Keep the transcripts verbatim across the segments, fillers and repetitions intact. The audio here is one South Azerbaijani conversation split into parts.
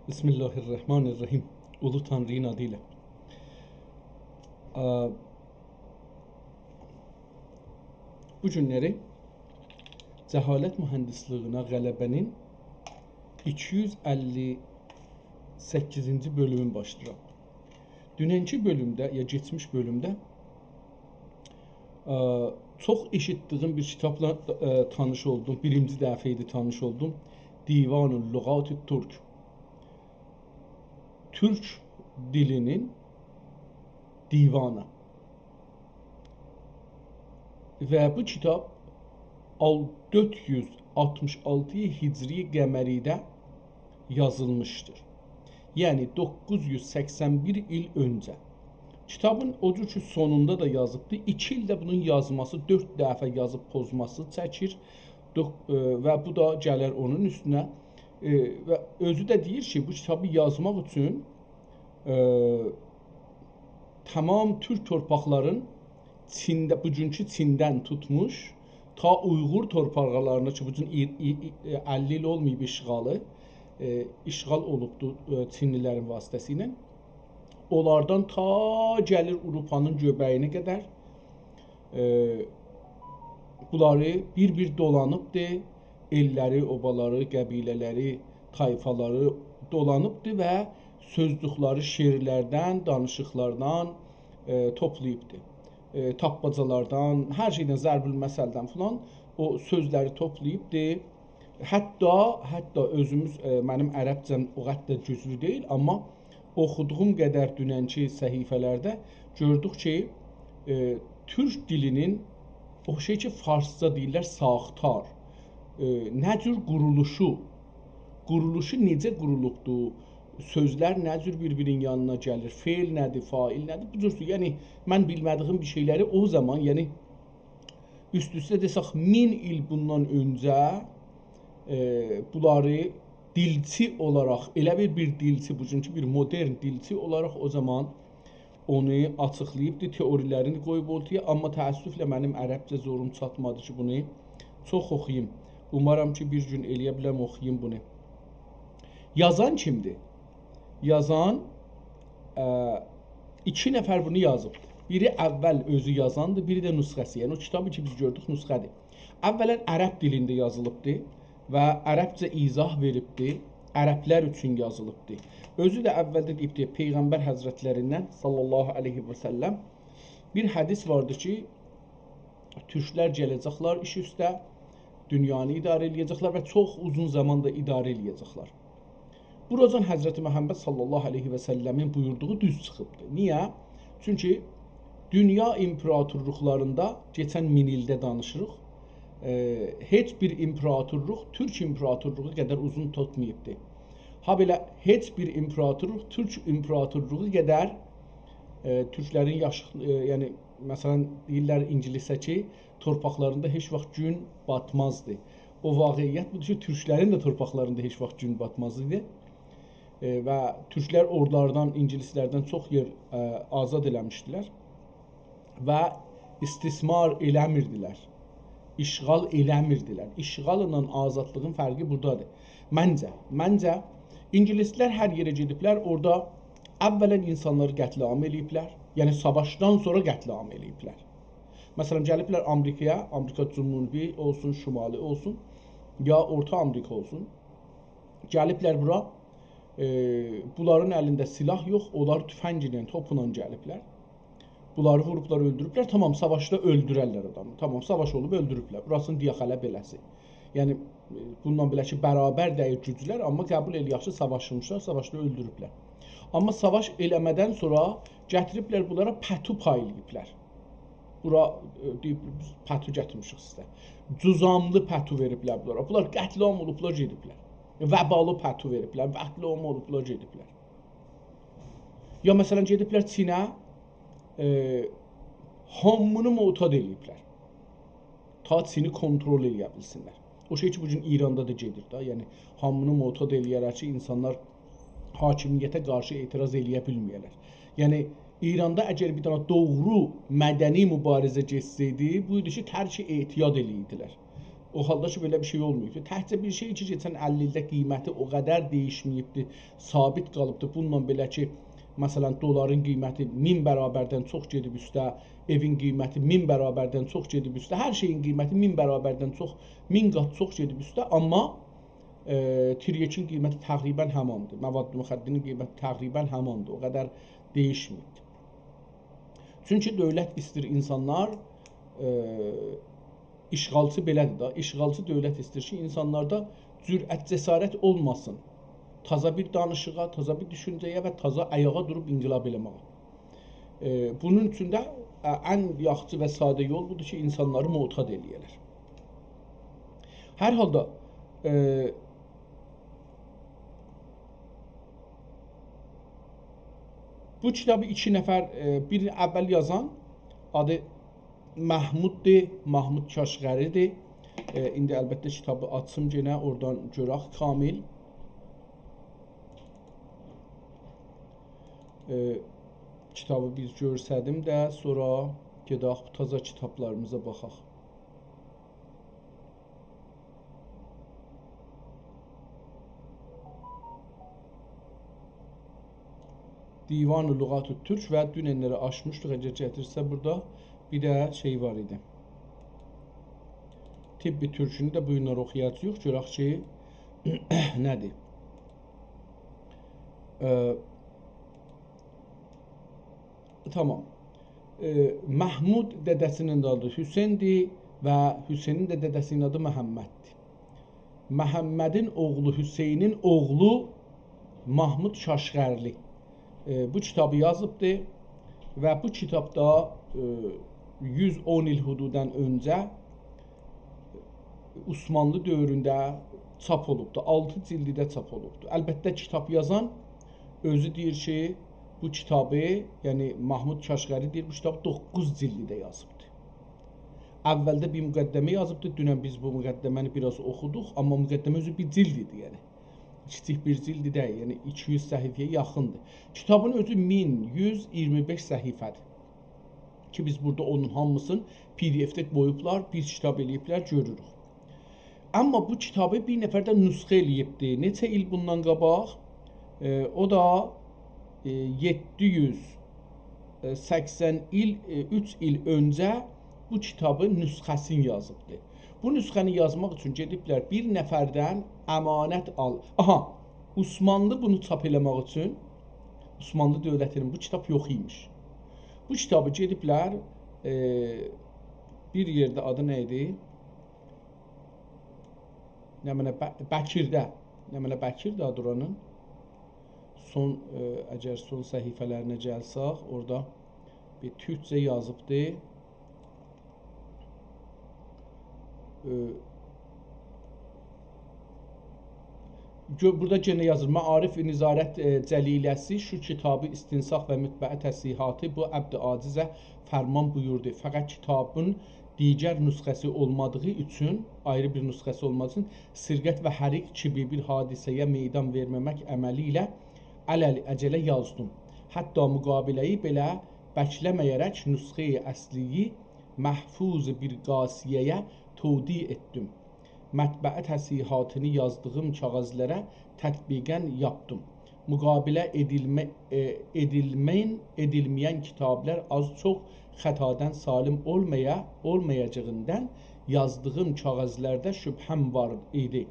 بسم الله الرحمن الرحیم. اولو تانری‌نین آدی ایله. آ، بو گونلری جهالت مهندسلیگینه غلبه‌نین ایکی یوز اللی سککیزینجی بؤلومون باشلاییرام. دوننکی بؤلومده، یا کئچمیش بؤلومده، آ، چوخ ائشیتدیگیم بیر کیتابلا، آ، تانیش اولدوم. بیرینجی دفعه ایدی تانیش اولدوم. دیوان اللغات الترک. تورک دیلینین دیوانی. و بو کیتاب آل-، دؤرد یوز آلتمیش آلتی هجری قمری‌ده یازیلمیشدیر. یعنی دوققوز یوز سکسن بیر ایل اؤنجه. کیتابین او جور کی، سونوندا دا یازیبدی. ایکی ایلده بونون یازماسی، دؤرد دفعه یازیب پوزماسی چکیر. دوق-، ائ، و بو دا گلر اونون اوستونه. ائ، و اؤزو ده دئییر کی، بو کیتابی یازماق اوچون، ائ، تمام تورک تورپاقلارین چینده، بوگونکو چیندن توتموش، تا اویغور تورپاقلارینا کی، بوگون ای-، ای-، ای-، ائ، اللی ایل اولماییب اشغالی، ائ، اشغال اولوبدو، ائ، چینلی‌لرین واسطه‌سیله. اونلاردان تا گلیر آوروپانین گؤبه‌یینه قدر، ائ، بونلاری بیر-بیر دولانیبدی. ائللری، اوبالاری، قبیله‌لری، طایفالاری دولانیبدی و سؤزلوکلری شعرلردن، دانیشیقلاردان، ائ، توپلاییبدی. ائ، تاپماجالاردان، هر شئیدن، ضرب‌المثلدن فلان او سؤزلری توپلاییبدی. حتی، حتی اؤزوموز، ائ، منیم عربجه‌م او قدر ده گوجلو دئییل، آمما اوخودوغوم قدر دوننکی صفحه‌لرده گؤردوک کی، ائ، تورک دیلینین او شئی کی، فارسجا دئییرلر ساختار، ائ، نه جور قورولوشو، قورولوشو نئجه قورولوبدو، سؤزلر نه جور بیر-بیرینین یانینا گلیر، فعل نه‌دیر، فاعل نه‌دیر، بو جور، یعنی، من بیلمه‌دیگیم بیر شئیلری او زامان، یعنی، اوست-اوسته دئسک، مین ایل بوندان اؤنجه، ائ، بونلاری دیلچی اولاراق، ائله بیر، بیر دیلچی، بوگونکو بیر مدرن دیلچی اولاراق او زامان اونو آچیقلاییبدی، تئوری‌لرینی قویوب اورتایا، آمما تأسفله منیم عربجه زوروم چاتمادی کی، بونو چوخ اوخویوم. اومارام کی، بیر گون ائلیه بیلم اوخویوم بونو. یازان کیمدیر؟ یازان، ا، ایکی نفر بونو یازیب. بیری اول اؤزو یازاندیر، بیری ده نسخه‌سی. یعنی او کیتابی کی، بیز گؤردوک، نسخه‌دیر. اولاً عرب دیلینده یازیلیبدی و عربجه ایضاح وئریبدی، عربلر اوچون یازیلیبدی. اؤزو ده اولده دئییبدی، پیغمبر حضرتلریندن صلی الله علیه و سلم بیر حدیث واردی کی، تورکلر گله‌جکلر ایش اوسته، دونیانی اداره ائله‌یه‌جکلر و چوخ اوزون زامان دا اداره ائله‌یه‌جکلر. بوراجان حضرت محمد صلی الله علیه و سلمین بویوردوغو دوز چیخیبدیر. نییه؟ چونکی دونیا ایمپراتورلوقلاریندا، کئچن مین ایلده دانیشیریق، ائ، هئچ بیر ایمپراتورلوق تورک ایمپراتورلوغو قدر اوزون توتماییبدی. هابئله هئچ بیر ایمپراتورلوق تورک ایمپراتورلوغو قدر، ائ، تورکلرین یاش-، ائ، یعنی، مثلاً، دئییرلر اینگیلیسه کی، تورپاقلاریندا هئچ واخت گون باتمازدی. او واقعیت بودور کی، تورکلرین ده تورپاقلاریندا هئچ واخت گون باتماز ایدی. ائ، و تورکلر اورادان، اینگیلیسلردن چوخ یئر، ائ، آزاد ائله‌میشدیلر. و استثمار ائله‌میردیلر، اشغال ائله‌میردیلر. اشغاللا آزادلیغین فرقی بورادادیر. منجه، منجه اینگیلیسلر هر یئره گئدیبلر، اورادا اولاً اینسانلاری قتل‌عام ائله‌ییبلر. یعنی ساواشدان سونرا قتل‌عام ائله‌ییبلر. مثلاً، گلیبلر آمریکایا، آمریکا جنوبی اولسون، شمالی اولسون، یا اورتا آمریکا اولسون. گلیبلر بورا، ائ، بونلارین الینده سلاح یوخ، اونلار تفنگ ایله، توپلا گلیبلر. بونلاری ووروبلار، اؤلدوروبلر. تامام، ساواشدا اؤلدوررلر آدامی. تامام، ساواش اولوب، اؤلدوروبلر. بوراسینی دئیک هله بئله‌سی. یعنی، ائ، بونونلا بئله کی، برابر دئییل گوجلر، آمما قبول ائله‌یک کی، ساواشمیشلار، ساواشدا اؤلدوروبلر. آمما ساواش ائله‌مه‌دن سونرا گتیریبلر بونلارا پتو پایلاییبلار. بورا، ائ، دئییب، «بیز پتو گتیرمیشیک سیزه.» جذاملی پتو وئریبلر بونلارا. بونلار قتل‌عام اولوبلار، گئدیبلر. وبالی پتو وئریبلر، قتل‌عام اولوبلار، گئدیبلر. یا مثلاً گئدیبلر چینه، ائ، هامینی معتاد ائله‌ییبلر. تا چینی کنترل ائله‌یه بیلسینلر. او شئی کی، بوگون ایراندا دا گئدیر ده. یعنی، هامینی معتاد ائله‌یه‌رک کی، اینسانلار حاکمیته قارشی اعتراض ائله‌یه بیلمه‌یه‌لر. یعنی، ایراندا اگر بیر دنه دوغرو مدنی موباریزه گئتسه‌یدی، بو ایدی کی، ترک اعتیاد ائله‌ییردیلر. او حالدا کی، بئله بیر شئی اولماییبدی. تکجه بیر شئی کی، کئچن اللی ایلده قیمتی او قدر دییشمه‌ییبدی، ثابت قالیبدی. بونونلا بئله کی، مثلا، دلارین قیمتی مین برابردن چوخ گئدیب اوسته، ائوین قیمتی مین برابردن چوخ گئدیب اوسته، هر شئیین قیمتی مین برابردن چوخ، مین قات چوخ گئدیب اوسته، آمما، ائ، تریاکین قیمتی تقریبا هماندیر. مواد مخدرین قیمتی تقریبا هماندیر. او قدر دییشمه‌ییبدیر. چونکی دؤولت ایستیر اینسانلار، ائ، اشغالچی بئله‌دیر دا، اشغالچی دؤولت ایستیر کی، اینسانلاردا جرأت، جسارت اولماسین تازا بیر دانیشیغا، تازا بیر دوشونجه‌یه و تازا آیاغا دوروب انقلاب ائله‌مه‌یه. ائ، بونون اوچون ده، ا، ان یاخشی و ساده یول بودور کی، اینسانلاری معتاد ائله‌یه‌لر. هر حالدا، ائ، بو کیتابی ایکی نفر، ائ، بیر اول یازان، آدی محموددور، محمود کاشغری‌دیر. ائ، ایندی البته کیتابی آچیم یئنه، اورادان گؤرک کامل. ائ، کیتابی بیز گؤرسدیم ده، سونرا گئدک بو تازا کیتابلاریمیزا باخاق. دیوان لغات ترک و دونن‌لری آچمیشدیق. اگر گتیرسه، بورادا بیر ده شئی وار ایدی. طب ترکونو ده بو گونلر اوخویاجاغیق. گؤرک کی، نه‌دیر؟ ائ، تامام. ائ، محمود دده‌سی‌نین ده آدی حسین‌دیر و حسینین ده دده‌سی‌نین آدی محمددیر. محمدین اوغلو، حسینین اوغلو محمود کاشغرلی، ائ، بو کیتابی یازیبدی و بو کیتاب دا، ائ، یوز اون ایل حدوداً اؤنجه عثمانلی دؤورونده چاپ اولوبدو. آلتی جیلدیده چاپ اولوبدو. البته، کیتاب یازان اؤزو دئییر کی، بو کیتابی، یعنی محمود کاشغری دئییر، بو کیتابی دوققوز جیلدیده یازیبدی. اولده بیر مقدمه یازیبدی. دونن بیز بو مقدمه‌نی بیر آز اوخودوق، آمما مقدمه اؤزو بیر جیلد ایدی، یعنی. کیچیک بیر جیلد دئییل، یعنی ایکی یوز صفحه‌یه یاخیندیر. کیتابین اؤزو مین یوز اییرمی بئش صفحه‌دیر. کی، بیز بورادا اونون هامیسینی پی دی اف‌ده قویوبلار، بیز کیتاب ائله‌ییبلر، گؤروروک. آمما بو کیتابی بیر نفر ده نسخه ائله‌ییبدی. نئچه ایل بوندان قاباق؟ ائ، او دا، ائ، یئددی یوز سکسن ایل، ائ، اوچ ایل اؤنجه بو کیتابین نسخه‌سینی یازیبدی. بو نسخه‌نی یازماق اوچون گئدیبلر بیر نفردن امانت آل-، آها، عثمانلی بونو چاپ ائله‌مک اوچون، عثمانلی دؤولتی‌نین، بو کیتاب یوخ ایمیش. بو کیتابی گئدیبلر، ائ، بیر یئرده، آدی نه ایدی؟ نمنه بَ-، بکیرده، نمنه بکیرده آدی اورانین. سون، ائ، اگر سون صفحه‌لرینه گلسک، اورادا بیر تورکجه یازیبدی. ائ، گؤ-، بورادا یئنه یازیر: معارف نظارت، ائ، جلیله‌سی شو کیتابی استنساخ و مطبعه تصحیحاتی بو عبد عاجزه فرمان بویوردو. فقط کیتابین دیگر نسخه‌سی اولمادیغی اوچون، آیری بیر نسخه‌سی اولمادیغی اوچون سرقت و حریق کیمی بیر حادثه‌یه میدان وئرمه‌مک عملی ایله علی‌العجله یازدیم. حتی مقابله‌یی بئله بکله‌مه‌یه‌رک نسخه‌ی اصلی‌یی محفوظ بیر قاصیه‌یه تودیع ائتدیم. مطبعه تصحیحاتینی یازدیغیم کاغیذلره تطبیقاً یاپدیم. مقابله ائدیلمه-، ائ، ائدیلمه‌ین، ائدیلمه‌ین کیتابلار آز چوخ خطادان سالم اولمایا-، اولمایاجاغیندان یازدیغیم کاغیذلرده شبهه‌م وار ایدی.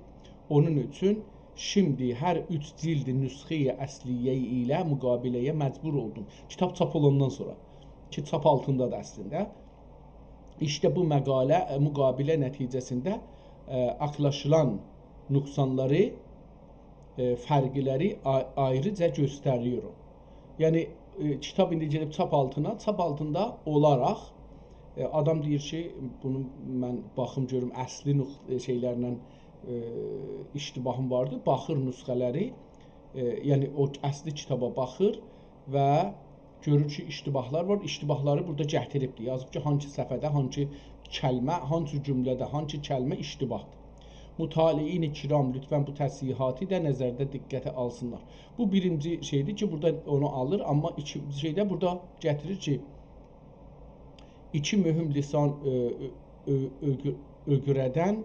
اونون اوچون شیمدی هر اوچ جیلد نسخه‌ی اصلی‌یه ایله مقابله‌یه مجبور اولدوم. کیتاب چاپ اولاندان سونرا، کی، چاپ آلتیندادیر اصلینده. ایشته بو مقاله، ائ، مقابله نتیجه‌سینده، ائ، آکلاشیلان نقصانلاری، ائ، فرقلری آ-، آیریجا گؤستریرم. یعنی، ائ، کیتاب ایندی گئدیب چاپ آلتینا، چاپ آلتیندا اولاراق، ائ، آدام دئییر کی، بونو من باخیم گؤروم اصلی نق-، ائ، شئیلرله، ائ، اشتباهیم واردی. باخیر نسخه‌لری، ائ، یعنی او اصلی کیتابا باخیر و گؤرور کی، اشتباهلار وار. اشتباهلاری بورادا گتیریبدیر. یازیب کی، هانسی صفحه‌ده، هانسی کلمه، هانسی جمله‌ده، هانسی کلمه اشتباهدیر. مطالعین کرام، لطفاً بو تصحیحاتی ده نظرده دقته آلسینلار. بو بیرینجی شئیدیر کی، بورادا اونو آلیر، آمما ایکی شئیده بورادا گتیریر کی، ایکی مهم لسان، ائ، ائ، ائ، اؤگو-، اؤگره‌دن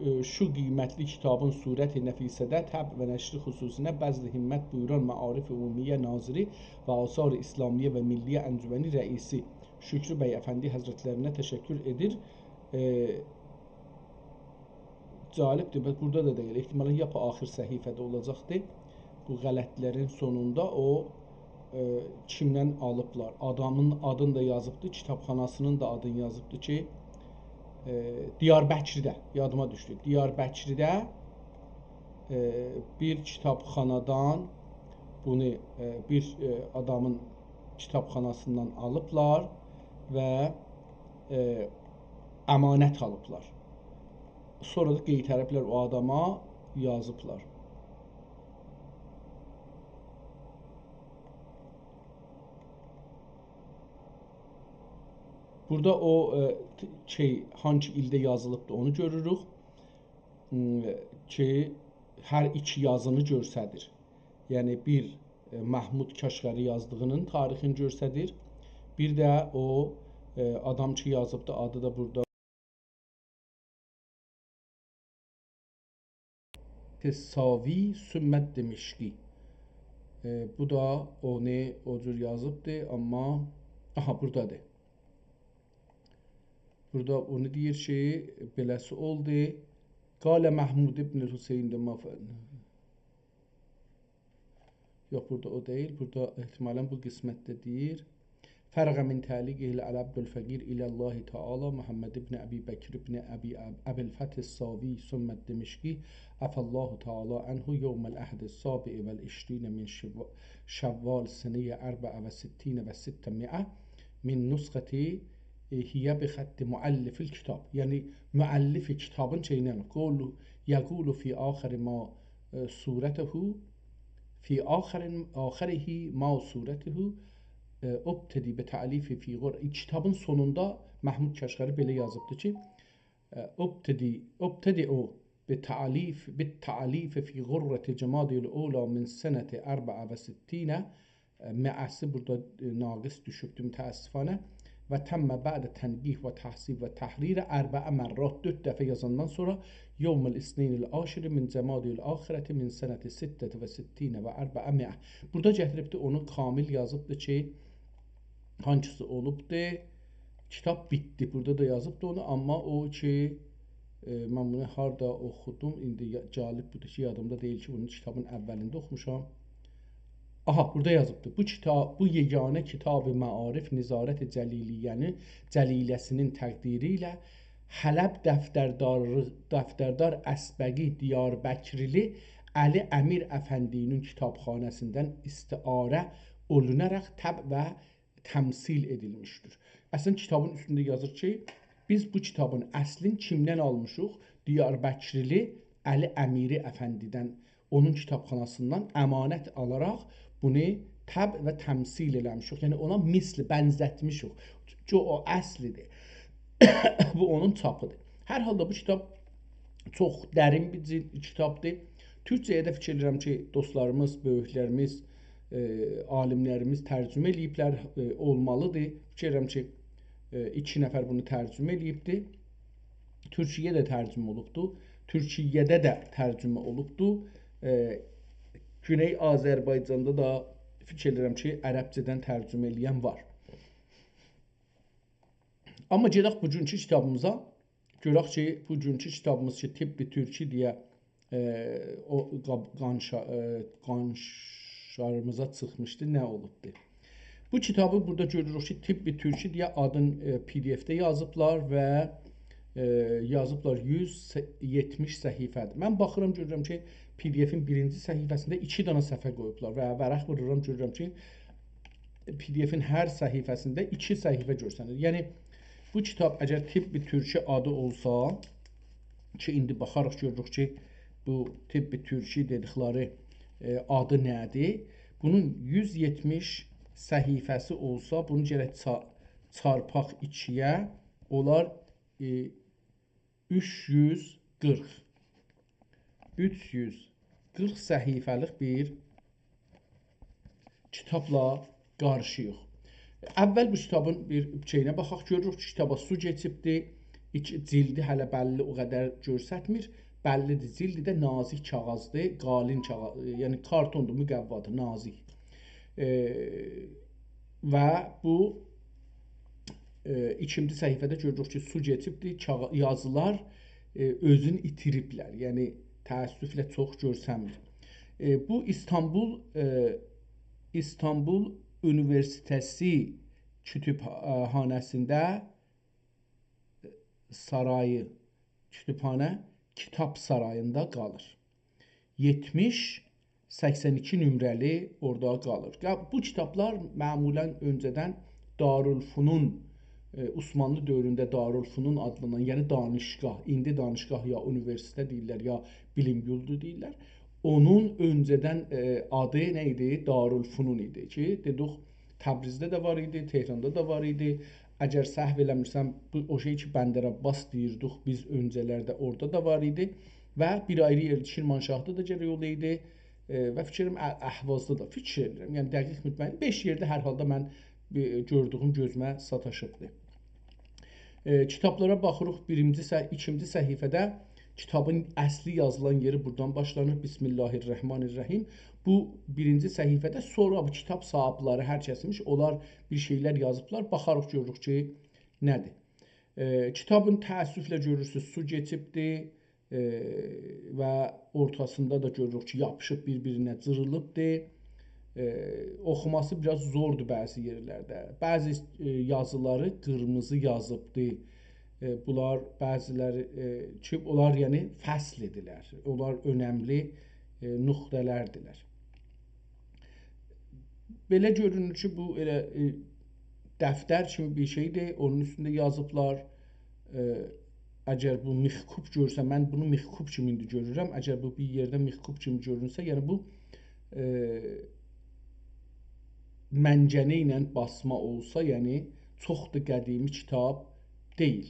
ائ، شو قیمتلی کیتابین صورت نفیسه‌ده طبع و نشر خصوصی‌سینه بذل همت بویوران معارف عمومیه ناظری و آثار اسلامیه و ملیه انجمنی رئیسی شکری بی افندی حضرتلرینه تشکر ائدیر. ائ، جالبدیر، باخ، بورادا دا دئییل. احتمالاً یا بو آخر صفحه‌ده اولاجاقدی. بو غلطلرین سونوندا او، ائ، کیمدن آلیبلار. آدامین آدینی دا یازیبدی، کیتابخاناسینین دا آدینی یازیبدی کی، ائ، دیاربکرده، یادیما دوشدو. دیاربکرده، ائ، بیر کیتابخانادان بونو، ائ، بیر، ائ، آدامین کیتابخاناسیندان آلیبلار و، ائ، امانت آلیبلار. سونرا دا قئیتریبلر او آداما، یازیبلار. بورادا او، ائ، ت-، شئی، هانسی ایلده یازیلیبدیر، اونو گؤروروک. م، کی، هر ایکی یازینی گؤستریر. یعنی، بیر، ائ، محمود کاشغری یازدیغینین تاریخینی گؤستریر. بیر ده او، ائ، آدام کی، یازیبدی، آدی دا بورادا. ساوی ثم دمشقی. ائ، بو دا اونو او جور یازیبدی، آمما، آها، بورادادیر. بورادا اونو دئییر کی، بئله‌سی اولدو. قال محمود ابن الحسین ده مف-، یوخ، بورادا او دئییل. بورادا احتمالاً بو قسمتده دئییر. فرغ من تعلیقه علی عبد الفقیر الی الله تعالی محمد ابن ابی بکر ابن ابی اب-، ابی الفتح الساوی ثم الدمشقی عفا الله تعالی عنه یوم الاحد السابع والعشرین من شو-، شوال سنة اربع و ستین و ستمائة من نسخة هی بخط مؤلف الکتاب. یعنی، مؤلف کیتابین شئیینن، قول، یقول فی آخر ما، ائ، صورته، فی آخر، آخره ما صورته، ائ، ابتدی به تألیف فی غر-، کیتابین سونوندا محمود کاشغری بئله یازیبدی کی، ائ، ابتدی، ابتدئ به تألیف، به تألیف فی غرة جمادی الاولی من سنة اربع و ستین، ائ، مئه‌سی بورادا، ائ، ناقص دوشوبدور متأسفانه. و تم بعد تنقیح و تحذیب و تحریر اربع مرات، دؤرد دفعه یازاندان سونرا یوم الاثنین العاشر من جمادی الاخرة من سنة ستة و ستین و اربعمائة. بورادا گتیریبدی، اونو کامل یازیبدی کی، هانسیسی اولوبدو. کیتاب بیتدی. بورادا دا یازیبدی اونو، آمما او کی، ائ، من بونو هاردا اوخودوم، ایندی یا-، جالب بودور کی، یادیمدا دئییل کی، بونو کیتابین اولینده اوخوموشام. آها، بورادا یازیبدی. بو کیتاب، بو یگانه کتاب معارف نظارت جلیلیه‌نین، جلیله‌سینین تقدیری ایله حلب دفتردار-، دفتردار اصبغی دیاربکرلی علی امیر افندی‌نین کیتابخانه‌سیندن استعاره اولوناراق طبع و تمثیل ائدیلمیشدیر. اصلاً، کیتابین اوستونده یازیر کی، بیز بو کیتابین اصلین کیمدن آلمیشیق؟ دیاربکرلی علی امیری افندیدن، اونون کیتابخاناسیندان امانت آلاراق بونو طبع و تمثیل ائله‌میشیک. یعنی، اونا مثل، بنزتمیشیک. چونکی او اصلیدیر. بو اونون چاپیدیر. هر حالدا بو کیتاب چوخ درین بیر جیل-، کیتابدیر. تورکجه‌یه ده فیکیر ائدیرم کی، دوستلاریمیز، بؤیوکلریمیز، ائ، عالیملریمیز ترجمه ائله‌ییبلر، ائ، اولمالیدیر. فیکیر ائدیرم کی، ائ، ایکی نفر بونو ترجمه ائله‌ییبدی. تورکیه‌ده ترجمه اولوبدو. تورکیه‌ده ده ترجمه اولوبدو. ائ، گونئی آذربایجاندا دا فیکیر ائدیرم کی، عربجه‌دن ترجمه ائله‌ین وار. آمما گئدک بوگونکو کیتابیمیزا. گؤرک کی، بوگونکو کیتابیمیز کی، طب ترکی دئیه، ائ، او قاب-، قانشا-، ائ، قانشاریمیزا چیخمیشدی، نه اولوبدو؟ بو کیتابی بورادا گؤروروک کی، طب ترکی دئیه آدین، ائ، پی دی اف‌ده یازیبلار و، ائ، یازیبلار یوز یئتمیش صفحه‌دیر. من باخیرام، گؤرورم کی، پی دی اف‌ین بیرینجی صفحه‌سینده ایکی دنه صفحه قویوبلار و ورق وورورام، گؤرورم کی، پی دی اف‌ین هر صفحه‌سینده ایکی صفحه گؤرسنیر. یعنی، بو کیتاب اگر طب ترکی آدی اولسا، کی، ایندی باخاریق، گؤروروک کی، بو طب ترکی دئدیکلری، ائ، آدی نه‌دیر؟ بونون یوز یئتمیش صفحه‌سی اولسا، بونو گرک چا-، چارپاق ایکی‌یه، اولار، ائ، اوچ یوز قیرخ. اوچ یوز قیرخ صفحه‌لیک بیر کیتابلا قارشیییق. اول بو کیتابین بیر شئیینه باخاق، گؤروروک کی، کیتابا سو کئچیبدی. ایکی جیلدی هله بللی او قدر گؤرستمیر. بللی‌دیر، جیلدی ده نازیک کاغیذدیر، قالین کاغیذ، یعنی کارتوندور، مقوادیر، نازیک. ائ، و بو، ائ، ایکینجی صفحه‌ده گؤروروک کی، سو کئچیبدیر، کاغ-، یازیلار، ائ، اؤزونو ایتیریبلر. یعنی، تأسفله چوخ گؤرسنمیر. ائ، بو ایستانبول، ائ، ایستانبول اونیوئرسیته‌سی کتابخانه‌سینده، سارایی، کتابخانه، کیتاب ساراییندا قالیر. یئتمیش، سکسن ایکی نمره‌لی اورادا قالیر. یا، بو کیتابلار معمولاً اؤنجه‌دن دارالفنون، ائ، عثمانلی دؤورونده دارالفنون آدلانان، یعنی دانشگاه، ایندی دانشگاه یا اونیوئرسیتئت دئییرلر، یا بیلیم یولدو دئییرلر. اونون اؤنجه‌دن، ائ، آدی نه ایدی؟ دارالفنون ایدی کی، دئدیک، تبریزده ده وار ایدی، تهراندا دا وار ایدی. اگر سهو ائله‌میرسم، بو، او شئی کی، بندرعباس دئییردیک بیز اؤنجه‌لرده، اورادا دا وار ایدی. و بیر آیری یئرده کرمانشاهدا دا گرک اولایدی. ائ، و فیکریم ا-، اهوازدا دا، فیکیر ائدیرم. یعنی دقیق مطمئن، بئش یئرده هر حالدا من، ائ، گؤردویوم گؤزومه ساتاشیبدی. ائ، کیتابلارا باخیریق، بیرینجی صح-، ایکینجی صفحه‌ده کیتابین اصلی یازیلان یئری بورادان باشلانیر. بسم الله الرحمن الرحیم. بو بیرینجی صفحه‌ده، سونرا بو کیتاب صاحیبلری هر کسیمیش، اونلار بیر شئیلر یازیبلار. باخاریق، گؤروروک کی، نه‌دیر. ائ، کیتابین تأسفله گؤرورسونوز، سو کئچیبدی، ائ، و اورتاسیندا دا گؤروروک کی، یاپیشیب بیر-بیرینه جیریلیبدی. ائ، اوخوماسی بیر آز زوردور بعضی یئرلرده. بعضی، ائ، یازیلاری قیرمیزی یازیبدی. ائ، بونلار بعضیلری، ائ، کی، اونلار، یعنی، فصل ایدیلر. اونلار اؤنملی، ائ، نقطه‌لردیلر. بئله گؤرونور کی، بو ائله، ائ، دفتر کیمی بیر شئیدیر. اونون اوستونده یازیبلار. ائ، اگر بو میخکوب گؤرسه، من بونو میخکوب کیمی ایندی گؤرورم. اگر بو بیر یئرده میخکوب کیمی گؤرونسه، یعنی بو، ائ، منجنه ایله باسما اولسا، یعنی چوخ دا قدیمی کیتاب دئییل.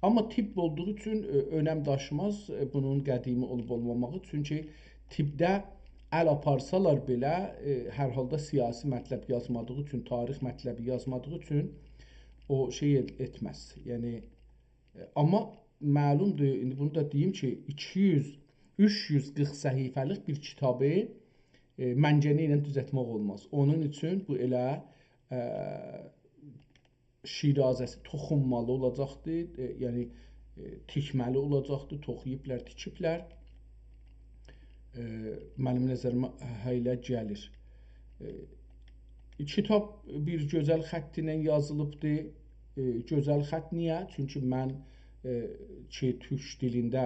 آمما طب اولدوغو اوچون، ائ، اؤنم داشیماز، ائ، بونون قدیمی اولوب اولماماغی. چونکی طبده ال آپارسالار بئله، ائ، هر حالدا سیاسی مطلب یازمادیغی اوچون، تاریخ مطلبی یازمادیغی اوچون او شئی ائت-، ائتمز. یعنی، ائ، آمما معلومدور، ایندی بونو دا دئییم کی، ایکی یوز، اوچ یوز قیرخ صفحه‌لیک بیر کیتابی، ائ، منجنه ایله دوزلتمک اولماز. اونون اوچون بو ائله، ائ، شیرازه‌سی توخونمالی اولاجاقدی، ائ، یعنی، ائ، تیکمه‌لی اولاجاقدی، توخویوبلار، تیکیبلر. ائ، منیم نظریمه هئله گلیر. ائ، کیتاب بیر گؤزل خط ایله یازیلیبدی. ائ، گؤزل خط نییه؟ چونکی من، ائ، کی، تورک دیلینده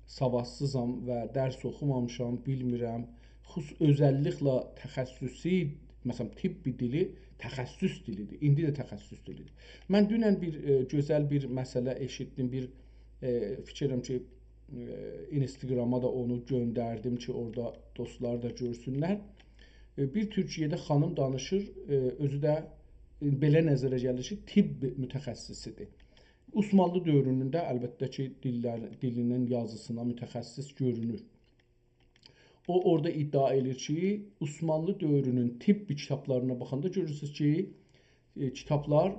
سوادسیزام و درس اوخومامیشام، بیلمیرم. خصوص-، اؤزللیکله تخصصی، مثلا، طب دیلی تخصص دیلیدیر. ایندی ده تخصص دیلیدیر. من دونن بیر، ائ، گؤزل بیر مسئله ائشیتدیم. بیر، ائ، فیکر ائدیرم کی، ائ، اینستاگراما دا اونو گؤندردیم کی، اورادا دوستلار دا گؤرسونلر. ائ، بیر تورکیه‌ده خانیم دانیشیر، ائ، اؤزو ده، ائ، بئله نظره گلیر کی، طب متخصصیدیر. عثمانلی دؤورونون ده، البته کی، دیللر، دیلینین یازیسینا متخصص گؤرونور. او، اورادا ادعا ائله‌ییر کی، عثمانلی دؤورونون طب کیتابلارینا باخاندا گؤرورسونوز کی، ائ، کیتابلار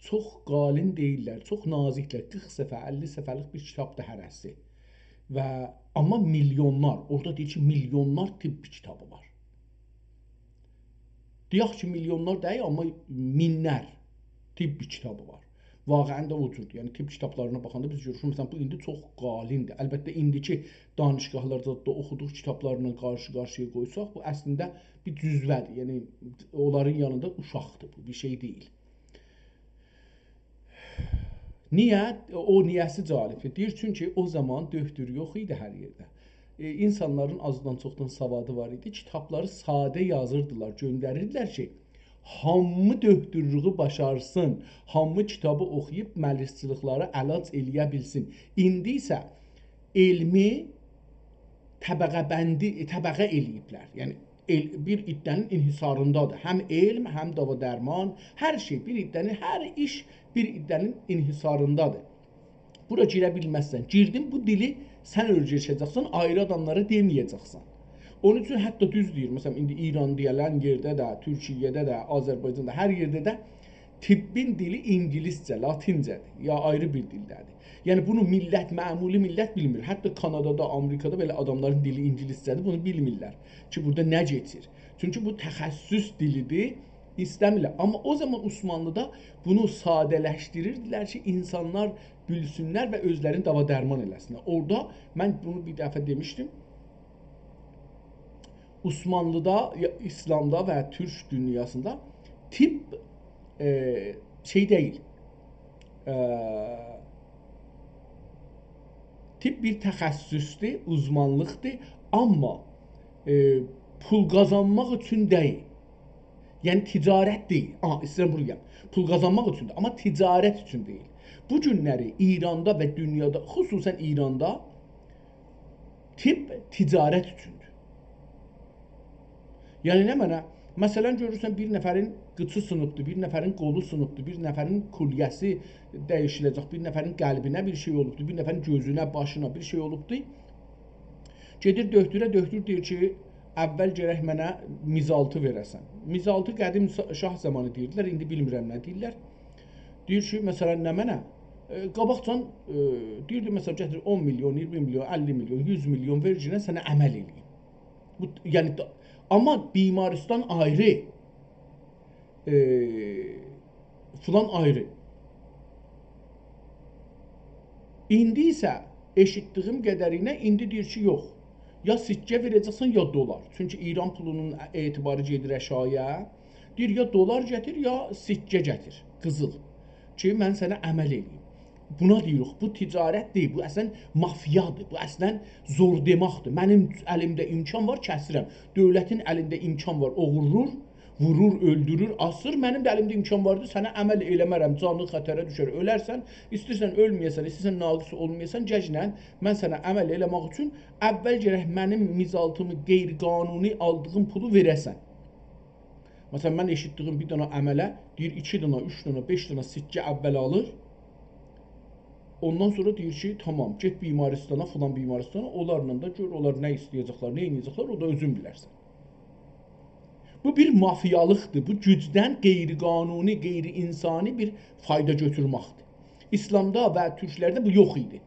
چوخ قالین دئییللر، چوخ نازیکلر. قیرخ صفحه، اللی صفحه‌لیک بیر کیتابدیر هره‌سی. و آمما میلیونلار، اورادا دئییر کی، میلیونلار طب کیتابی وار. دئیک کی، میلیونلار دئییل، آمما مینلر طب کیتابی وار. واقعاً ده او جوردور. یعنی، طب کیتابلارینا باخاندا بیز گؤروروک، مثلا، بو ایندی چوخ قالیندیر. البته، ایندیکی دانشگاهلاردا دا اوخودوق کیتابلارلا قارشی-قارشییا قویساق، بو اصلینده بیر جزوه‌دیر. یعنی، اونلارین یانیندا اوشاقدیر بو، بیر شئی دئییل. نییه؟ او نییه‌سی جالبدیر. دئییر، چونکی او زامان دؤهتور یوخ ایدی هر یئرده. ائ، اینسانلارین آزدان چوخدان سوادی وار ایدی. کیتابلاری ساده یازیردیلار، گؤندریردیلر کی، هامی دؤهتورلوگو باشارسین، هامی کیتابی اوخویوب مریضچیلیکلارا علاج ائله‌یه بیلسین. ایندی ایسه علمی طبقه بندی، طبقه ائله‌ییبلر. یعنی، ائل-، بیر عده‌نین انحصاریندادیر. هم علم، هم داوا درمان، هر شئی، بیر عده‌نین، هر ایش بیر عده‌نین انحصاریندادیر. بورا گیره بیلمزسن. گیردین، بو دیلی سن اؤیره‌جکسن، آیری آداملارا دئمه‌یه‌جکسن. اونون اوچون حتی دوز دئییر، مثلا، ایندی ایران دئییلن یئرده ده، تورکیه‌ده ده، آذربایجاندا، هر یئرده ده طبین دیلی اینگیلیسجه، لاتینجه‌دیر، یا آیری بیر دیلده‌دیر. یعنی بونو میللت، معمولی میللت بیلمیر. حتی کانادادا، آمریکادا بئله آداملارین دیلی اینگیلیسجه‌دیر، بونو بیلمیرلر کی بورادا نه کئچیر. چونکی بو تخصص دیلیدیر، ایسته‌میرلر. آمما او زامان عثمانلیدا بونو ساده‌لشدیریردیلر کی اینسانلار بیلسینلر و اؤزلرینی داوا درمان ائله‌سینلر. اورادا من بونو بیر دفعه دئمیشدیم. عثمانلیدا، یا ایسلامدا و تورک دونیاسیندا طب، ائ، شئی دئییل. ائ، طب بیر تخصصدور، اوزمانلیقدیر، آمما، ائ، پول قازانماق اوچون دئییل. یعنی تجارت دئییل. آها، ایسته‌ییرم بونو دئیم. پول قازانماق اوچوندور، آمما تجارت اوچون دئییل. بو گونلری ایراندا و دونیادا، خصوصاً ایراندا، طب تجارت اوچوندور. یعنی نمنه؟ مثلاً گؤرورسن، بیر نفرین قیچی سینیبدیر، بیر نفرین قولو سینیبدیر، بیر نفرین کلیه‌سی دییشیله‌جک، بیر نفرین قلبینه بیر شئی اولوبدور، بیر نفرین گؤزونه، باشینا بیر شئی اولوبدور. گئدیر دؤکتوره، دؤکتور دئییر کی اول گرک منه میزالتی وئره‌سن. میزالتی قدیم شا-، شاه زامانی دئییردیلر، ایندی بیلمیرم نه دئییرلر. دئییر کی مثلاً نمنه؟ ائ، قاباقجان، ائ، دئییردی مثلاً گتیر اون میلیون، اییرمی میلیون، اللی میلیون، یوز میلیون وئرگینه سنه عمل ائله‌ییم. بو، یعنی دا-، آمما بیمارستان آیری، ائ، فلان آیری. ایندی ایسه ائشیتدیییم قدریله ایندی دئییر کی یوخ. یا سکه وئره‌جکسن، یا دلار. چونکی ایران پولونون اعتباری گئدیر آشاغییا. دئییر یا دلار گتیر، یا سکه گتیر، قیزیل. کی من سنه عمل ائله‌ییم. بونا دئییریک، بو تجارت دئییل، بو اصلاً مافیادیر، بو اصلاً زور دئماقدیر. منیم الیمده امکان وار، کسیرم. دؤولتین الینده امکان وار، اوغورلور، وورور، اؤلدورور، آسیر. منیم ده الیمده امکان واردی، سنه عمل ائله‌مه‌رم، جانین خطره دوشر، اؤلرسن. ایسته‌ییرسن اؤلمه‌یه‌سن، ایسته‌ییرسن ناقص اولمایاسان، گجله من سنه عمل ائله‌مک اوچون اول گرک منیم میزالتیمی غیرقانونی آلدیغیم پولو وئره‌سن. مثلاً من ائشیتدیییم بیر دنه عمله دئییر ایکی دنه، اوچ دنه، بئش دنه سکه اول آلیر. اوندان سونرا دئییر کی تامام، گئت بیمارستانا، فلان بیمارستانا، اونلارلا دا گؤر، اونلار نه ایسته‌یه‌جکلر، نه ائده‌جکلر، او دا اؤزون بیلرسن. بو بیر مافیالیقدیر، بو گوجدن غیرقانونی، غیرانسانی بیر فایدا گؤتورمکدیر. ایسلامدا و تورکلرده بو یوخ ایدی.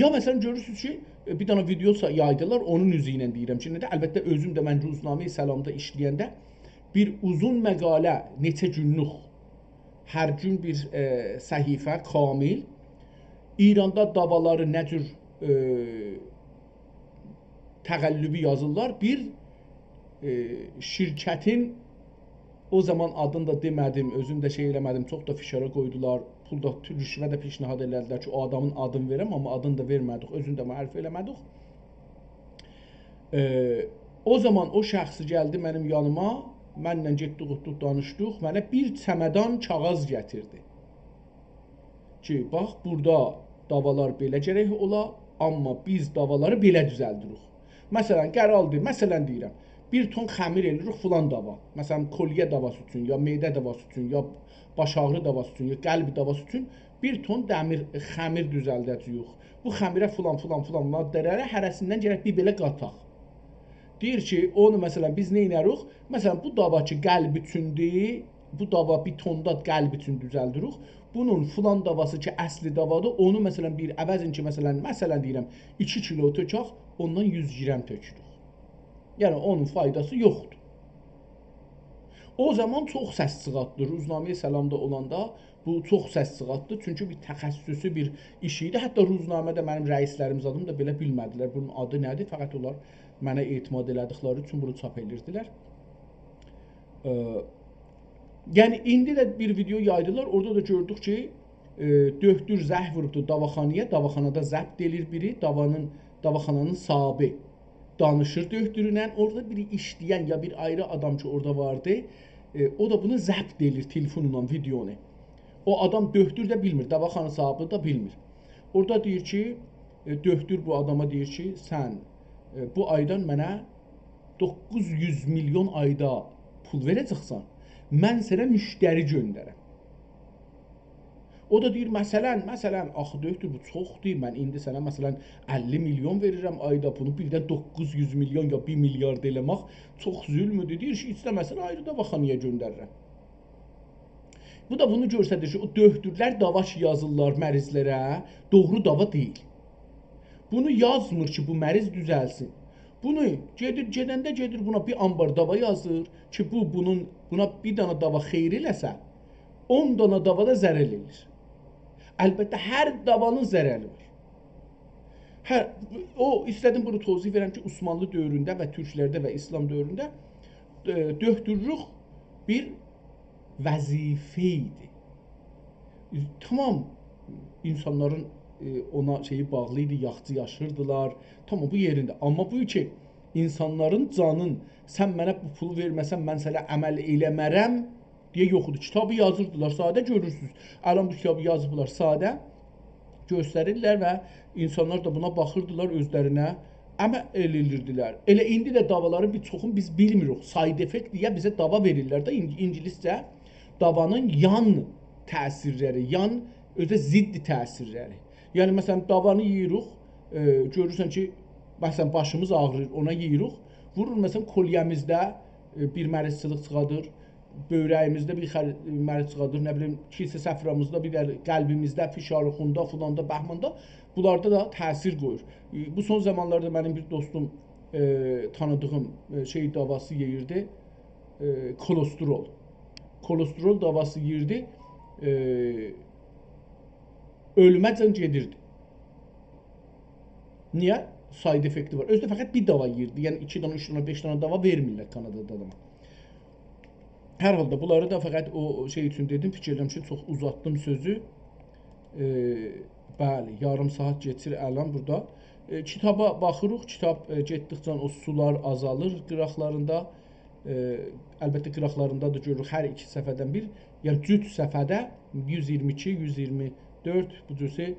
یا مثلاً گؤرورسونوز کی ائ، بیر دنه ویدئو سا-، یایدیلار، اونون اوزو ایله دئییرم کی نه ده، البته اؤزوم ده، من روزنامه سلامدا ایشله‌ینده بیر اوزون مقاله، نئچه گونلوک، هر گون بیر، ائ، صفحه کامل، ایراندا داوالاری نه جور، ائ، تقلبی یازیرلار. بیر، ائ، شرکتین، او زامان آدینی دا دئمه‌دیم، اؤزوم ده شئی ائله‌مه‌دیم، چوخ دا فشارا قویدولار، پول دا، رشوه ده پیشنهاد ائله‌دیلر کی او آدامین آدینی وئرم، آمما آدینی دا وئرمه‌دیک، اؤزونو ده معرفی ائله‌مه‌دیک. ائ، او زامان او شخصی گلدی منیم یانیما، منله گئتدیک، اوتدوق، دانیشدیق، منه بیر چمدان کاغیذ گتیردی کی باخ، بورادا داوالار بئله گرک اولا، آمما بیز داوالاری بئله دوزلدیریک. مثلاً قراردی، مثلاً دئییرم، بیر تون خمیر ائله‌ییریک فلان داوا. مثلاً کلیه داواسی اوچون، یا معده داواسی اوچون، یا باش آغری داواسی اوچون، یا قلب داواسی اوچون بیر تون دمیر، خمیر دوزلده‌جه‌ییک. بو خمیره فلان، فلان، فلان ماده‌لری هره‌سیندن گرک بیر بئله قاتاق. دئییر کی اونو مثلاً بیز نئینه‌ریک؟ مثلاً بو داوا کی قلب اوچوندور، بو داوا بیر توندا قلب اوچون دوزلدیریک. بونون فلان داواسی کی اصلی داوادیر، اونو مثلاً بیر عوضین کی مثلاً، مثلاً دئییرم، ایکی کیلو تؤکک، اوندان یوز گرم تؤکوروک. یعنی اونون فایداسی یوخدور. او زامان چوخ سس چیخارتدی. روزنامه سلامدا اولاندا بو چوخ سس چیخارتدی. چونکی بیر تخصصی بیر ایش ایدی. حتی روزنامه‌ده منیم رئیسلریم زادیم دا بئله بیلمه‌دیلر بونون آدی نه‌دیر. فقط اونلار منه اعتماد ائله‌دیکلری اوچون بونو چاپ ائدیردیلر. ائ، یعنی ایندی ده بیر ویدئو یایدیلار. اورادا دا گؤردوک کی ائ، دؤکتور زنگ ووروبدو داواخانایا، داواخانادا ضبط ائله‌ییر بیری، داوانین، داواخانانین صاحیبی دانیشیر دؤکتورونن. اورادا بیر ایشله‌ین یا بیر آیری آدام کی اورادا واردی، ائ، او دا بونو ضبط ائله‌ییر تلفونلا ویدئونو. او آدام، دؤکتور ده بیلمیر، داواخانا صاحیبی ده بیلمیر. اورادا دئییر کی ائ، دؤکتور بو آداما دئییر کی سن، ائ، بو آیدان منه دوققوز یوز میلیون آیدا پول وئره‌جکسن، من سنه مشتری گؤندرم. او دا دئییر، مثلا، مثلا، «آخی دؤکتور، بو چوخدور، من ایندی سنه، مثلا، اللی میلیون وئریرم آیدا، بونو بیردن دوققوز یوز میلیون یا بیر میلیارد ائله‌مک چوخ ظلمدور.» دئییر کی، «ایسته‌مه‌سن آیری داواخانایا گؤندریرم.» بو دا بونو گؤستریر کی، او دؤکتورلر داوا کی یازیرلار مریضلره، دوغرو داوا دئییل. بونو یازمیر کی، بو مریض دوزلسین. بونو گئدیر، گئدنده گئدیر بونا بیر آنبار داوا یازیر کی، بو بونون، بونا بیر دانا داوا خیر ائله‌سه، اون دانا داوا دا ضرر ائله‌ییر. البته، هر داوانین ضرری وار. هه، او، ایسته‌دیم بونو توضیح وئرم کی، عثمانلی دؤورونده و تورکلرده و ایسلام دؤورونده، ائ، دؤکتورلوک بیر وظیفه ایدی. تمام اینسانلارین، ائ، اونا شئیی باغلی ایدی، یاخشی یاشیردیلار. تمام، بو یئرینده. آمما بو کی، اینسانلارین جانین، «سن منه بو پولو وئرمه‌سن، من سنه عمل ائله‌مه‌رم» دئیه یوخ ایدی. کیتابی یازیردیلار، ساده گؤرورسونوز. الان بو کیتابی یازیبلار، ساده گؤستریرلر و اینسانلار دا بونا باخیردیلار، اؤزلرینه عمل ائله‌ییردیلر. ائله ایندی ده داوالارین بیر چوخونو بیز بیلمیریک. Side effect دئیه بیزه داوا وئریرلر ده، اینگ-، اینگیلیسجه داوانین یان تأثیرلری، یان، اؤزو ده ضد تأثیرلری. یعنی، مثلا، داوانی یئییریک، ائ، گؤرورسن کی، مثلا، باشیمیز آغرییر، اونا یئییریک. وورور، مثلا، کلیه‌میزده، ائ، بیر مریضچیلیق چیخادیر، بؤیره‌ییمیزده بیر خر-، مریض چیخادیر، نه بیلیم، کیسه صفرامیزدا، بیر ده قلبیمیزده، فشار اوخوندا، فلاندا، بهماندا، بونلاردا دا تأثیر قویور. ائ، بو سون زامانلاردا منیم بیر دوستوم، ائ، تانیدیغیم، ائ، شئی داواسی یئییردی، ائ، کولسترول. کولسترول داواسی یئییردی، ائ، اؤلمه‌جن گئدیردی. نییه؟ Side effect-ی وار. اؤزو ده فقط بیر داوا یئییردی. یعنی، ایکی دانا، اوچ دانا، بئش دانا داوا وئرمیرلر کانادادا آداما. هر حالدا بونلاری دا فقط او شئی اوچون دئدیم، فیکیر ائلیرم کی، چوخ اوزاتدیم سؤزو. ائ، بلی، یاریم ساعات کئچیر الان بورادا. ائ، کیتابا باخیریق، کیتاب، ائ، گئتدیکجه او سولار آزالیر قیراقلاریندا. ائ، البته، قیراقلاریندا دا گؤروروک هر ایکی صفحه‌دن بیر، یعنی جوت صفحه‌ده یوز ایگیرمی ایکی، یوز ایگیرمی دؤرد بو جورسه، ائ،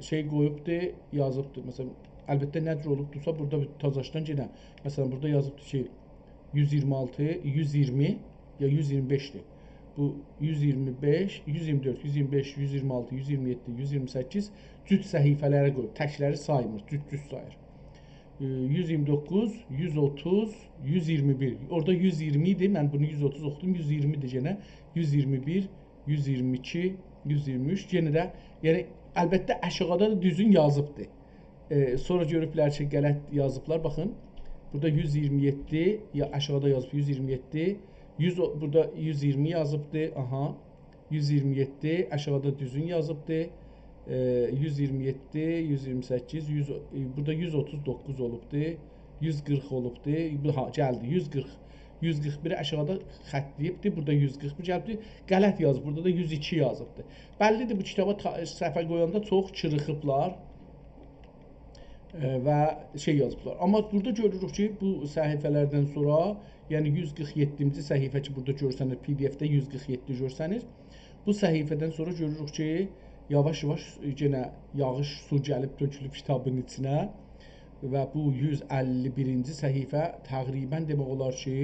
شئی قویوبدو، یازیبدی. مثلا، البته، نه جور اولوبدورسا، بورادا بیر تازاشدان یئنه، مثلا، بورادا یازیبدی کی، یوز ایگیرمی آلتی، یوز ایگیرمی یا یوز ایگیرمی بئشدیر. بو یوز ایگیرمی بئش، یوز ایگیرمی دؤرد، یوز ایگیرمی بئش، یوز ایگیرمی آلتی، یوز ایگیرمی یئددی، یوز ایگیرمی سککیز، جوت صفحه‌لری قویوب، تکلری سایمیر، جوت-جوت ساییر. ائ، یوز ایگیرمی دوققوز، یوز اوتوز، یوز ایگیرمی بیر. اورادا یوز ایگیرمی ایدی، من بونو یوز اوتوز اوخودوم، یوز ایگیرمی ایدی یئنه. یوز ایگیرمی بیر، یوز ایگیرمی ایکی، یوز ایگیرمی اوچ، یئنه ده، یعنی، البته، آشاغیدا دا دوزون یازیبدی. ائ، سونرا گؤروبلر کی، غلط یازیبلار. باخین، بورادا یوز ایگیرمی یئددی، یا آشاغیدا یازیب یوز ایگیرمی یئددی، یوز، بورادا یوز ایگیرمی یازیبدی، آها، یوز ایگیرمی یئددی، آشاغیدا دوزون یازیبدی. ائ، یوز ایگیرمی یئددی، یوز ایگیرمی سککیز، یوز، ائ، بورادا یوز اوتوز دوققوز اولوبدو، یوز قیرخ اولوبدو. بو، ها، گلدی، یوز قیرخ، یوز قیرخ بیر آشاغیدا خط دئییبدی، بورادا یوز قیرخ بیر گلیبدی، غلط یازیب، بورادا دا یوز ایکی یازیبدی. بللی‌دیر، بو کیتابا تا-، صفحه قویاندا چوخ چیریخیبلار. ائ، و شئی یازیبلار. آمما بورادا گؤروروک کی، بو صفحه‌لردن سونرا، یعنی یوز قیرخ یئددینجی صفحه کی، بورادا گؤرسنیر، پی دی اف‌ده یوز قیرخ یئددی گؤرسنیر. بو صفحه‌دن سونرا گؤروروک کی، یاواش-یاواش یئنه یاغیش، سو گلیب تؤکولوب کیتابین ایچینه و بو یوز اللی بیرینجی صفحه تقریبا دئمک اولار کی،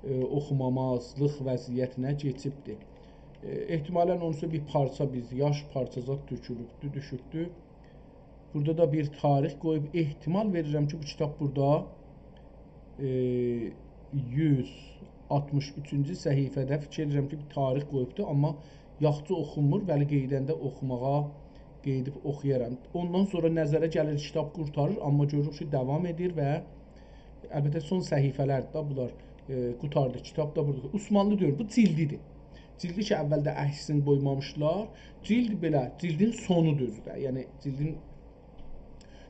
ائ، اوخومامازلیق وضعیتینه کئچیبدیر. ائ، احتمالا اونون اوسته بیر پارچا، بیر یاش پارچا زاد تؤکولوبدو، دوشوبدو. بورادا دا بیر تاریخ قویوب. احتمال وئریرم کی، بو کیتاب بورادا، ائ، یوز آلتمیش اوچونجو صفحه‌ده فیکیر ائدیرم کی، بیر تاریخ قویوبدو، آمما یاخشی اوخونمور، ولی قئییدنده اوخوماغا قئییدیب اوخویارام. اوندان سونرا نظره گلیر، کیتاب قورتاریر، آمما گؤروروک کی، داوام ائدیر و البته سون صفحه‌لردیر ده بونلار، ائ، قورتاردی، کیتاب دا بورادا. عثمانلی دؤورو، بو جیلدی‌دیر. جیلدی کی، اولده عکسینی قویمامیشلار. جیلد بئله، جیلدین سونودور اؤزو ده. یعنی، جیلدین،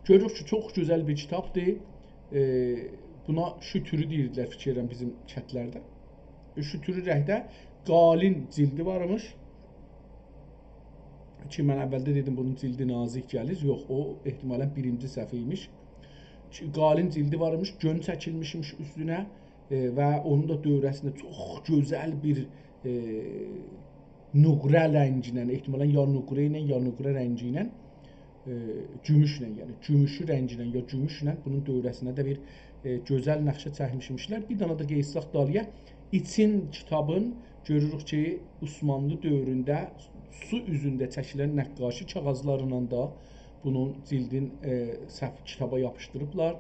گؤروروک کی، چوخ گؤزل بیر کیتابدیر. ائ، بونا شوتورو دئییردیلر، فیکیر ائدیرم، بیزیم کتلرده. ائ، شوتورو رنگده، قالین جیلدی وارمیش. کی، من اولده دئدیم، بونون جیلدی نازیک گلیر. یوخ، او احتمالا بیرینجی صفحه ایمیش. کی، قالین جیلدی وارمیش، گؤن چکیلمیشمیش اوستونه، ائ، و اونون دا دؤوره‌سینده چوخ گؤزل بیر، ائ، نقره رنگی ایله، احتمالا یا نقره ایله، یا نقره رنگی ایله، ائ، گوموشله، یعنی گوموشو رنگی ایله، یا گوموشله بونون دؤوره‌سینه ده بیر، ائ، گؤزل نقشه چکمیشمیشلر. بیر دانا دا قئییتسک دالییا، ایچین کیتابین گؤروروک کی، عثمانلی دؤورونده سو اوزونده چکیلن نقاشی کاغیذلارینان دا بونون جیلدین، ائ، صف-، کیتابا یاپیشدیریبلار.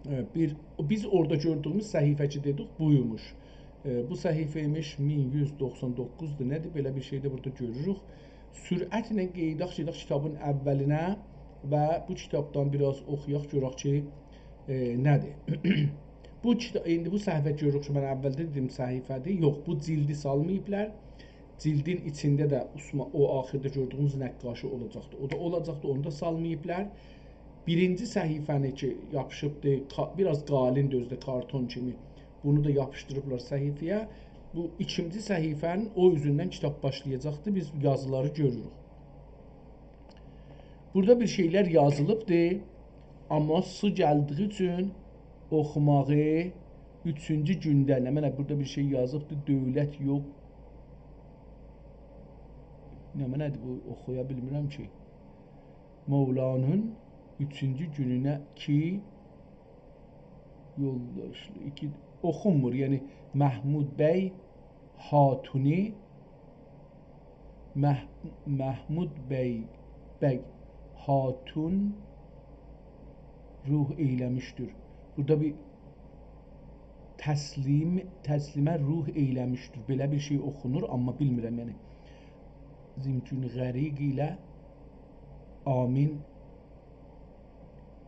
ائ، بیر، بیز اورادا گؤردویوموز صفحه کی دئدیک، بویموش. ائ، بو صفحه ایمیش، مین یوز دوخسان دوققوزدور، نه‌دیر؟ بئله بیر شئی ده بورادا گؤروروک. سرعتله قئییداق، گئدک کیتابین اوّلینه و بو کیتابدان بیر آز اوخویاق، گؤرک کی، ائ، نه‌دیر؟ بو کیتا-، ایندی بو صفحه گؤروروک کی، من اوّلده دئدیم صفحه‌دیر. یوخ، بو جیلدی سالماییبلار. جیلدین ایچینده ده عثما-، او آخیردا گؤردویوموز نقاشی اولاجاقدی. او دا اولاجاقدی، اونو دا سالماییبلار. بیرینجی صفحه‌نی کی یاپیشیبدی، کا-، بیر آز قالیندیر اؤزو ده، کارتون کیمی. بونو دا یاپیشدیریبلار صفحه‌یه. بو ایکینجی صفحه‌نین او اوزوندن کیتاب باشلایاجاقدی. بیز یازیلاری گؤروروک. بورادا بیر شئیلر یازیلیبدی، آمما سو گلدیگی اوچون اوخوماغی اوچونجو گونده، نمنه، بورادا بیر شئی یازیبدی، دؤولت یوخ. نمنه‌دیر بو، اوخویا بیلمیرم کی. مولانین اوچونجو گونونه کی یولداشلی، ایکی، اوخونمور. یعنی محمود بی خاتونی، مح-، محمود بی، بی خاتون روح ائیله‌میشدیر. بورادا بیر تسلیم، تسلیمه روح ائیله‌میشدیر. بئله بیر شئی اوخونور، آمما بیلمیرم، یعنی. زمجون غریق ایله آمین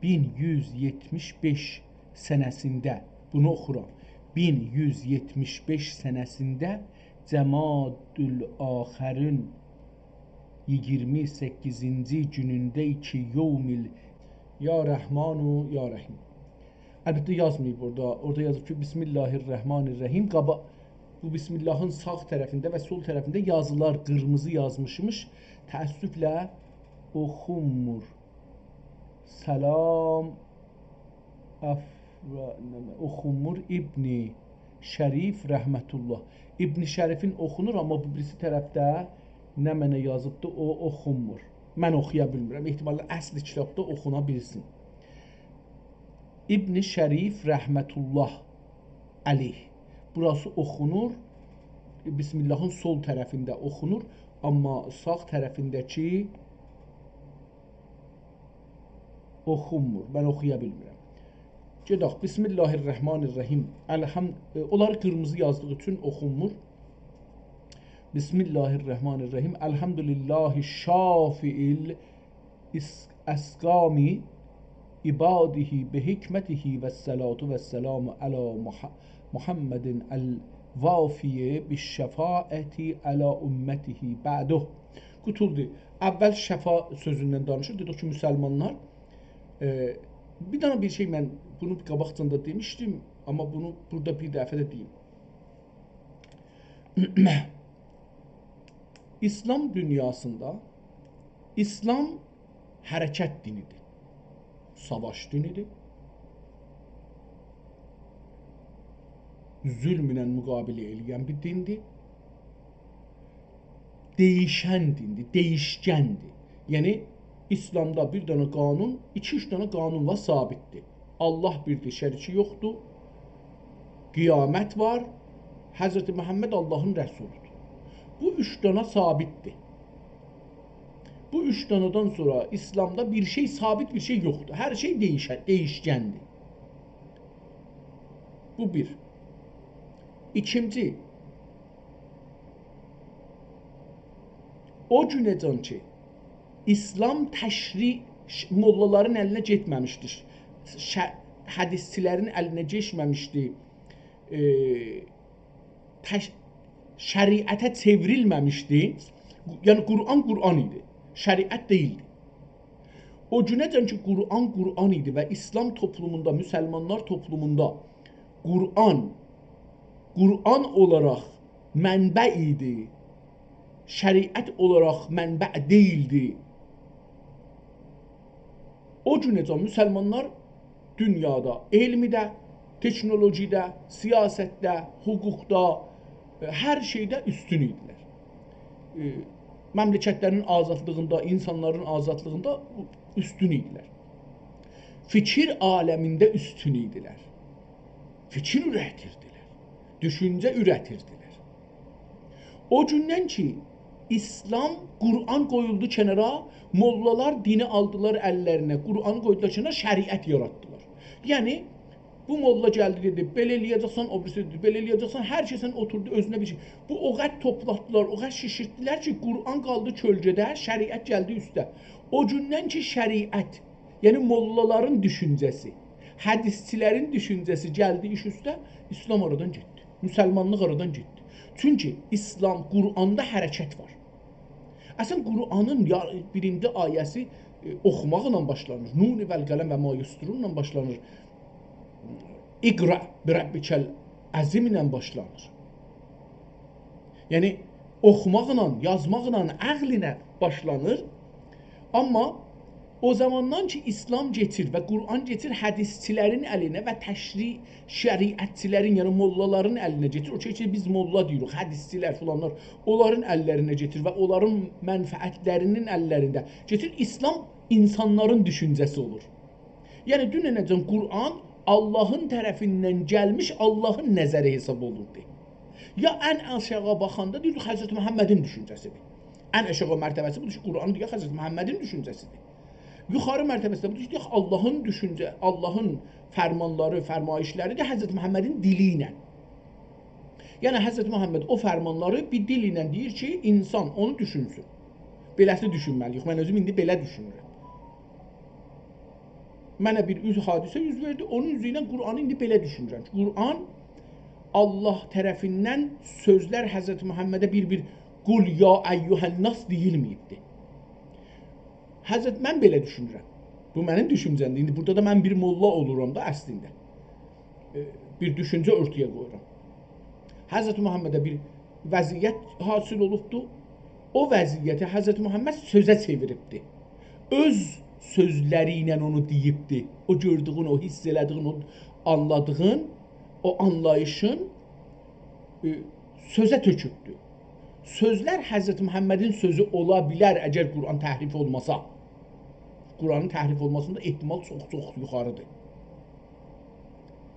مین یوز یئتمیش بئش سنه‌سینده، بونو اوخورام. مین یوز یئتمیش بئش سنه‌سینده جمادی آخرین ایگیرمی سککیزینجی گونونده کی یوم ال-، یا رحمان و یا رحیم. البته یازماییب اورادا. اورادا یازیب کی، بسم الله الرحمن الرحیم. قابا-، بو بسم اللهین ساغ طرفینده و سول طرفینده یازیلار، قیرمیزی یازمیشمیش. تأسفله اوخونمور. سلام افرا-، نمنه، اوخونمور ابن شریف رحمة الله. ابن شریفین اوخونور، آمما بو بیریسی طرفده نمنه یازیبدی، او اوخونمور. من اوخویا بیلمیرم. احتمالا اصلی کیتابدا اوخونا بیلسین. ابن شریف رحمة الله علیه. بوراسی اوخونور. بسم اللهین سول طرفینده اوخونور، آمما ساغ طرفینده‌کی اوخونمور. من اوخویا بیلمیرم. گئدک. بسم الله الرحمن الرحیم. الحم-، ائ، اونلاری قیرمیزی یازدیغی اوچون اوخونمور. بسم الله الرحمن الرحیم. الحمد لله شافی ال-، اس-، اسقام عباده بحکمته و الصلاة و السلام علی مح-، محمد الوافی بالشفاعة علی امته بعده. قوتولدو. اول شفا سؤزوندن دانیشیر. دئدیک کی، مسلمانلار، ائ، بیر دنه بیر شئی، من بونو قاباقجان دا دئمیشدیم، آمما بونو بورادا بیر دفعه ده دئییم. ایسلام دونیاسیندا ایسلام حرکت دینیدیر. ساواش دینیدیر. ظلمله مقابله ائله‌ین بیر دیندیر. دییشن دیندیر، دییشگندیر. یعنی، ایسلامدا بیر دنه قانون، ایکی-اوچ دنه قانون وار، ثابتدیر. الله بیردیر، شریکی یوخدور. قیامت وار، حضرت محمد اللهین رسولودور. بو اوچ دنه ثابتدیر. بو اوچ دنه‌دن سونرا ایسلامدا بیر شئی ثابت، بیر شئی یوخدور. هر شئی دییشه-، دییشگندیر. بو بیر. ایکینجی، او گونه‌جن کی، ایسلام تشریع، ش-، موللالارین الینه گئتمه‌میشدی، ش-، حدیثچیلرین الینه کئچمه‌میشدی، ائ، تش-، شریعته چئوریلمه‌میشدی. یعنی، قرآن قرآن ایدی، شریعت دئییلدی. او گونه‌جن کی، قرآن قرآن ایدی و ایسلام توپلوموندا، مسلمانلار توپلوموندا قرآن، قرآن اولاراق منبع ایدی، شریعت اولاراق منبع دئییلدی. او گونه‌جن مسلمانلار دونیادا، علمده، تکنولوژیده، سیاستده، حقوقدا، ائ، هر شئیده اوستون ایدیلر. ائ، مملکتلرین آزادلیغیندا، اینسانلارین آزادلیغیندا اوستون ایدیلر. فیکیر عالمینده اوستون ایدیلر. فیکیر اوره‌تیردیلر. دوشونجه اوره‌تیردیلر. او گوندن کی، ایسلام، قرآن قویولدو کنارا، موللالار دینی آلدیلار اللرینه، قرآنی قویدولار کنارا، شریعت یاراتدیلار. یعنی، بو موللا گلدی، دئدی: «بئله ائله‌یه‌جکسن»، او بیریسی دئدی: «بئله ائله‌یه‌جکسن»، هر کسین اوتوردو اؤزونه بیر شئی. بو او قدر توپلاتدیلار، او قدر شیشیرتدیلر کی، قرآن قالدی کؤلگه‌ده، شریعت گلدی اوسته. او گوندن کی، شریعت، یعنی موللالارین دوشونجه‌سی، حدیثچیلرین دوشونجه‌سی گلدی ایش اوسته، ایسلام آرادان گئتدی. مسلمانلیق آرادان گئتدی. چونکی ایسلام، قرآندا حرکت وار. اصلاً، قرآنین یا-، بیرینجی آیه‌سی، ائ، اوخوماقلا باشلانیر. «نون والقلم وما یسطرون»لا باشلانیر. «اقرأ بربک العظیم» ایله باشلانیر. یعنی، اوخوماقلا، یازماقلا، عقل ایله باشلانیر. آمما او زاماندان کی، ایسلام کئچیر و قرآن کئچیر حدیثچیلرین الینه و تشریع، شریعتچیلرین، یعنی موللالارین الینه کئچیر. او کی، کی، بیز موللا دئییریک، حدیثچیلر، فلانلار، اونلارین اللرینه کئچیر و اونلارین منفعتلرینین اللرینده کئچیر. ایسلام اینسانلارین دوشونجه‌سی اولور. یعنی، دوننه‌جن قرآن آللاهین طرفیندن گلمیش، آللاهین نظری حساب اولوردو. یا ان آشاغی باخاندا دئییردیک، حضرت محمدین دوشونجه‌سیدیر. ان آشاغی مرتبه‌سی بودور کی، قرآن دئییر، حضرت محمدین دوشونجه‌سیدیر. یوخاری مرتبه‌سی ده بودور کی، دئیک، آللاهین دوشونجه، آللاهین فرمانلاری، فرمایشلری ده حضرت محمدین دیلی ایله. یعنی، حضرت محمد او فرمانلاری بیر دیل ایله دئییر کی، اینسان اونو دوشونسون. بئله‌سی دوشونمه‌لی‌ییک. من اؤزوم ایندی بئله دوشونورم. منه بیر اوز-، حادثه اوز وئردی، اونون اوزو ایله قرآنی ایندی بئله دوشونورم کی، قرآن آللاه طرفیندن سؤزلر حضرت محمده بیر-بیر «قل یا ایها الناس» دئییلمه‌ییبدی. حضرت، من بئله دوشونورم. بو منیم دوشونجه‌مدیر. ایندی بورادا دا من بیر موللا اولورام دا اصلینده. ائ، بیر دوشونجه اورتایا قویورام. حضرت محمده بیر وضعیت حاصل اولوبدو. او وضعیتی حضرت محمد سؤزه چئویریبدی. اؤز سؤزلری ایله اونو دئییبدی. او گؤردویون، او حس ائله‌دییین، او آنلادییین، او آنلاییشین، ائ، سؤزه تؤکوبدو. سؤزلر حضرت محمدین سؤزو اولا بیلر، اگر قرآن تحریف اولماسا. قرآنین تحریف اولماسیندا احتمال چوخ-چوخ یوخاریدیر.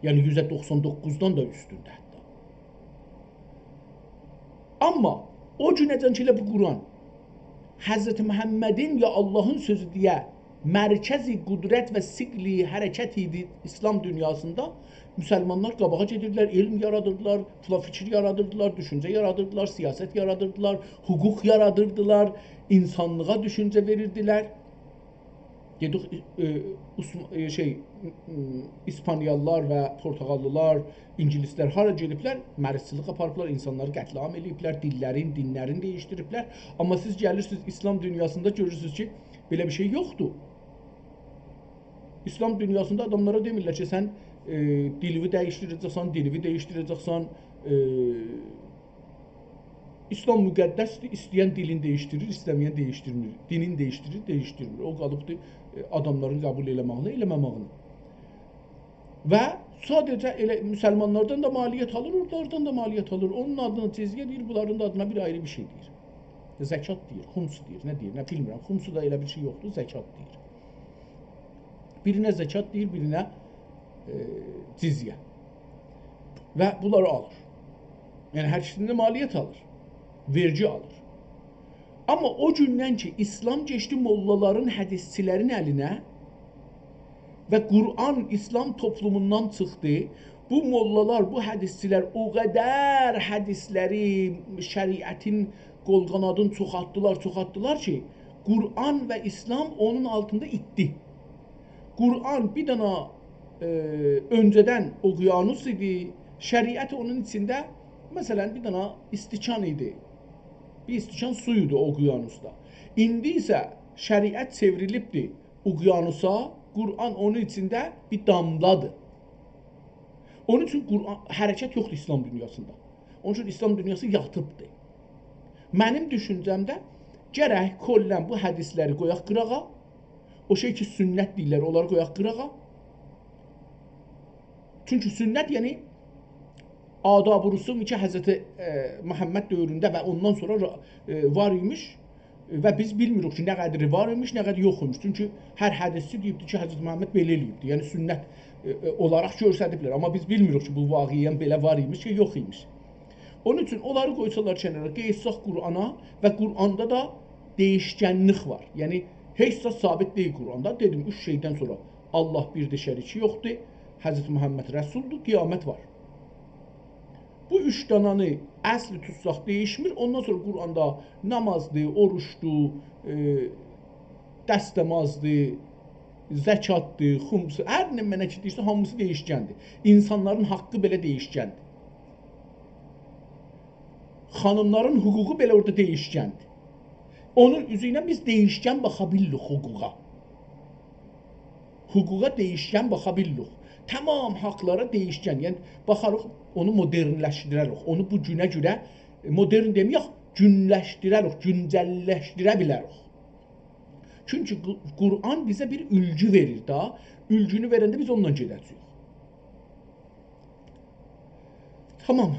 یعنی، یوزده دوخسان دوققوزدان دا اوستونده حتی. آمما او گونه‌جن کی، ائله بو قرآن حضرت محمدین یا آللاهین سؤزو دئیه مرکز قدرت و ثقل حرکت ایدی ایسلام دونیاسیندا، مسلمانلار قاباغا گئدیردیلر، علم یارادیردیلار، فلا-، فیکیر یارادیردیلار، دوشونجه یارادیردیلار، سیاست یارادیردیلار، حقوق یارادیردیلار، اینسانلیغا دوشونجه وئریردیلر. دئدیک، ائ، عثم-، ائ، شئی، م، م، ایسپانیالیلار و پرتغاللیلار، اینگیلیسلر هارا گئدیبلر؟ مریضچیلیق آپاریبلار، اینسانلاری قتل‌عام ائله‌ییبلر، دیللرین، دینلرین دییشدیریبلر. آمما سیز گلیرسینیز ایسلام دونیاسیندا، گؤرورسونوز کی، بئله بیر شئی یوخدور. ایسلام دونیاسیندا آداملارا دئمیرلر کی، سن، ائ، دیلیوی دییشدیره‌جکسن، دینیوی دییشدیره‌جکسن، ائ، ایسلام مقدسدیر، ایسته‌ین دیلین دییشدیریر، ایسته‌مه‌ین دییشدیرمیر. دینین دییشدیریر، دییشدیرمیر. او قالیبدیر، ائ، آداملارین قبول ائله‌مه‌یینه، ائله‌مه‌مه‌یینه. و ساده‌جه ائله مسلمانلاردان دا مالیات آلیر، اونلاردان دا مالیات آلیر. اونون آدینا جزیه دئییر، بونلارین دا آدینا بیر آیری بیر شئی دئییر. زکات دئییر، خمس دئییر، نه دئییر، نه بیلمیرم. خمسو دا ائله بیر شئی یوخدور، زکات دئییر. بیرینه زکات دئییر، بیرینه، ائ، جزیه. و بونلاری آلیر. یعنی، هر ایکیسینده مالیات آلیر. وئرگی آلیر. آمما او گوندن کی، ایسلام کئچدی موللالارین، حدیثچیلرین الینه و قرآن ایسلام توپلوموندان چیخدی، بو موللالار، بو حدیثچیلر او قدر حدیثلری، شریعتین قول-قانادینی چوخالتدیلار، چوخالتدیلار کی، قرآن و ایسلام اونون آلتیندا ایتدی. قرآن بیر دنه، ائ، اؤنجه‌دن اقیانوس ایدی، شریعت اونون ایچینده، مثلا، بیر دنه استکان ایدی. بیر استکان سو ایدی او اقیانوسدا. ایندی ایسه شریعت چئوریلیبدی اقیانوسا، قرآن اونون ایچینده بیر داملادیر. اونون اوچون قرآن، حرکت یوخدور ایسلام دونیاسیندا. اونون اوچون ایسلام دونیاسی یاتیبدیر. منیم دوشونجه‌مده گرک کلاً بو حدیثلری قویاق قیراغا. او شئی کی، سنت دئییرلر، اونلاری قویاق قیراغا. چونکی سنت، یعنی، آداب و رسوم کی، حضرت، ائ، محمد دؤورونده و اوندان سونرا را-، ائ، وار ایمیش و بیز بیلمیریک کی، نه قدری وار ایمیش، نه قدری یوخ ایمیش. چونکی هر حدیثچی دئییبدیر کی، حضرت محمد بئله ائله‌ییبدیر. یعنی، سنت، ائ، ائ، اولاراق گؤستریبلر. آمما بیز بیلمیریک کی، بو واقعاً بئله وار ایمیش، کی، یوخ ایمیش. اونون اوچون اونلاری قویسالار کنارا، قئییتساق قرآنا و قرآندا دا دییشکنلیک وار. یعنی، هئچ زاد ثابت دئییل قرآندا. دئدیم، اوچ شئیدن سونرا الله بیردیر، شریکی یوخدور، حضرت محمد رسولدور، قیامت وار. بو اوچ دانانی اصلی توتساق دییشمیر، اوندان سونرا قرآندا نامازدیر، اوروجدور، ائ، دستمازدیر، زکاتدیر، خمسدیر، هر نمنه کی دئییرسه، هامیسی دییشکندیر. اینسانلارین حاققی بئله دییشکندیر. خانیملارین حقوقو بئله اورادا دییشکندیر. اونون اوزو ایله بیز دییشکن باخا بیلیریک حقوقا. حقوقا دییشکن باخا بیلیریک. تمام حاقلارا دییشکن. یعنی، باخاریق، اونو مدرنلشدیرریک. اونو بو گونه گؤره، ائ، مدرن دئمه‌یک، گونلشدیرریک، گونجللشدیره بیلریک. چونکی قو-، قرآن بیزه بیر اولگو وئریر دا. اولگونو وئرنده بیز اونونلا گئده‌جه‌ییک. تامام.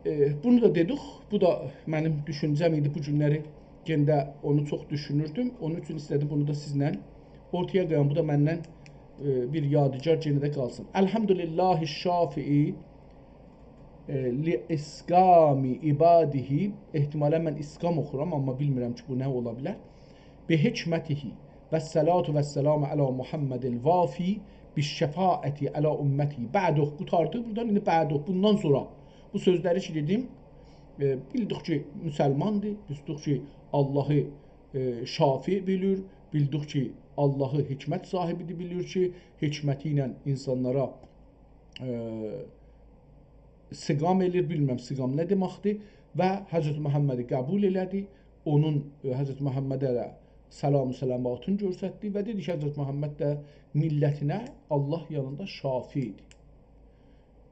ائ، بونو دا دئدیک. بو دا منیم دوشونجه‌م ایدی بو گونلری. یئنه ده اونو چوخ دوشونوردوم. اونون اوچون ایسته‌دیم بونو دا سیزله اورتایا قویام. بو دا مندن، ائ، بیر یادگار یئنه ده قالسین. الحمدلله الشافع، ائ، لاسقام عباده. احتمالاً من اسقام اوخورام، آمما بیلمیرم کی، بو نه اولا بیلر. بحکمته و الصلاة و السلام علی محمد الوافی بالشفاعة علی امته. بعده، قوتاردی بورادان، ایندی بعده، بوندان سونرا. بو سؤزلری کی دئدیم، ائ، بیلدیک کی، مسلماندیر، بیلدیک کی، اللهی، ائ، شافع بیلیر، بیلدیک کی، اللهی حکمت صاحبیدیر، بیلیر کی، حکمتی ایله اینسانلارا، ائ، سقام ائله‌ییر، بیلمیرم سقام نه دئمکدیر، و حضرت محمدی قبول ائله‌دی، اونون، ائ، حضرت محمده ده سلام و صلواتینی گؤرستدی و دئدی کی، حضرت محمد ده میللتینه الله یانیندا شافع ایدی.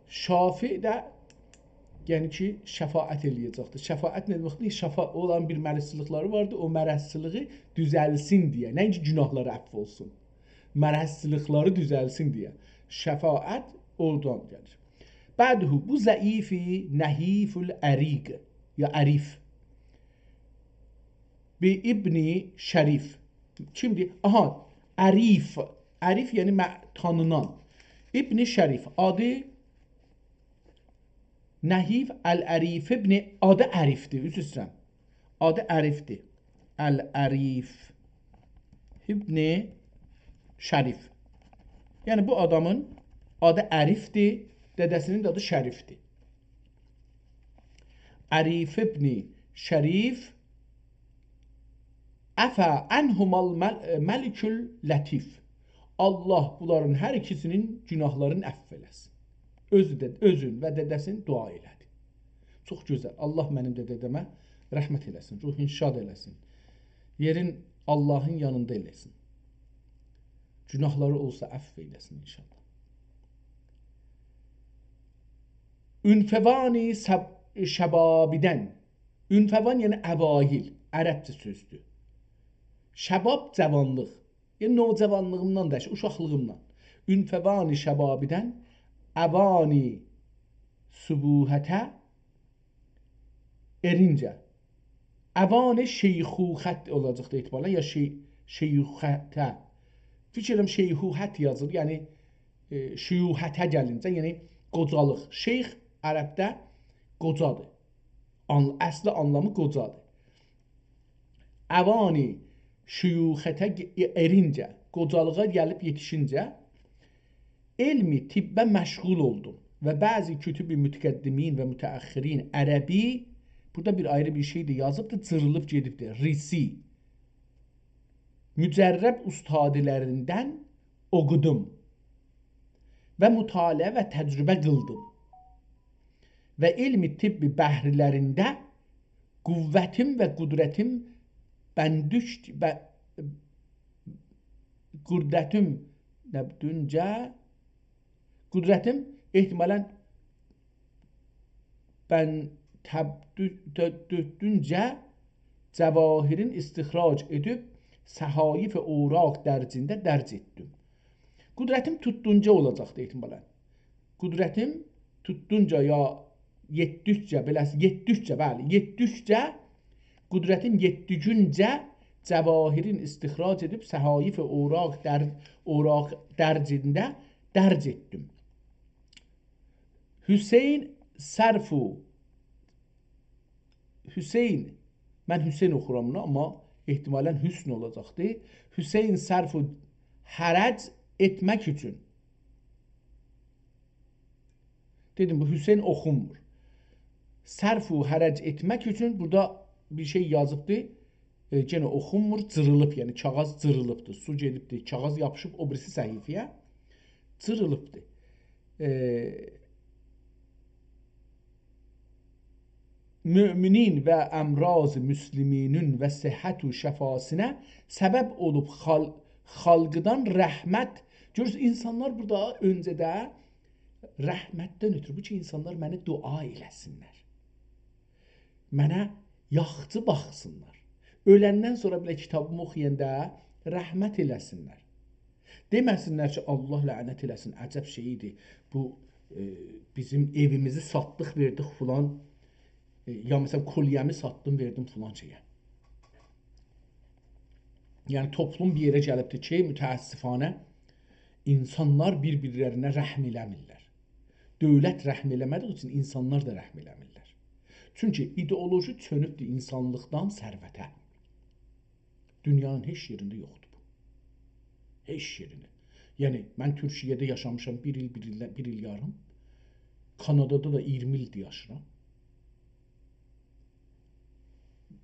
شافع ده، یعنی کی، شفاعت ائله‌یه‌جکدیر. شفاعت نه دئمکدیر؟ شفا-، اونلارین بیر مرضچیلیقلاری واردی، او مرضچیلیغی دوزلسین دئیه، نه اینکی گناهلاری عفو اولسون. مرضچیلیقلاری دوزلسین دئیه. شفاعت اورادان گلیر. بعده، بو ضعیفی نحیف العریق، یا عریف. به ابن شریف. کیمدیر؟ آها، عریف. عریف یعنی مع-، تانینان. ابن شریف. آدی نحیف العریف ابن، آدی عریفدیر، عذر ایسته‌ییرم. آدی عریفدیر. العریف ابن شریف. یعنی بو آدامین آدی عریفدیر، دده‌سینین ده آدی شریفدیر. عریف ابن شریف، عفا عنهما المل-، ملک اللطیف. الله بونلارین هر ایکیسینین گناهلارینی عفو ائله‌سین. اؤزو ده، اؤزون و دده‌سین دعا ائله‌دی. چوخ گؤزل. الله منیم ده دده‌مه رحمت ائله‌سین، روحون شاد ائله‌سین. یئرین اللهین یانیندا ائله‌سین. گناهلاری اولسا عفو ائله‌سین انشاءالله. عنفوان سب-، شبابیدن. عنفوان یعنی اوایل، عربجه سؤزدور. شباب جوانلیق. یعنی نوجوانلیغیمدان دا، اوشاقلیغیمدان. عنفوان شبابیدن اوان صبوحته ارینجه. اوان شیخوخت اولاجاقدی احتمالاً، یا شی-، شیوخته. فیکیر ائدیرم شیخوخت یازیلیر، یعنی، ائ، شیوخته گلینجه، یعنی قوجالیق. شیخ عربده قوجادیر. آن-، اصلی آنلامی قوجادیر. اوان شیوخته گ-، ارینجه، قوجالیغا گلیب یئتیشینجه علم طبه مشغول اولدوم و بعضی کتب متقدمین و متأخرین عربی، بورادا بیر آیری بیر شئی ده یازیبدیر، جیریلیب گئدیبدیر. ریسی، مجرب استادلاریندان اوخودوم و مطالعه و تجربه قیلدیم. و علم طب بحرلرینده قوتیم و قدرتیم بندوشت و قدرتیم نبدونجه، قدرتیم احتمالاً بن تب-، دو-، دو-، دوتدونجه جواهرین استخراج ائدیب صحایف اوراق درجینده درج ائتدیم. قدرتیم توتدونجا اولاجاقدی احتمالاً. قدرتیم توتدونجا یا یئتدیکجه، بئله‌سی، یئتدیکجه، بلی، یئتدیکجه، قدرتیم یئتدیگینجه جواهرین استخراج ائدیب صحایف اوراق در-، اوراق درجینده درج ائتدیم. حسین صرف و حسین، من حسین اوخورام بونو، آمما احتمالاً حسن اولاجاقدی. حسین صرف و حرج ائتمک اوچون. دئدیم، بو حسین اوخونمور. صرف و حرج ائتمک اوچون بورادا بیر شئی یازیبدی. ائ، یئنه اوخونمور، جیریلیب، یعنی کاغیذ جیریلیبدی. سو گئدیبدی، کاغیذ یاپیشیب او بیریسی صفحه‌یه، جیریلیبدی. ائ، مؤمنین و امراض مسلمینین و صحت و شفاسینه سبب اولوب خال-، خالقدان رحمت. گؤرورسن، اینسانلار بورادا اؤنجه ده رحمتدن اؤترو، بو کی، اینسانلار منه دعا ائله‌سینلر. منه یاخشی باخسینلار. اؤلندن سونرا بئله کیتابیمی اوخویاندا رحمت ائله‌سینلر. دئمه‌سینلر کی، الله لعنت ائله‌سین، عجب شئیدی. بو، ائ، بیزیم ائویمیزی ساتدیق، وئردیک فلان، ائ، یا مثلا، کلیه‌می ساتدیم، وئردیم فلان شئیه. یعنی، توپلوم بیر یئره گلیبدیر کی، متأسفانه اینسانلار بیر-بیرلرینه رحم ائله‌میرلر. دؤولت رحم ائله‌مه‌دیگی اوچون اینسانلار دا رحم ائله‌میرلر. چونکی ایدئولوژی چؤنوبدور اینسانلیقدان ثروته. دونیانین هئچ یئرینده یوخدور بو. هئچ یئرینده. یعنی، من تورکیه‌ده یاشامیشام بیر ایل، بیر ایل، بیر ایل یاریم. کانادادا دا اییرمی ایلدیر یاشاییرام.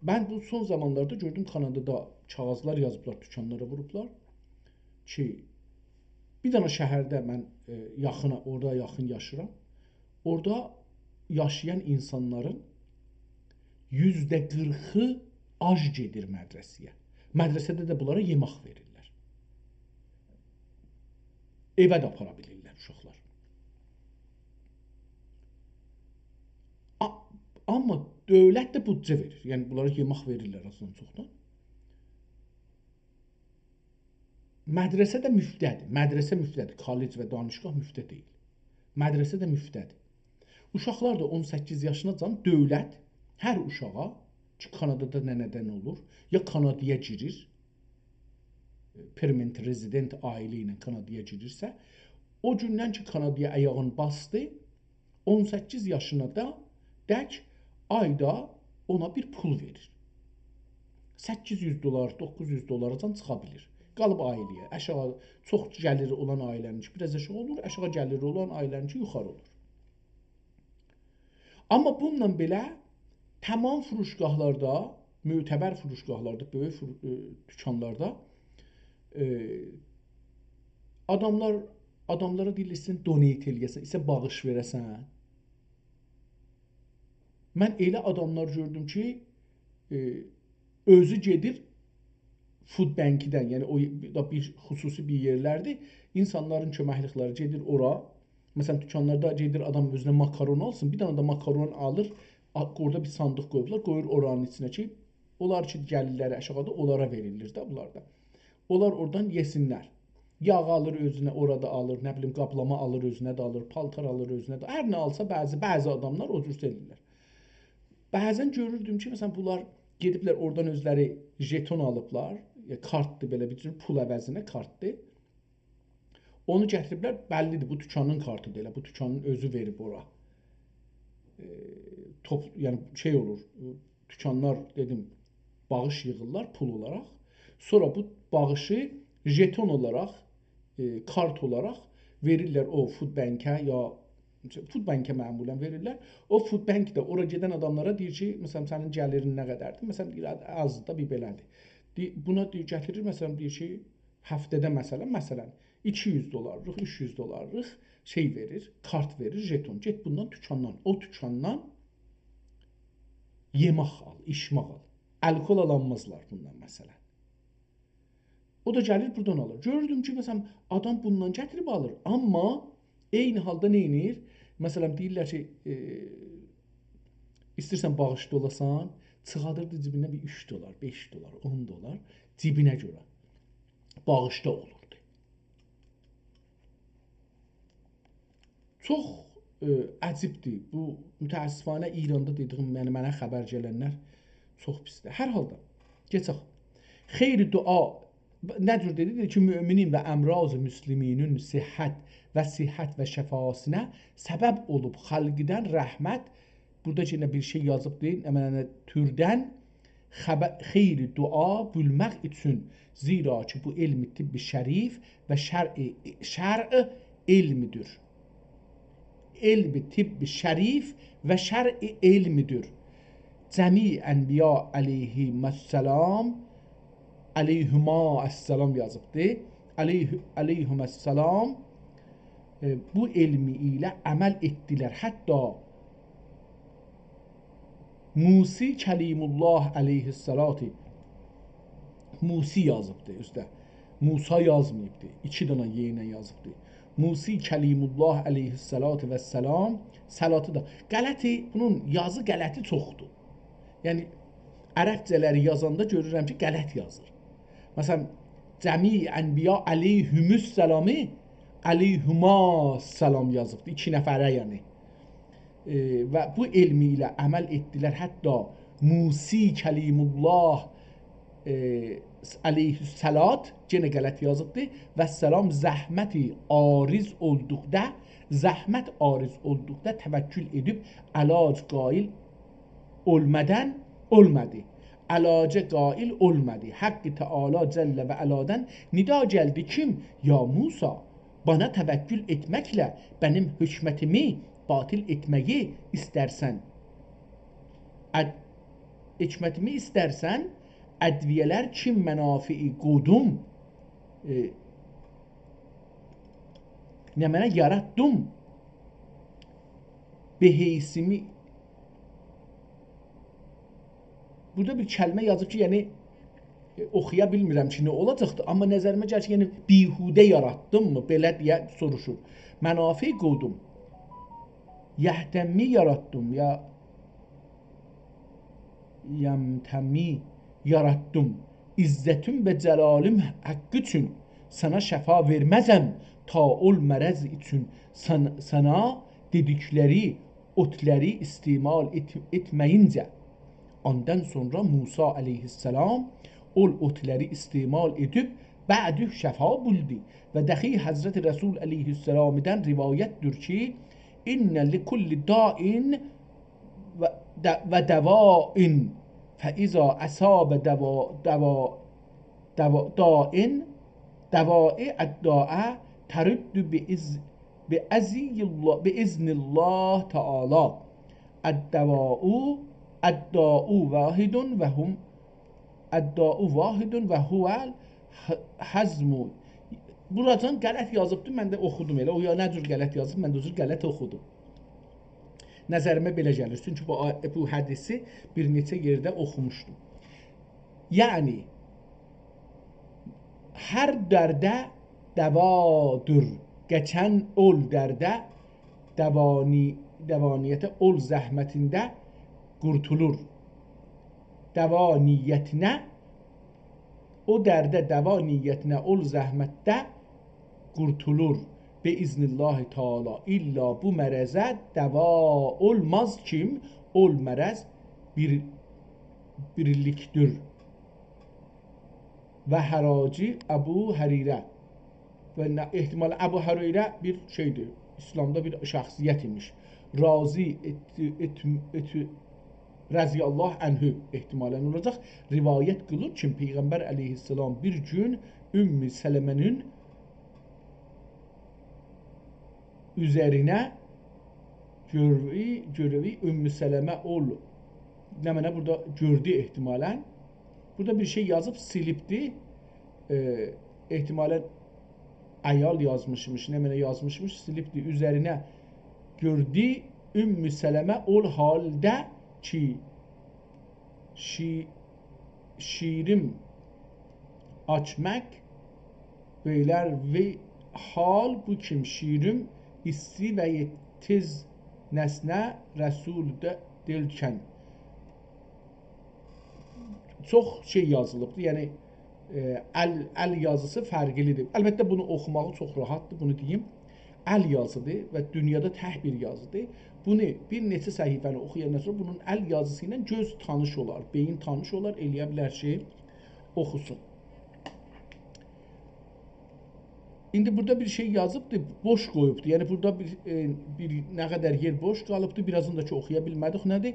من بو سون زامانلاردا گؤردوم، کانادادا کاغیذلار یازیبلار، دوکانلارا ووروبلار کی، بیر دنه شهرده من، ائ، یاخینا، اورادا یاخین یاشاییرام. اورادا یاشایان اینسانلارین یوزده قیرخی آج گئدیر مدرسه‌یه. مدرسه‌ده ده بونلارا یئمک وئریرلر. ائوه ده آپارا بیلیرلر اوشاقلار. آ-، آمما دؤولت ده بودجه وئریر. یعنی، بونلارا یئمک وئریرلر آزدان چوخدان. مدرسه ده مفته‌دیر. مدرسه مفته‌دیر. کالج و دانشگاه مفته دئییل. مدرسه ده مفته‌دیر. اوشاقلار دا اون سککیز یاشیناجان دؤولت هر اوشاغا کی، کانادادا ننه‌دن اولور، یا کانادایا گیریر، permanent resident آیلی ایله کانادایا گیریرسه، او گوندن کی، کانادایا آیاغین باسدی، اون سککیز یاشینا دا دک آیدا اونا بیر پول وئریر. سککیز یوز دلار، دوققوز یوز دلاراجان چیخا بیلیر. قالیب عایله‌یه، آشاغی، چوخ گلیری اولان عایله‌نینکی بیر آز آشاغی اولور، آشاغی گلیری اولان عایله‌نینکی یوخاری اولور. آمما بونونلا بئله تمام فروشگاهلاردا، معتبر فروشگاهلاردا، بؤیوک فرو-، ائ، دوکانلاردا، ائ، آداملار، آداملارا دئییرلر، ایسته‌ییرسن donate ائله‌یه‌سن، ایسته‌ییرسن باغیش وئره‌سن. من ائله آداملار گؤردوم کی، ائ، اؤزو گئدیر food bank-دن، یعنی او دا بیر خصوصی بیر یئرلردیر. اینسانلارین کؤمکلیکلری گئدیر اورا. مثلا، دوکانلاردا گئدیر آدام اؤزونه ماکارون آلسین، بیر دنه ده ماکارون آلیر، آ-، اورادا بیر صاندیق قویوبلار، قویور اورانین ایچینه کی، اونلار کی گلیرلر آشاغیدا، اونلارا وئریلیر ده بونلار دا. اونلار اورادان یئسینلر. یاغ آلیر اؤزونه، اورادا آلیر، نه بیلیم، قابلاما آلیر اؤزونه ده آلیر، پالتار آلیر اؤزونه ده. هر نه آلسا، بعضی، بعضی آداملار او جور ائله‌ییرلر. بعضا گؤروردوم کی، مثلا، بونلار گئدیبلر اورادان اؤزلری ژتون آلیبلار، یا کارتدیر بئله بیر جور پول عوضینه کارتدیر. اونو گتیریبلر، بللی‌دیر، بو دوکانین کارتی‌دیر، ائله بو دوکانین اؤزو وئریب اورا. ائ، توپ-، یعنی شئی اولور، ائ، دوکانلار، دئدیم، باغیش ییغیرلار پول اولاراق. سونرا بو باغیشی ژتون اولاراق، ائ، کارت اولاراق وئریرلر او food bank-ه، یا food bank-ه معمولا وئریرلر. او food bank ده اورا گئدن آداملارا دئییر کی، مثلا، سنین گلیرین نه قدردیر؟ مثلا، دئییر، آزدیر دا، بیر بئله‌دیر. دئ-، بونا دئییر، گتیریر، مثلا، دئییر کی، هفته‌ده، مثلا، مثلا، ایکی یوز دلارلیق، اوچ یوز دلارلیق شئی وئریر، کارت وئریر، ژتون. گئت بوندان دوکاندان، او دوکاندان یئمک آل، ایچمک آل. الکل آلانمازلار بوندان، مثلا. او دا گلیر بورادان آلیر. گؤردوم کی، مثلا، آدام بوندان گتیریب آلیر، آمما عینی حالدا نه ائدیر؟ مثلا، دئییرلر کی، ائ، ایسته‌ییرسن باغیشدا اولاسان، چیخادیردی جیبیندن بیر اوچ دلار، بئش دلار، اون دلار، جیبینه گؤره باغیشدا اولوردو. چوخ، ائ، عجیبدیر. بو، متأسفانه، ایراندا دئدیگیم، یعنی منه خبر گلنلر چوخ پیسدیر. هر حالدا، کئچک. خیر دعا، نه جور دئدی؟ دئدی کی، مؤمنین و امراض مسلمینین صحت و صحت و شفاسینه سبب اولوب خالقدان رحمت، بورادا یئنه بیر شئی یازیبدی، نمنه توردن خبر، خیر دعا بیلمک اوچون. زیرا کی، بو علم طب شریف و شرع، شرع علمدیر. علم طب شریف و شرع علمدیر. جمیع انبیا علیهم السلام، علیهما السلام یازیبدی. علیه، علیهم السلام، ائ، بو علمی ایله عمل ائتدیلر. حتی موسی کلیم الله علیه الصلاة، موسی یازیبدی اوسته. موسی یازماییبدی. ایکی دنه ی ایله یازیبدی. موسی کلیم الله علیه الصلاة و السلام، صلاتی دا. غلطی، بونون یازی غلطی چوخدور. یعنی، عربجه‌لری یازاندا گؤرورم کی، غلط یازیر. مثلا، جمیع انبیا علیهم السلامی علیهما السلام یازیبدی. ایکی نفره، یعنی. ائ، و بو علمی ایله عمل ائتدیلر. حتی موسی کلیم الله، ائ، علیه الصلاة، یئنه غلط یازیبدی. و السلام، زحمتی عارض اولدوقدا، زحمت عارض اولدوقدا توکل ائدیب علاج قائل اولمادان، اولمادی. علاجه قائل اولمادی. حق تعالی جل و علادان ندا گلدی: کیم؟ یا موسی، بنا توکل ائتمکله منیم حکمتیمی باطل ائتمه‌یی ایسترسن؟ اد-، حکمتیمی ایسترسن، ادویه‌لر کیم منافعی قودوم، ائ، نمنه یاراتدیم، به حیثیمی، بورادا بیر کلمه یازیب کی، یعنی، ائ، اوخویا بیلمیرم کی، نه اولاجاقدیر، آمما نظریمه گلیر کی، یعنی، بیهوده یاراتدیم‌می؟ بئله دئیه سوروشور. منافع قودوم. یهتمی یاراتدیم، یا یمتمی یاراتدیم. عزتیم و جلالیم حقی اوچون سنه شفا وئرمزم، تا اول مرض اوچون سن-، سنه دئدیکلری اوتلاری استعمال ائت-، ائتمه‌یینجه. آندان سونرا موسی علیه السلام اول اوتلاری استعمال ائدیب بعدو شفا بولدو. و دخی حضرت رسول علیه السلامدان روایتدیر کی، ان لکل داء و د-، و دواء، فاذا اصاب دوا-، دوا-، دوا-، داء، دواء الداء ترد بإذ-، بإذن الله، بإذن الله تعالی. الدواء، الداء واحد و هم، الداء واحد و هو الهضم. بوراجان غلط یازیبدی، من ده اوخودوم ائله. او یا نه جور غلط یازیب، من ده او جور غلط اوخودوم. نظریمه بئله گلیر. چونکی بو آ-، بو حدیثی بیر نئچه یئرده اوخوموشدوم. یعنی، هر درده دوادیر کئچن اول درده، دوانی-، دوانیته اول زحمتینده قورتولور. دوانیتینه، او درده دوانیتینه اول زحمتده قورتولور. بإذن الله تعالی. الا بو مرضه دوا اولماز کیم، اول مرض بیر، بیرلیکدیر. و حراجی ابو هریره. و نه-، احتمالا ابو هریره بیر شئیدیر، ایسلامدا بیر شخصیت ایمیش. راضی ات-، ات-، ات-، رضی الله عنه احتمالا اولاجاق. روایت قیلیر کی، پیغمبر علیه السلام بیر گون ام سلمه‌نین اوزرینه گؤروی، گؤروی ام سلمه اول، نمنه بورادا گؤردو احتمالا. بورادا بیر شئی یازیب سیلیبدی. ائ، احتمالا عیال یازمیشمیش، نمنه یازمیشمیش، سیلیبدی. اوزرینه گؤردو ام سلمه اول حالده کی، شی-، شیریم آچماق بئلر وی حال بو کیم شیریم ایستی و یئتیز نسنه رسول ده دلکن. چوخ شئی یازیلیبدیر، یعنی، ائ، ال، ال یازیسی فرقلیدیر. البته، بونو اوخوماغی چوخ راحتدیر، بونو دئییم. ال یازیدیر و دونیادا تک بیر یازیدیر. بونو بیر نئچه صفحه‌نی اوخویاندان سونرا بونون ال یازیسی ایله گؤز تانیش اولار، بئیین تانیش اولار، ائلیه بیلر کی، اوخوسون. ایندی بورادا بیر شئی یازیبدی، بوش قویوبدو. یعنی بورادا بیر، ائ، بیر نه قدر یئر بوش قالیبدی، بیر آزینی دا کی اوخویا بیلمه‌دیک. نه‌دیر؟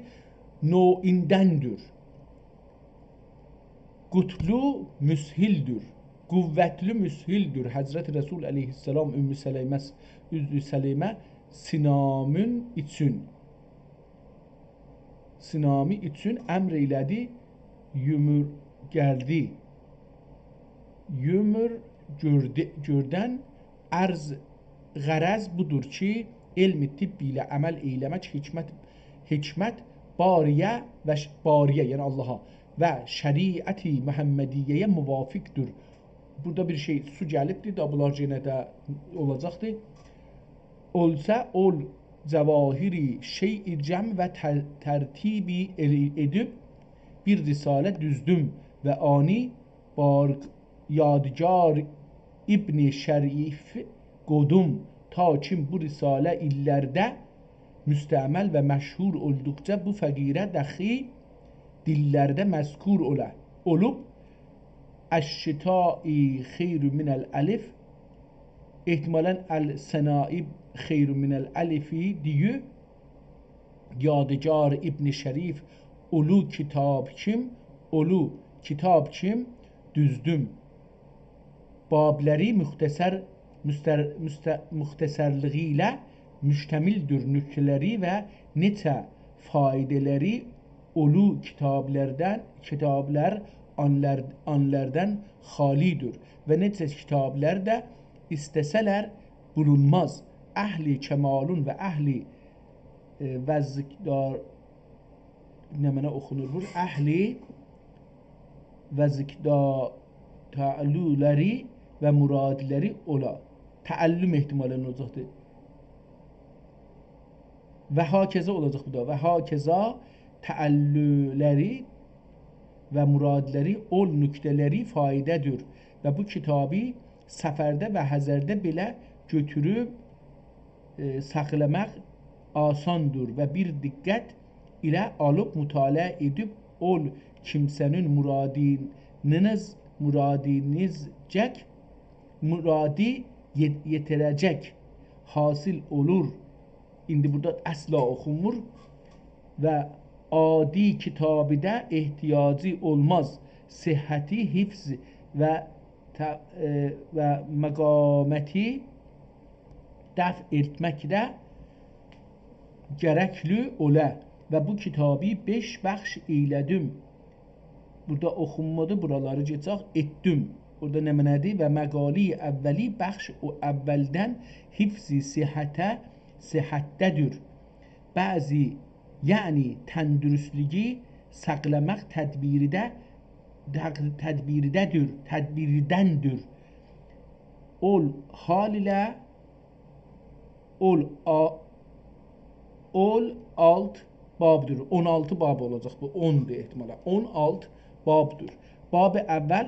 نوعیندندیر. قوتلو مسهلدیر. قوتلو مسهلدیر. حضرت رسول علیه‌السلام امّ سلمه، امّ سلمه سینامین اوچون، سینامی اوچون امر ائیله‌دی، یومور گلدی. یومور گؤردو، گؤردن عرض، غرض بودور کی، علم طب ایله عمل ائیله‌مک حکمت، حکمت باری‌یه و ش-، باری‌یه، یعنی آللاها و شریعت محمدیه‌یه موافقدیر. بورادا بیر شئی، سو گلیبدی، دا بونلار یئنه ده اولاجاقدی. اولسا اول جواهر شیء جمع و تر-، ترتیب ائل-، ائدیب بیر رساله دوزدوم و آنی بارق یادگار ابن شریف قودوم، تا کیم بو رساله ایللرده مستعمل و مشهور اولدوقجا بو فقیره دخی دیللرده مذکور اولا، اولوب، «الشتاء خیر من الألف»، احتمالاً «السنائب خیر من الألف» دئییر. یادگار ابن شریف اولو کیتاب کیم، اولو کیتاب کیم دوزدوم. بابلاری مختصر، مستر-، مست-، مختصرلیگی ایله مشتملدیر، نکته‌لری و نئچه فایده‌لری اولو کیتابلردن، کیتابلار آنلار-، آنلاردان خالی‌دیر و نئچه کیتابلار دا ایسته‌سه‌لر بولونماز. اهل کمالون و اهل، ائ، وزقدار، نمنه اوخونور بو؟ اهل وزقدار تعلولری و مرادلری اولا. تعلم احتمالاً اولاجاقدیر. و هکذا اولاجاق بو دا. و هکذا تعلولری و مرادلری اول نکته‌لری فایده‌دیر و بو کیتابی سفرده و حضرده بئله گؤتوروب، ائ، ساخلاماق آساندیر و بیر دقت ایله آلیب مطالعه ائدیب اول کیمسه‌نین مرادینیز، مرادینیزجک، مرادی یئ-، یئتیره‌جک حاصل اولور. ایندی بورادا اصلا اوخونمور. و عادی کیتابیده احتیاجی اولماز. صحتی حفظ و ت-، ائ، و مقامتی دفع ائتمکده گرکلی اولا و بو کیتابی بئش بخش ائیله‌دیم. بورادا اوخونمادی، بورالاری گئچک، ائتدیم. بورادا نمنه‌دیر؟ و مقاله اولی بخش او اولدن حفظ صحته، صحتده‌دیر. بعضی، یعنی تندرستلیگی ساخلاماق تدبیریده، تق-، تدبیریده‌دیر، تدبیردندیر. اول حال ایله اول آ-، اول آلت بابدیر. اون آلتی باب اولاجاق بو. اوندور احتمالاً. اون آلت بابدیر. باب اول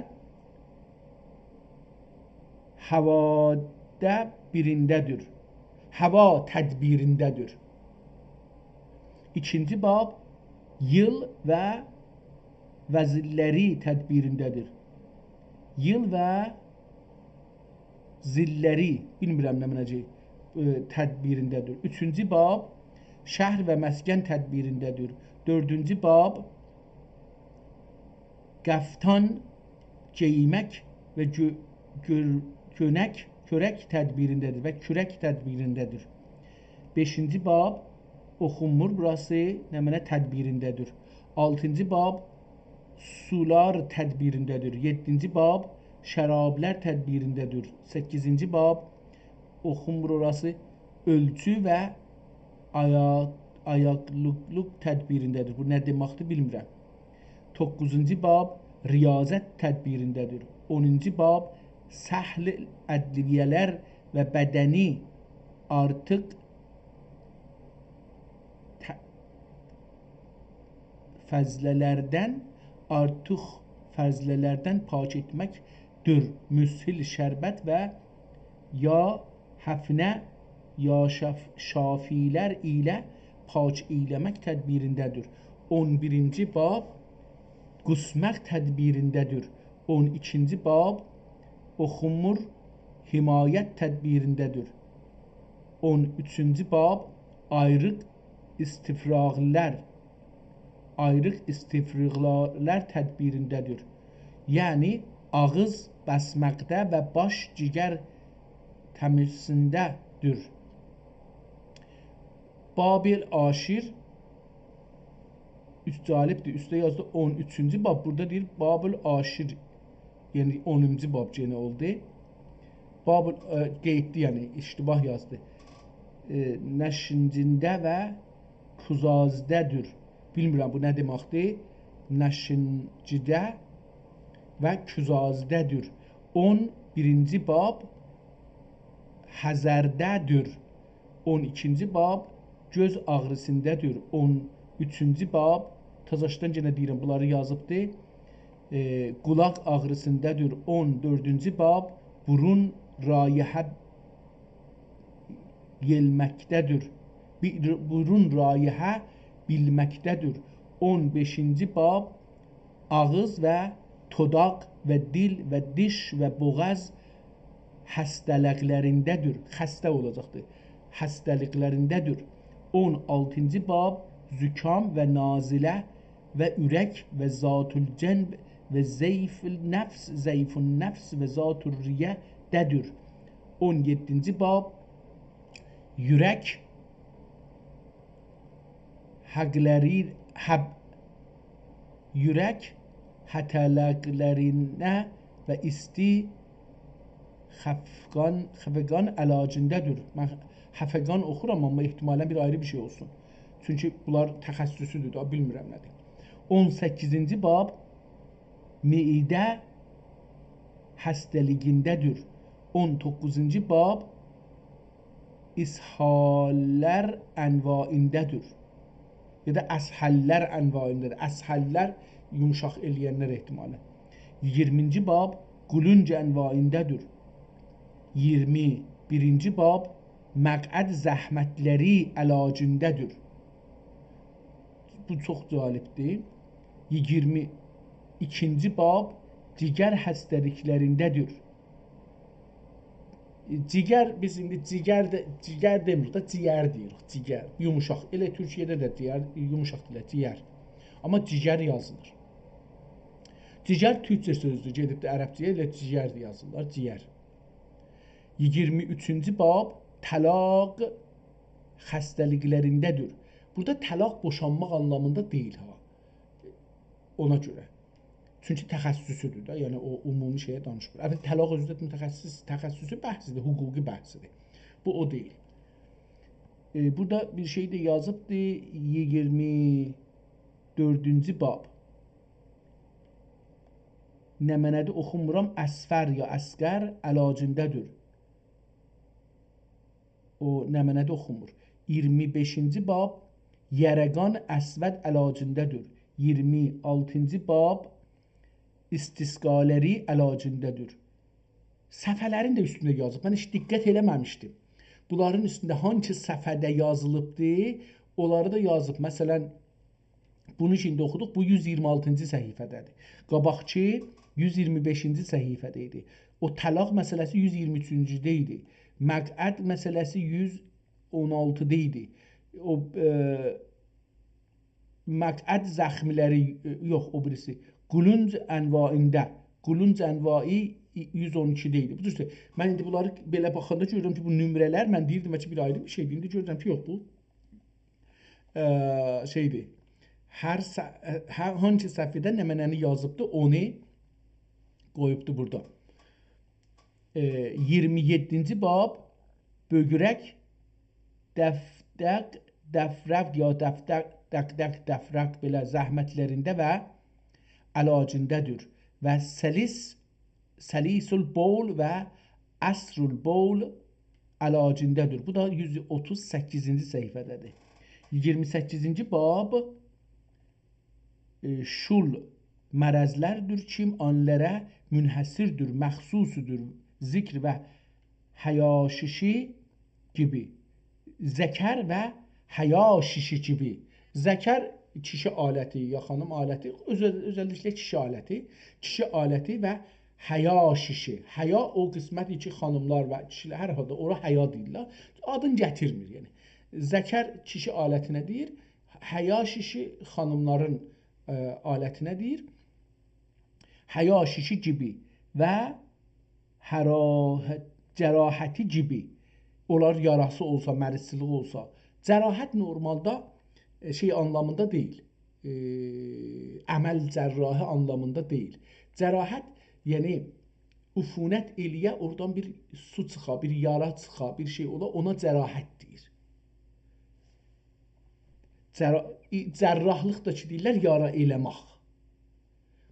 هواده بیرینده‌دیر. هوا تدبیرینده‌دیر. ایکینجی باب ییل و وزیللری تدبیرینده‌دیر. ییل و زیللری، بیلمیرم نمنه‌جی، ائ، تدبیرینده‌دیر. اوچونجو باب شهر و مسکن تدبیرینده‌دیر. دؤردونجو باب قفتان گئیمک و گؤ-، گؤر-، گؤنک، کؤرک تدبیرینده‌دیر و کورک تدبیرینده‌دیر. بئشینجی باب اوخونمور، بوراسی نمنه تدبیرینده‌دیر. آلتینجی باب سولار تدبیرینده‌دیر. یئددینجی باب شرابلار تدبیرینده‌دیر. سککیزینجی باب اوخونمور اوراسی، اؤلچو و آیا-، آیاقلیلیق تدبیرینده‌دیر. بو نه دئمکدیر، بیلمیرم. دوققوزونجو باب ریاضت تدبیرینده‌دیر. اونونجو باب سهل ادویه‌لر و بدنی آرتیق ت-، فضله‌لردن، آرتیق فضله‌لردن پاک ائتمکدیر. مسهل شربت و یا حفنه، یا شف-، شافیلر ایله پاک ائیله‌مک تدبیرینده‌دیر. اون بیرینجی باب قوسماق تدبیرینده‌دیر. اون ایکینجی باب اوخونمور، حمایت تدبیرینده‌دیر. اون اوچونجو باب آیریق استفراغلار، آیریق استفراغلار تدبیرینده‌دیر. یعنی آغیز بسمکده و باش جگر تمیزینده‌دیر. باب العاشر، اوست جالبدیر، اوسته یازدی اون اوچونجو باب، بورادا دئییر باب العاشر، یعنی اونونجو باب یئنه اولدو. باب ال-، ائ، قئییتدی، یعنی اشتباه یازدی. ائ، نشنجیده و کوزازده‌دیر. بیلمیرم بو نه دئمکدیر. نشنجیده و کوزازده‌دیر. اون بیرینجی باب حذرده‌دیر. اون ایکینجی باب گؤز آغریسیندادیر. اون اوچونجو باب، تازاشدان یئنه دئییرم، بونلاری یازیبدی. ائ، قولاق آغریسیندادیر. اون دؤردونجو باب بورون رایحه یئلمکده‌دیر. بی-، بورون رایحه بیلمکده‌دیر. اون بئشینجی باب آغیز و دوداق و دیل و دیش و بوغاز خسته‌لیکلرینده‌دیر. خسته اولاجاقدیر. خسته‌لیکلرینده‌دیر. اون آلتینجی باب زکام و نازله و اورک و ذات الجنب و ضعیف النفس، ضعیف النفس و ذات الریه‌ده‌دیر. اون یئددینجی باب اورک حقلری، حب-، اورک حتلکلرینه و ایستی خفقان، خفقان علاجینده‌دیر. من خفقان اوخورام، آمما احتمالاً بیر آیری بیر شئی اولسون. چونکی بونلار تخصصی‌دیر دا، بیلمیرم نه‌دیر. اون سککیزینجی باب معده خسته‌لیگینده‌دیر. اون دوققوزونجو باب اسهاللر انواعینده‌دیر. یا دا اسهللر انواعینده‌دیر. اسهللر یومشاق ائله‌ینلر احتمالاً. ایگیرمینجی باب قولونج انواعینده‌دیر. ایگیرمی بیرینجی باب مقعد زخمتلری علاجینده‌دیر. بو چوخ جالبدیر. ایگیرمی ایکینجی باب جگر خسته‌لیکلرینده‌دیر. جگر، بیز ایندی جگر ده، جگر دئمیریک ده، جیگر دئییریک، جیگر. یومشاق. ائله تورکیه‌ده ده جیگر، یومشاق دیله، جیگر. آمما جیگر یازیلیر. جیگر تورکجه سؤزدور، گئدیب ده عربجه‌یه ائله جیگر ده یازیرلار، جیگر. ایگیرمی اوچونجو باب طلاق خسته‌لیکلرینده‌دیر. بورادا طلاق بوشانماق آنلامیندا دئییل ها. اونا گؤره. چونکی تخصصی‌دیر ده، یعنی او عمومی شئیه دانیشمیر. البته، طلاق اؤزو ده متخصص، تخصصی بحثی‌دیر، حقوقی بحثی‌دیر. بو او دئییل. ائ، بورادا بیر شئی ده یازیبدی، ایگیرمی دؤردونجو باب. نمنه‌دی اوخومورام، اصفر یا اصغر علاجینده‌دیر. او نمنه‌دی اوخومور. ایگیرمی بئشینجی باب یرقان اسود علاجینده‌دیر. ایگیرمی آلتینجی باب استسقالری علاجینده‌دیر. صفحه‌لرین ده اوستونده یازیب. من هئچ دقت ائله‌مه‌میشدیم. بونلارین اوستونده هانسی صفحه‌ده یازیلیبدی، اونلاری دا یازیب. مثلا، بونو ایچینده اوخودوق، بو یوز ایگیرمی آلتینجی صفحه‌ده‌دیر. قاباقکی یوز ایگیرمی بئشینجی صفحه‌ده ایدی. او طلاق مسئله‌سی یوز ایگیرمی اوچونجوده ایدی. مقعد مسئله‌سی یوز اون آلتیدا ایدی. او، ائ، مقعد زخملری، ائ، یوخ، او بیریسی. قولونج انواعینده. قولونج انواعی یوز اون ایکیده ایدی. بو جور، من ایندی بونلاری بئله باخاندا گؤرورم کی، بو نمره‌لر، من دئییردیم کی، بیر آیری بیر شئیدیر. ایندی گؤرورم کی، یوخ، بو ائ، شئیدیر. هر ص-، ائ، هر هانسی صفحه‌ده نمنه‌نی یازیبدی، اونو قویوبدو بورادا. ائ، ایگیرمی یئددینجی باب بؤگرک دفدق، دفرق یا دفدق، دقدق، دفرق بئله زخمتلرینده و علاجینده‌دیر و سلیس سلیس البول و عسر البول علاجینده‌دیر. بو دا یوز اوتوز سککیزینجی صفحه‌ده‌دیر. ایگیرمی سککیزینجی باب، ائ، شول مرضلردیر کیم آنلارا منحصردیر، مخصوصدور، ذکر و حیاشیشی کیبی. ذکر و حیاشیشی کیبی. ذکر کیشی آلتی یا خانیم آلتی، اؤزل-، اؤزللیکله کیشی آلتی، کیشی آلتی و حیا شیشی. حیا او قسمتدیر کی، خانیملار و کیشیلر، هر حالدا اورا حیا دئییرلر. آدین گتیرمیر، یعنی. ذکر کیشی آلتینه دئییر، حیا شیشی خانیملارین، ائ، آلتینه دئییر. حیا شیشی گیبی و حراحت، جراحتی گیبی. اونلار یاراسی اولسا، مریضچیلیغی اولسا. جراحت نورمالدا، ائ، شئی آنلامیندا دئییل. ائ، عمل جراحی آنلامیندا دئییل. جراحت، یعنی عفونت ائلیه، اورادان بیر سو چیخا، بیر یارا چیخا، بیر شئی اولا، اونا جراحت دئییر. جرا-، ای-، جراحلیق دا کی دئییرلر، یارا ائله‌مک.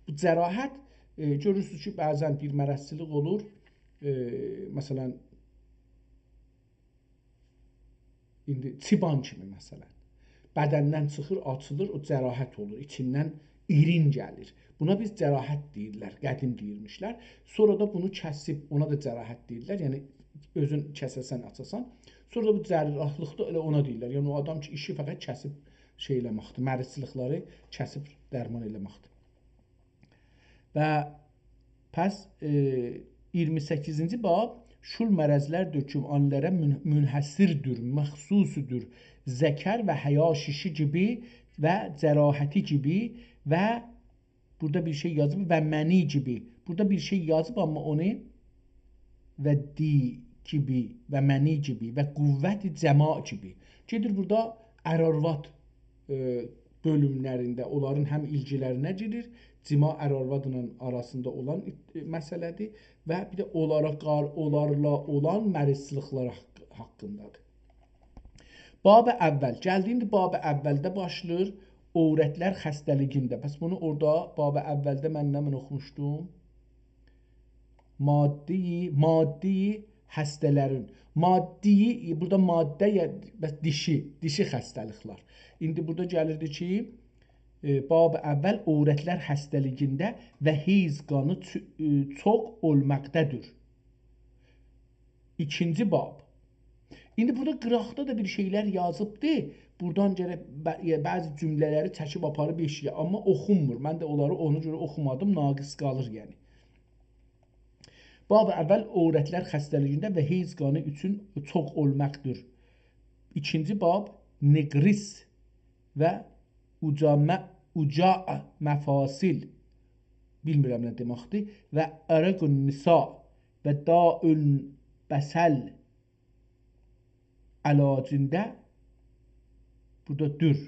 بو جراحت، ائ، گؤرورسونوز کی، بعضا بیر مرضچیلیق اولور، ائ، مثلا، ایندی چیبان کیمی، مثلا، بدندن چیخیر، آچیلیر، او جراحت اولور، ایچیندن ایرین گلیر. بونا بیز جراحت دئییرلر، قدیم دئییرمیشلر. سونرا دا بونو کسیب، اونا دا جراحت دئییرلر. یعنی اؤزون کسه‌سن، آچاسان. سونرا دا بو جراحلیق دا ائله اونا دئییرلر. یعنی او آدام کی، ایشی فقط کسیب شئی ائله‌مکدیر، مریضچیلیقلاری کسیب درمان ائله‌مکدیر. و پس، ائ، اییرمی سککیزینجی باب شول مرضلردیر کی، اونلارا من-، منحصردیر، مخصوصدور. ذکر و حیا شیشی گیبی و جراحتی گیبی و بورادا بیر شئی یازیب و منی گیبی. بورادا بیر شئی یازیب، آمما اونو و دی گیبی و منی گیبی و قوت جماع گیبی. گئدیر بورادا ار-آرواد، ائ، بؤلوملرینده، اونلارین هم ایلگیلرینه گیریر، جماع ار-آروادلا آراسیندا اولان، ائ، مسئله‌دیر و بیر ده اونلارا قار-، اونلارلا اولان مریضچیلیقلار حاق-، حاقیندادیر. باب اول. گلدی ایندی باب اولده باشلاییر. عورتلر خسته‌لیگینده. پس بونو اورادا باب اولده من نمنه اوخوموشدوم؟ مادی، مادی خسته‌لرین. مادی، بورادا ماده، یا، بس دیشی، دیشی خسته‌لیکلر. ایندی بورادا گلیردی کی، ائ، باب اول عورتلر خسته‌لیگینده و حیض قانی چو-، ائ، چوخ اولماقدادیر. ایکینجی باب. ایندی بورادا قیراقدا دا بیر شئیلر یازیبدی. بورادان گرک ب-، بعضی جمله‌لری چکیب آپاریب ائشییه، آمما اوخونمور. من ده اونلاری اونا گؤره اوخومادیم، ناقص قالیر یعنی. باب اول عورتلر خسته‌لیگینده و حیض قانی اوچون چوخ اولماقدیر. ایکینجی باب نقرس و اوجا م-، اوجاع مفاصل، بیلمیرم نه دئمکدیر، و عرق النساء و داء البصل علاجینده بورادا دور.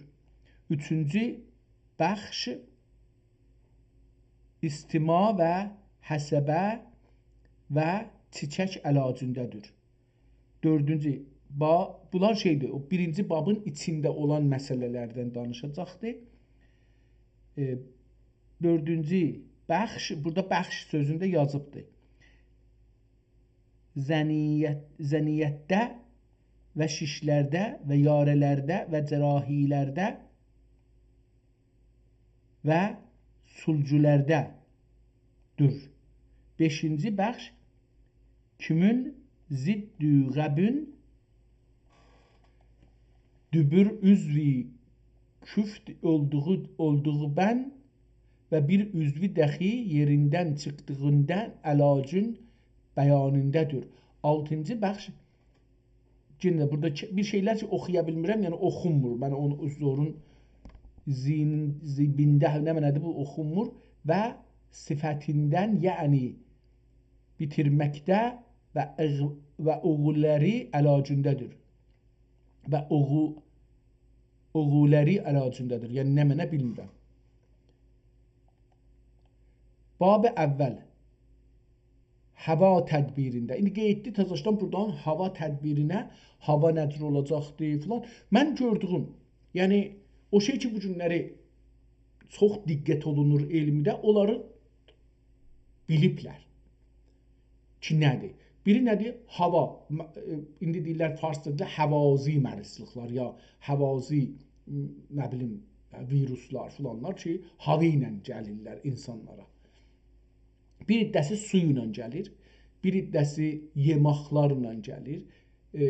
اوچونجو بخش استماع و حصبه و چیچک علاجینده‌دیر. دؤردونجو با-، بونلار شئیدیر، او بیرینجی بابین ایچینده اولان مسئله‌لردن دانیشاجاقدیر. ائ، دؤردونجو بخش، بورادا بخش سؤزونو ده یازیبدیر. زنیت، زنیتده و شیشلرده و یاره‌لرده و جراحی‌لرده و سولگولرده‌دیر. بئشینجی بخش کیمین ضد غبین دوبور عضوی کفت اولدوغو، اولدوغو بن و بیر عضوی دخی یئریندن چیخدیغیندا علاجین بیانینده‌دیر. آلتینجی بخش، یئنه ده بورادا کی-، بیر شئیلر کی، اوخویا بیلمیرم، یعنی اوخونمور. من اونو زورون زینین، زیبینده، نمنه‌دیر بو، اوخونمور. و صفتیندن، یعنی بیتیرمکده و اغ-، و اوغولاری علاجینده‌دیر. و اوغو-، اوغولاری علاجینده‌دیر. یعنی نمنه بیلمیرم. باب اول. هوا تدبیرینده. ایندی قاییتدی تزه‌دن بورادان هوا تدبیرینه، هوا نه جور اولاجاقدی فلان. من گؤردویوم، یعنی او شئی کی، بو گونلری چوخ دقت اولونور علمده، اونلاری بیلیبلر کی، نه‌دیر؟ بیری نه‌دیر؟ هوا. م-، ائ، ایندی دئییرلر، فارسدا دئییرلر، هوازی مریضلیکلر، یا هوازی، م، نه بیلیم، ویروسلار فلانلار کی، هاوا ایله گلیرلر اینسانلارا. بیر حیصه‌سی سو ایله گلیر، بیر حیصه‌سی یئمکلرله گلیر، ائ،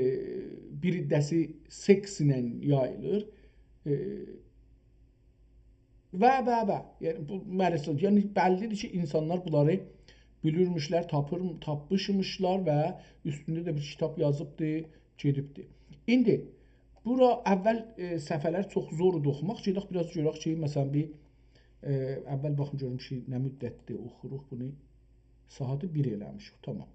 بیر حیصه‌سی سکس ایله یاییلیر، ائ، و، و، و. یعنی، بو مریضلیک، یعنی، بللی‌دیر کی، اینسانلار بونلاری بیلیرمیشلر، تاپیر، تاپمیشمیشلار و اوستونده ده بیر کیتاب یازیبدی، گئدیبدی. ایندی بورا اول، ائ، صفحه‌لر چوخ زور ایدی اوخوماق. گئدک بیر آز گؤرک کی، مثلا، بیر، ائ، اول باخیم گؤروم کی، نه مدتدیر اوخوروق بونو. ساعاتی بیر ائله‌میشیک، تامام.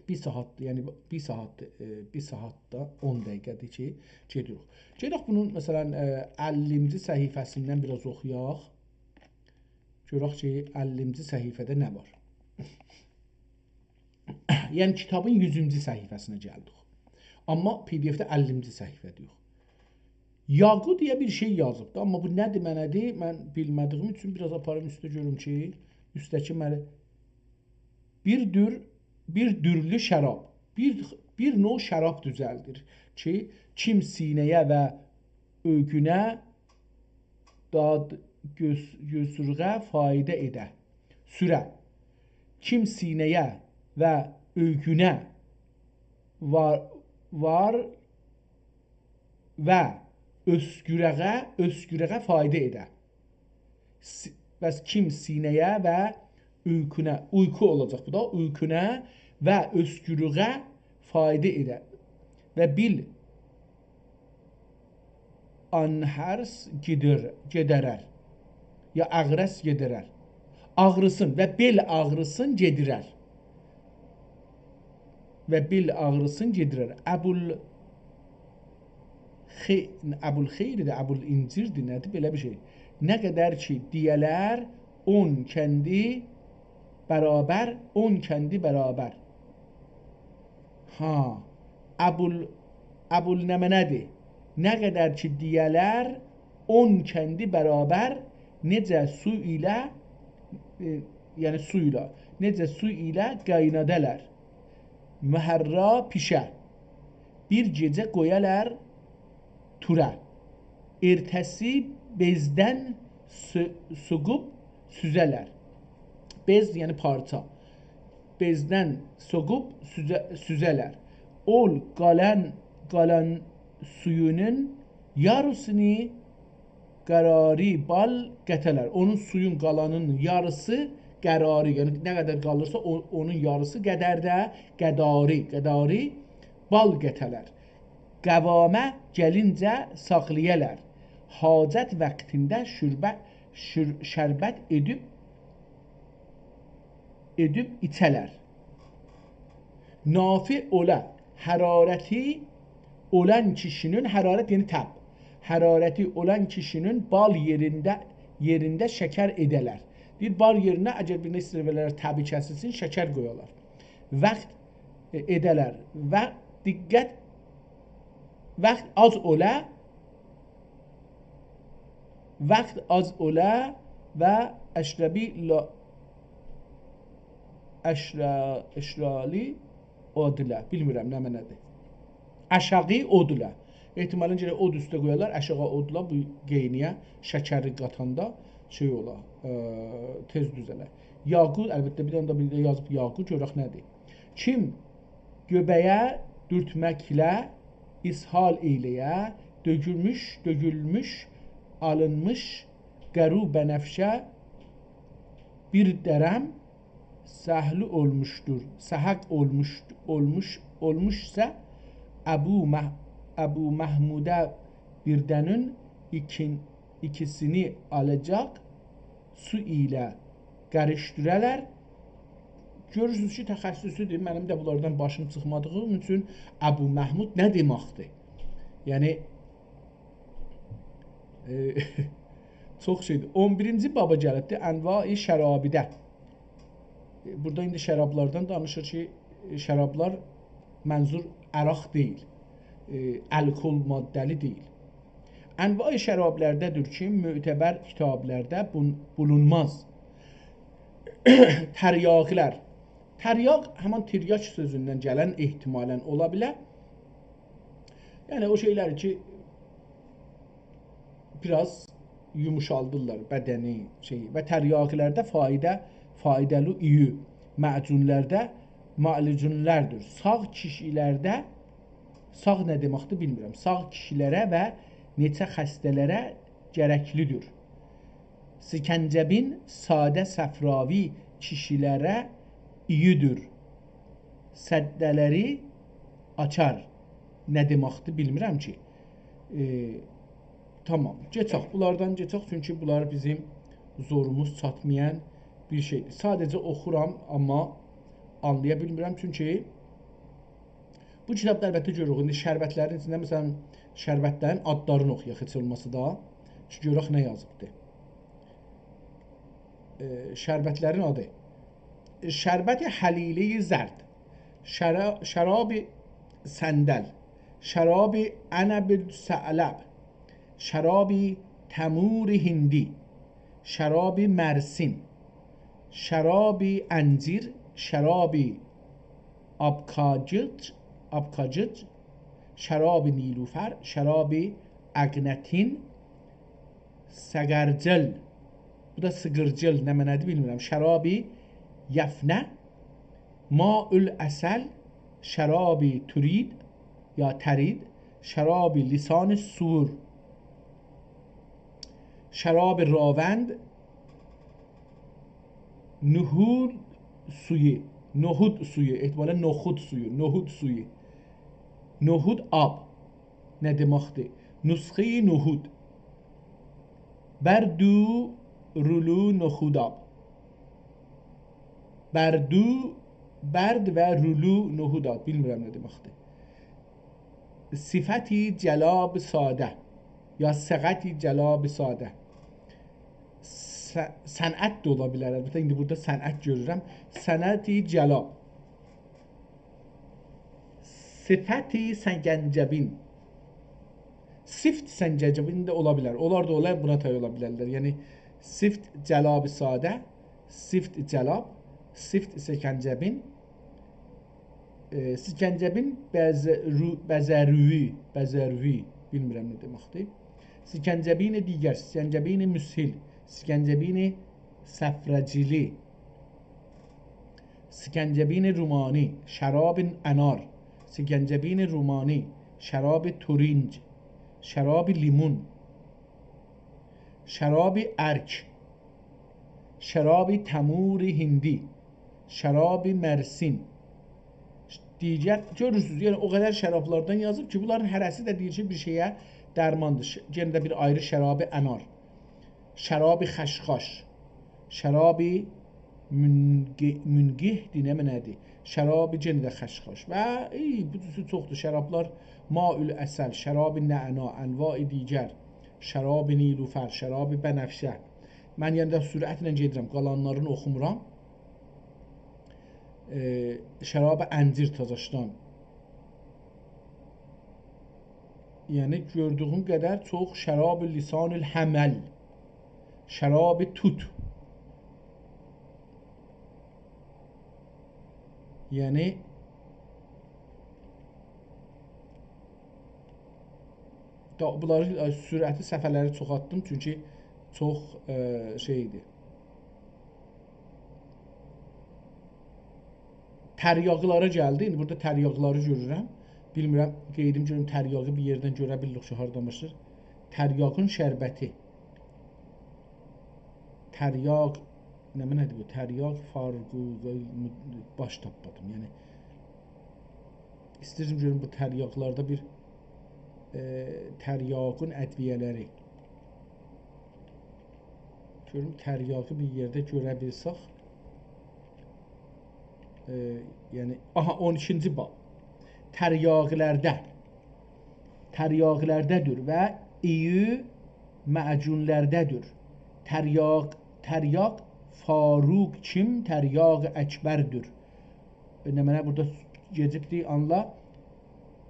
بیر ساعات، یعنی بیر ساعات، ائ، بیر ساعات دا اون دقیقه‌دیر کی، گئدیریک. گئدک بونون، مثلا، ائ، اللینجی صفحه‌سیندن بیر آز اوخویاق. گؤرک کی، اللینجی صفحه‌ده نه وار. یعنی کیتابین یوزونجو صفحه‌سینه گلدیک. آمما پی دی اف‌ده اللینجی صفحه‌ده‌ییک. یاگو دئیه بیر شئی یازیبدی، آمما بو نه‌دیر، منه‌دیر، من بیلمه‌دیییم اوچون بیر آز آپاریم اوسته گؤروم کی، اوسته‌کی منه بیر دور، بیر دورلو شراب، بیر، بیر نوع شراب دوزلدیر کی، کیم سینه‌یه و اؤیگونه داد گؤز-، گؤزورغه فایده ائده، سوره. کیم سینه‌یه و اؤیگونه وار، وار و اؤسکوره‌یه، اؤسکوره‌یه فایده ائده. س-، پس کیم سینه‌یه و اؤیگونه، اویقو اولاجاق بو دا، اویقونه و اؤسکورلویه فایده ائده و بیل آنهرس گیدیر، گئدرر. یا آغرس گئدرر. آغریسین و بئل آغریسین گئدیرر. و بئل آغریسین گئدیرر. ابول خی-، ابولخیردیر، ابولانجیردیر، نه‌دیر؟ بئله بیر شئی. نه قدر کی دئیه‌لر، اون کندی برابر، اون کندی برابر. ها، ابول، ابول نمنه‌دیر؟ نه قدر کی دئیه‌لر، اون کندی برابر، نئجه سو ایله، ائ، یعنی سو ایله، نئجه سو ایله قاینادالار. محرا پیشه، بیر گئجه قویالار توره. ائرته‌سی بئزدن سو-، سوقوب سوزه‌لر. بئز، یعنی پارچا. بئزدن سوقوب سوزه-، سوزه‌لر. اول قالان، قالان سویونون یاریسینی قراری بال قته‌لر. اونون سویون قالانینین یاریسی قراری، یعنی نه قدر قالیرسا او-، اونون یاریسی قدر ده قداری، قداری بال قته‌لر. قواما گلینجه ساخلایالار. حاجت واختیندا شوربه-، شور-، شربت ائدیب، ائدیب ایچه‌لر. نافع اولا، حرارتی اولان کیشینین، حرارت یعنی تب، حرارتی اولان کیشینین بال یئرینده، یئرینده شکر ائده‌لر. دئییر، بال یئرینه اگر بیرینه ایسته‌ییر ائله‌یه‌لر، تبی کسیلسین، شکر قویالار. واخت، ائ، ائده‌لر. و دقت، واخت آز اولا، واخت آز اولا و اشربی لا-، اشرا-، اشرالی اودله. بیلمیرم نمنه‌دیر. آشاغی اودله. احتمالاً گرک اود اوسته قویالار، آشاغی اودله بو قئینییه شکری قاتاندا شئی اولا، ائ، تئز دوزه‌له. یاقو، البته، بیر دنه ده بیر ده یازیب یاقو، گؤرک نه‌دیر. کیم گؤبه‌یه دورتمکله اسهال ائیله‌یه، دؤگولموش، دؤگولموش، آلینمیش، قارو بنفشه بیر درم سهلو اولموشدور. سهق اولموش، اولموش، اولموشسا، ابو مح-، ابو محموده بیر دنین ایکین-، ایکیسینی آلاجاق، سو ایله قاریشدیرالار. گؤرورسونوز کی، تخصصودور. منیم ده بونلاردان باشیم چیخمادیغی اوچون ابو محمود نه دئمکدیر؟ یعنی، ائ، چوخ شئیدیر. اون بیرینجی بابا گلیبدیر، انواع شرابیده. ائ، بورادا ایندی شرابلاردان دانیشیر کی، ائ، شرابلار منظور عرق دئییل، ائ، الکل ماده‌لی دئییل. انواع شرابلرده‌دیر کی، معتبر کیتابلاردا بون-، بولونماز. تریاقیلر. تریاق همان تریاک سؤزوندن گلن، احتمالاً اولا بیلر. یعنی او شئیلر کی، بیر آز یوموشالدیرلار بدنی، شئیی. و تریاقیلرده فایده، فایده‌لی اویو، معجونلرده معلجونلردیر. ساغ کیشیلرده، ساغ نه دئمکدیر بیلمیرم، ساغ کیشیلره و نئچه خسته‌لره گرکلیدیر. سکنجبین ساده صفراوی کیشی‌لره اییی‌دیر. سدّه‌لری آچار. نه دئمکدیر، بیلمیرم کی. ائ، تامام، کئچک. بونلاردان کئچک، چونکی بونلار بیزیم زوروموز چاتمایان بیر شئیدیر. ساده‌جه اوخورام، آمما آنلایا بیلمیرم، چونکی بو کیتابدا البته گؤروروک. ایندی شربت‌لرین ایچینده، مثلا، شربت‌لرین آدلارینی اوخویاق هئچ اولماسا دا، کی گؤرک نه یازیبدی. ائ، شربت‌لرین آدی: شربت هلیله‌ی زرد، شرا-، شراب صندل، شراب عنب ثعلب، شراب تمور هندی، شراب مرسین، شراب انجیر، شراب آبکاجیج، آبکاجیج، شراب نیلوفر، شراب اگنتین، سقرجل، بو دا سیقیرجل، نه معنادیر بیلمیرم. شراب یفنه، ماء العسل، شراب تورید یا ترید، شراب لسان سور، شراب راوند، نهود سویو، نهود سویو، احتمالا نخود سویو، نهود سویو، نهود آب. نه دئمکدیر؟ نسخه‌ی نهود. برد و رولو نخودآب. بردو، برد و رولو نهودآب. بیلمیرم نه دئمکدیر. صفتی جلاب ساده یا سقتی جلاب ساده. ص-، صنعت ده اولا بیلر. البته، ایندی بورادا صنعت گؤرورم. صنعتی جلاب. صفتی سنگنجبین. سفت سنگنجبین ده اولا بیلر. اونلار دا اولا، بونا تای اولا بیلرلر. یعنی، سفت جلاب ساده، سفت جلاب، سفت سکنجبین، ائ، سکنجبین بزرو-، بزروی، بزروی، بیلمیرم نه دئمکدیر. سکنجبین دیگر، سکنجبین مسهل، سکنجبین صفره‌جیلی، سکنجبین رومانی، شراب انار، سکنجبین رومانی، شراب تورینج، شراب لیمون، شراب ارک، شراب تمور هندی، شراب مرسین. دیگر، گؤرورسونوز، یعنی او قدر شرابلاردان یازیب کی، بونلارین هره‌سی ده دئییر کی، بیر شئیه درماندیر. ش-، یئنه ده بیر آیری شراب انار. شراب خشخاش، شراب منگه-، منگه‌دیر، نه معنادیر؟ شراب یئنه ده خشخاش. و، ای، بو جورسو چوخدور. شرابلار، ماء العسل، شراب نعنا، انواع دیگر، شراب نیلوفر، شراب بنفشه. من، یعنی ده، سرعتله گئدیرم، قالانلارینی اوخومورام. ائ، شراب انجیر تازاشدان. یعنی، گؤردویوم قدر چوخ شراب لسان الحمل، شراب توت. یعنی، دا-، بونلاری، ائ، سرعتی، صفحه‌لری چوخالتدیم، چونکی چوخ، ائ، شئی ایدی. تریاقی‌لارا گلدی. ایندی بورادا تریاقی‌لاری گؤرورم. بیلمیرم، قئییدیم گؤروم تریاقی بیر یئردن گؤره بیلیریک کی، هاردان باشلاییر. تریاقین شربتی. تریاق، نه معنادیر بو؟ تریاق، فارگو، باش تاپمادیم. یعنی، ایسته‌ییرم گؤروم بو تریاقلاردا بیر، ائ، تریاقین ادویه‌لری. گؤروم تریاقی بیر یئرده گؤره بیلسک. ائ، یعنی، آها، اون ایکینجی باب. تریاقی‌لرده. تریاقی‌لرده‌دیر و اییی معجون‌لرده‌دیر. تریاق، تریاق فاروق کیم؟ تریاق اکبردیر. ائ، نمنه بورادا گئجیبدی، آنلا.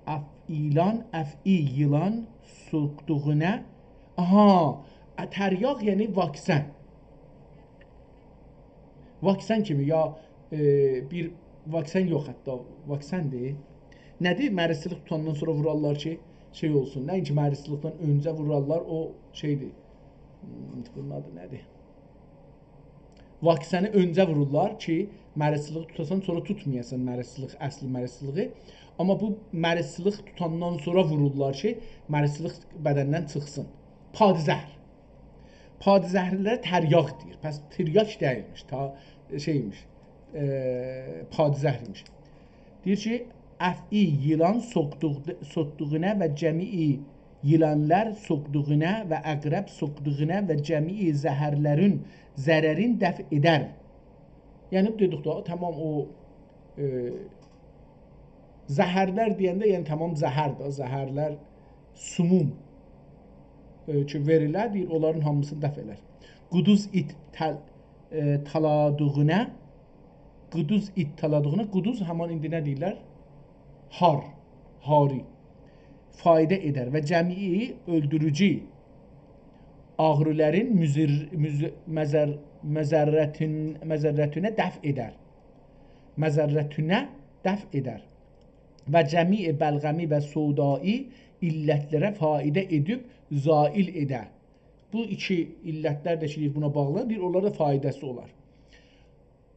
افعیلان، افعی، ییلان، سوقدوغونه. آها، ا، تریاق، یعنی واکسن. واکسن کیمی، یا، ائ، بیر واکسن یوخ حتی، واکسندیر. نه‌دیر؟ مریضچیلیق توتاندان سونرا وورارلار کی، شئی اولسون. نه‌اینکی مریضچیلیقدان اؤنجه وورارلار، او شئیدیر. هوم، بونون آدی نه‌دیر؟ واکسنی اؤنجه وورورلار کی، مریضچیلیغی توتاسان، سونرا توتمایاسان مریضچیلیغی، اصلی مریضچیلیغی. آمما بو مریضچیلیق توتاندان سونرا وورورلار کی، مریضچیلیق بدندن چیخسین. پادزهر. پادزهرلره تریاق دئییر. پس تریاک دئییلمیش، تا، شئیمیش، ائ، پادزهر ایمیش. دئییر کی، افعی ییلان سوقدوق-، سوقدوغونا و جمیع ییلانلار سوقدوغونا و عقرب سوقدوغونا و جمیع زهرلرین ضررین دفع ائدر. یعنی دئدیک ده، تمام او، ائ، زهرلر دئینده، یعنی تمام زهر ده، زهرلر، سموم، ائ، کی وئریلر، دئییر، اونلارین هامیسینی دفع ائلر. قودوز ایت تل-، ائ، تالادیغینا، قودوز ایت تالادیغینا، قودوز همان ایندی نه دئییرلر؟ هار، هاری. فایده ائدر و جمیع اؤلدوروجو آغریلارین مضر-، مض-، مضر-، مضرتین-، مضرتونه دفع ائدر. مضرتونه دفع ائدر. و جمیع بلغمی و سودایی علتلره فایده ائدیب زائل ائده. بو ایکی علتلر ده کی، بونا باغلی، دئییر، اونلارا دا فایده‌سی اولار.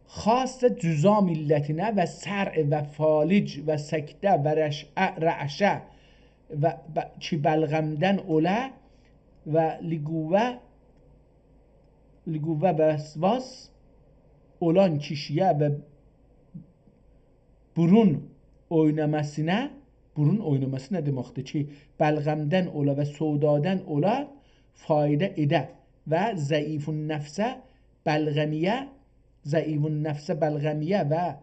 خاصه جذام علتینه و صرع و فالج و سکته و رشعه، رعشه و ب-، کی بلغمدن اولا و لغوه، لغوه وسواس اولان کیشی‌یه و بورون اویناماسینا، بورون اویناماسی نه دئمکدیر کی، بلغمدن اولا و سودادان اولا فایده ائده و ضعیف‌النفسه بلغمی‌یه، ضعیف‌النفسه بلغمی‌یه و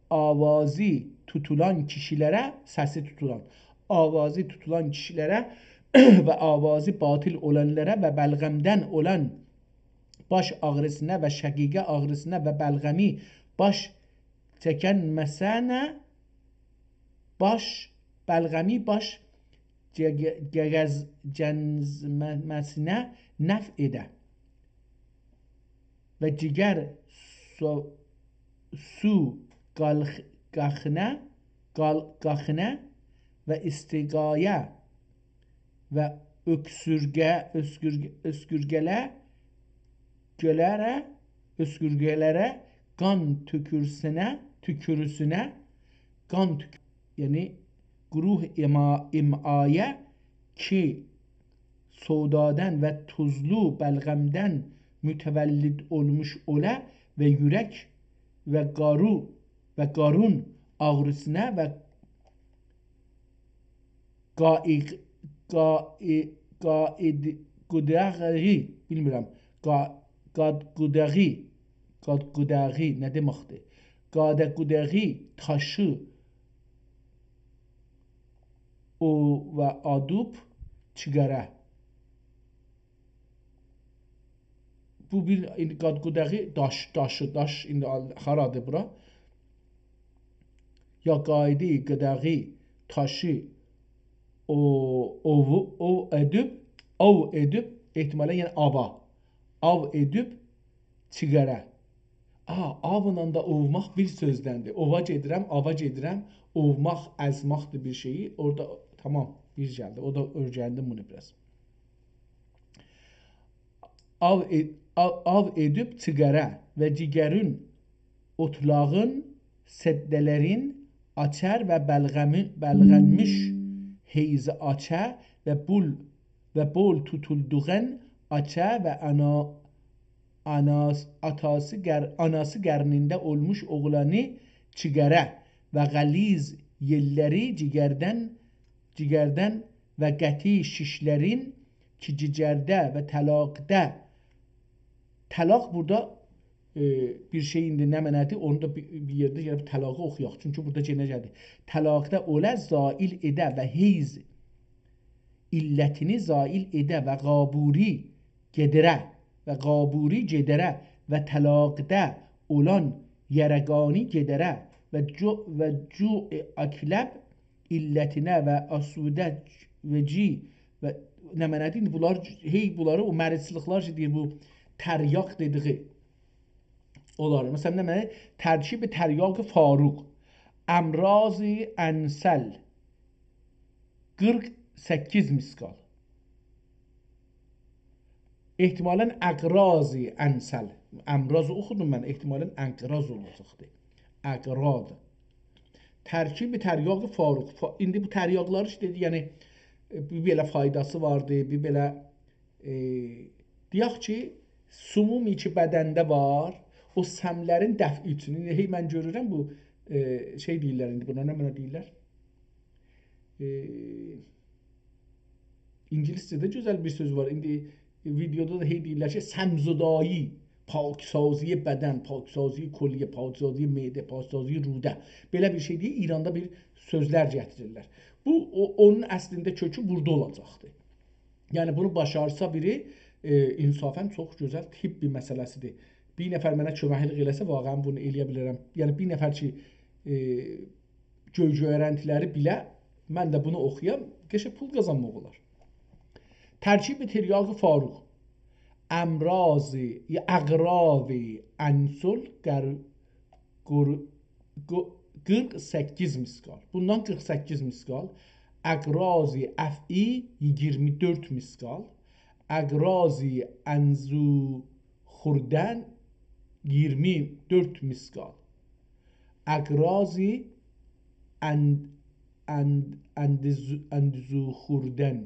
آوازی توتولان کیشی‌لره، سسی توتولان، آوازی توتولان کیشی‌لره و آوازی باطل اولانلارا و بلغمدن اولان باش آغریسینا و شقیقه آغریسینا و بلغمی باش چکن مثلا باش، بلغمی باش گه-، گه-، گز-، گنزمه‌سینه نفع ائده. و جگر سو-، سو قالخ-، قاخینه، قال-، قاخینه و استقایه و اؤکسورگه، اؤسکورگه، اؤسکورگه‌له، گؤلره، اؤسکورگه‌لره قان توکورسونه، توکوروسونه، قان توک-، یعنی گروه اما-، امعایه کی سودادان و توزلو بلغمدن متولد اولموش اولا و اورک و قارو و قارون آغریسینا و قائق-، قائ-، قائد-، قوداغی، بیلمیرم، قا-، قادقوداغی، قادقوداغی نه دئمکدیر؟ قادقوداغی تاشی او و آدوب چیگاره. بو بیر، ایندی قادقوداغی داش، داشی، داش، ایندی آل-، هارادیر بورا؟ یا قایدی قوداغی تاشی او، اووو، اوو ائدیب، اوو ائدیب، احتمالا، یعنی آوا. آو ائدیب چیگاره. آ، آولا دا اووماق بیر سؤزدندیر. اووا گئدیرم، آوا گئدیرم، اووماق، ازماقدیر بیر شئیی. اورادا تمام، بیر گلدی. او دا اؤیرندیم بونو بیر آز. آو ائ-، آ-، آو ائدیب چیگاره و جیگرین اوتلاغین، سده‌لرین آچار و بلغمی-، بلغنمیش حیضی آچا و بول، و بول توتولدوغون آچا و آنا-، آناس-، آتاسی قر-، آناسی قرنینده اولموش اوغلانی چیگاره و غلیظ یئللری جیگردن، جیگردن و قطعی شیشلرین کی جیگرده و طلاقده، طلاق بورادا، ائ، بیر شئی ایندی نمنه‌دیر، اونو دا بیر، بیر یئرده گلیب طلاقی اوخویاق. چونکی بورادا یئنه گلدی. طلاقده اولا زائل ائده و حیض علتینی زائل ائده و قابوری گئدره و قابوری گئدره و طلاقده اولان یرقانی گئدره و جو-، و جوع اکلب علتینه و آسوده وجی و نمنه‌دیر؟ ایندی بونلار، هئی بونلاری او مریضچیلیقلار کی دئییر، بو تریاق دئدیگی اولار. مثلا، نمنه؟ ترکیب تریاق فاروق، امراض انسل، قیرخ سککیز مسقال. احتمالا اقراض انسل. امراض اوخودوم من، احتمالا انقراض اولاجاقدی. اقراض. ترکیب تریاق فاروق. فا-، ایندی بو تریاقلار ایشته، یعنی، ائ، بیر بئله فایداسی واردی، بیر بئله، ائ، دئیک کی، سمومی کی بدنده وار، او سملرین دفعی اوچون. ایندی هئی من گؤرورم بو، ائ، شئی دئییرلر ایندی بونا، نمنه دئییرلر؟ ائ، اینگیلیسجه‌ده گؤزل بیر سؤز وار. ایندی ویدئودا دا هئی دئییرلر کی، سم‌زدایی، پاکسازی بدن، پاکسازی کلیه، پاکسازی معده، پاکسازی روده. بئله بیر شئی دئیه ایراندا بیر سؤزلر گتیریرلر. بو، او، اونون اصلینده کؤکو بورادا اولاجاقدی. یعنی بونو باشارسا بیری، ائ، انصافاً چوخ گؤزل طب مسئله‌سیدیر. بیر نفر منه کؤمکلیک ائله‌سه، واقعاً بونو ائلیه بیلرم. یعنی بیر نفر کی، ائ، گؤی-گؤیرنتی‌لری بیله، من ده بونو اوخویام، قشنگ پول قازانماق اولار. ترکیب تریاک فاروق. امراض، یا اقراض انسول قر-، قر-، قو-، قیرخ سککیز مسقال. بوندان قیرخ سککیز مسقال. اقراض افعی ایگیرمی دؤرد مسقال. اقراض انزوخوردن ایگیرمی دؤرد مسقال. اقراض اند-، اند-، اندیز-، اندیزوخوردن،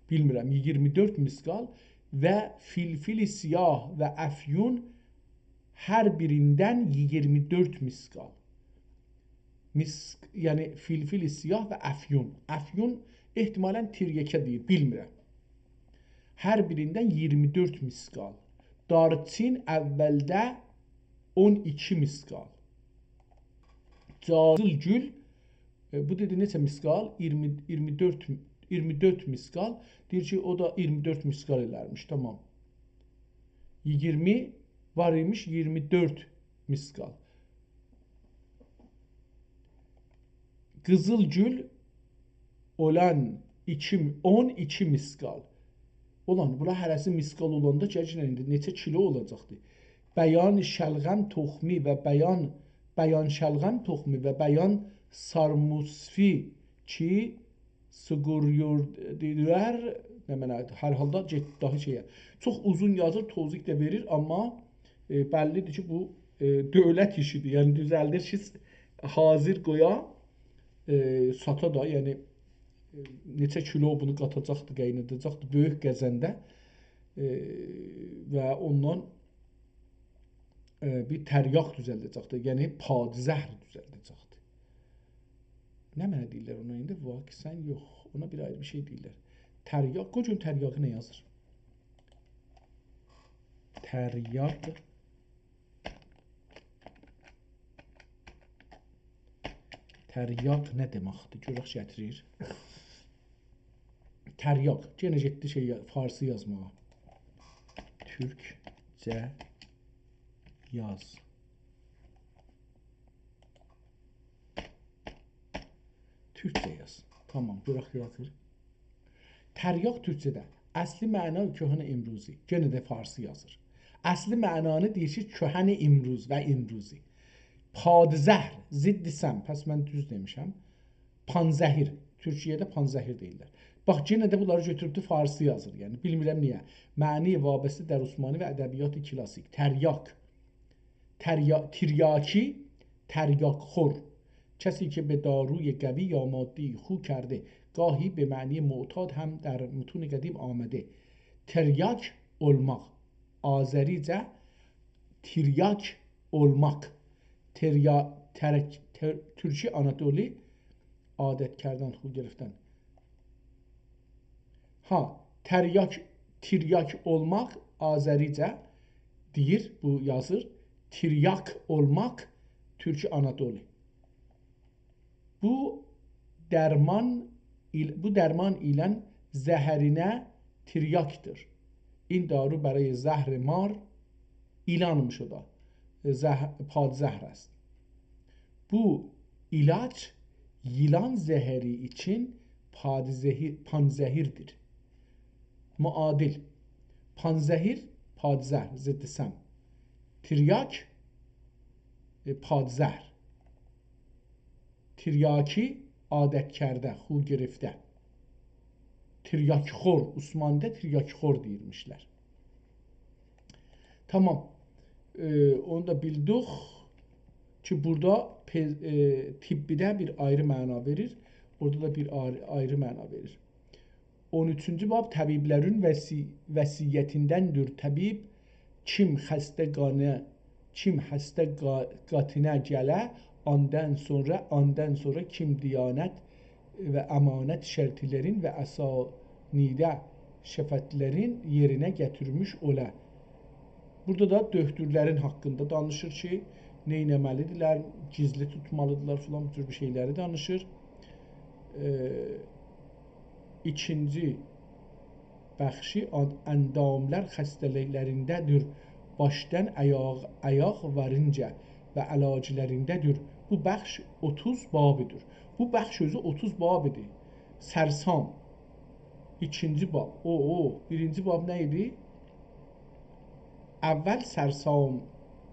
بیلمیرم، ایگیرمی دؤرد مسقال و فلفل سیاه و افیون هر بیریندن ایگیرمی دؤرد مسقال. مسق-، یعنی فلفل سیاه و افیون. افیون احتمالاً تریاکه دئییر، بیلمیرم. هر بیریندن ایگیرمی دؤرد مسقال. دارچین اولده اون ایکی مسقال. جاغیل گول، ائ، بو دئدی نئچه مسقال؟ ایگیرمی، ایگیرمی دؤرد، ایگیرمی دؤرد مسقال. دئییر کی، او دا ایگیرمی دؤرد مسقال ائلرمیش، تامام. ایگیرمی وار ایمیش، ایگیرمی دؤرد مسقال. قیزیل گول اولان ایکی، اون ایکی مسقال. اولان، بونلار هره‌سی مسقال اولاندا گرچکدن ایندی نئچه کیلو اولاجاقدی؟ بیان شلغم تخمی و بیان، بیان شلغم تخمی و بیان سارموسفی کی، سیقوریوردیلر، نمنه، هر حالدا گئت-، داها شئیه. چوخ اوزون یازیر، توضیح ده وئریر، آمما، ائ، بللی‌دیر کی، بو، ائ، دؤولت ایشی‌دیر. یعنی دوزلدیر کی، حاضر قویا، ائ، ساتا دا، یعنی، ائ، نئچه کیلو بونو قاتاجاقدی، قایناداجاقدی، بؤیوک قزنده، ائ، و اوندان ائ، بیر تریاک دوزلده‌جکدیر. یعنی پادزهر دوزلده‌جکدیر. نمنه دئییرلر اونا ایندی؟ واکسن یوخ. اونا بیر آیری بیر شئی دئییرلر. تریاک، قوی گؤروم تریاکی نه یازیر؟ تریاک. تریاک نه دئمکدیر؟ گؤرک گتیریر. تریاک. یئنه گئتدی شئی، فارسی یازماغا. تورکجه یاز. تورکجه یاز. تامام، گؤرک یازیر. تریاک تورکجه‌ده اصلی معنا کهن امروزی. یئنه ده فارسی یازیر. اصلی معنانی دئییر کی، کهن امروز و امروزی. پادزهر، ضد سم. پس من دوز دئمیشم. پانزهیر. تورکیه‌ده پانزهیر دئییرلر. باخ، یئنه ده بونلاری گؤتوروبدو فارسی یازیر. یعنی، بیلمیرم نییه. معنی وابسته در عثمانی و ادبیات کلاسیک. تریاک. تریا-، تریاکی، تریاک‌خور. کسی که به داروی قوی یا ماده‌ای خو کرده، گاهی به معنی معتاد هم در متون قدیم آمده. تریاک اولماق. آذریجه تریاک اولماق. تریا-، ترک-، تر-، تورکی آناتولی عادت کردن، خو گرفتن. ها، تریاک، تریاک اولماق آذریجه دئییر، بو یازیر. تریاک اولماق تورکی آناتولی. بو درمان ایل-، بو درمان ایلن زهرینه تریاکدیر. این دارو برای زهر مار، ایلانمیش او دا. زه-، پادزهر است. بو ایلاج ییلان زهری اوچون پادزهی-، پانزهیردیر. معادل. پانزهیر، پادزهر، ضد سم. تریاک، ائ، پادزهر. تریاکی، عادت کرده، خو گرفته. تریاک‌خور، عثمانی‌ده تریاک‌خور دئییرمیشلر. تامام. ائ، اونو دا بیلدیک کی، بورادا پئ-، ائ، طبی‌ده بیر آیری معنا وئریر، اورادا دا بیر آیری، آیری معنا وئریر. اون اوچونجو باب طبیبلرین وصی-، وصیتیندندیر. طبیب کیم خسته قانی، کیم خسته قا-، قاتینا گله، آندان سونرا، آندان سونرا کیم دیانت و امانت شرطلرین و اسانیده شفقتلرین یئرینه گتیرمیش اولا. بورادا دا دؤکتورلرین حاقیندا دانیشیر کی، نه ائتمه‌لی‌دیرلر، گیزلی توتمالی‌دیرلار فلان، بو جور بیر شئیلری دانیشیر. ائ، ایکینجی بخشی آن-، انداملار خسته‌لیکلرینده‌دیر، باشدان آیاق، آیاق وارینجا و علاجلارینده‌دیر. بو بخش اوتوز بابی‌دیر. بو بخش اؤزو اوتوز بابی‌دیر. سرسام. ایکینجی باب. او، او، بیرینجی باب نه ایدی؟ اول سرسام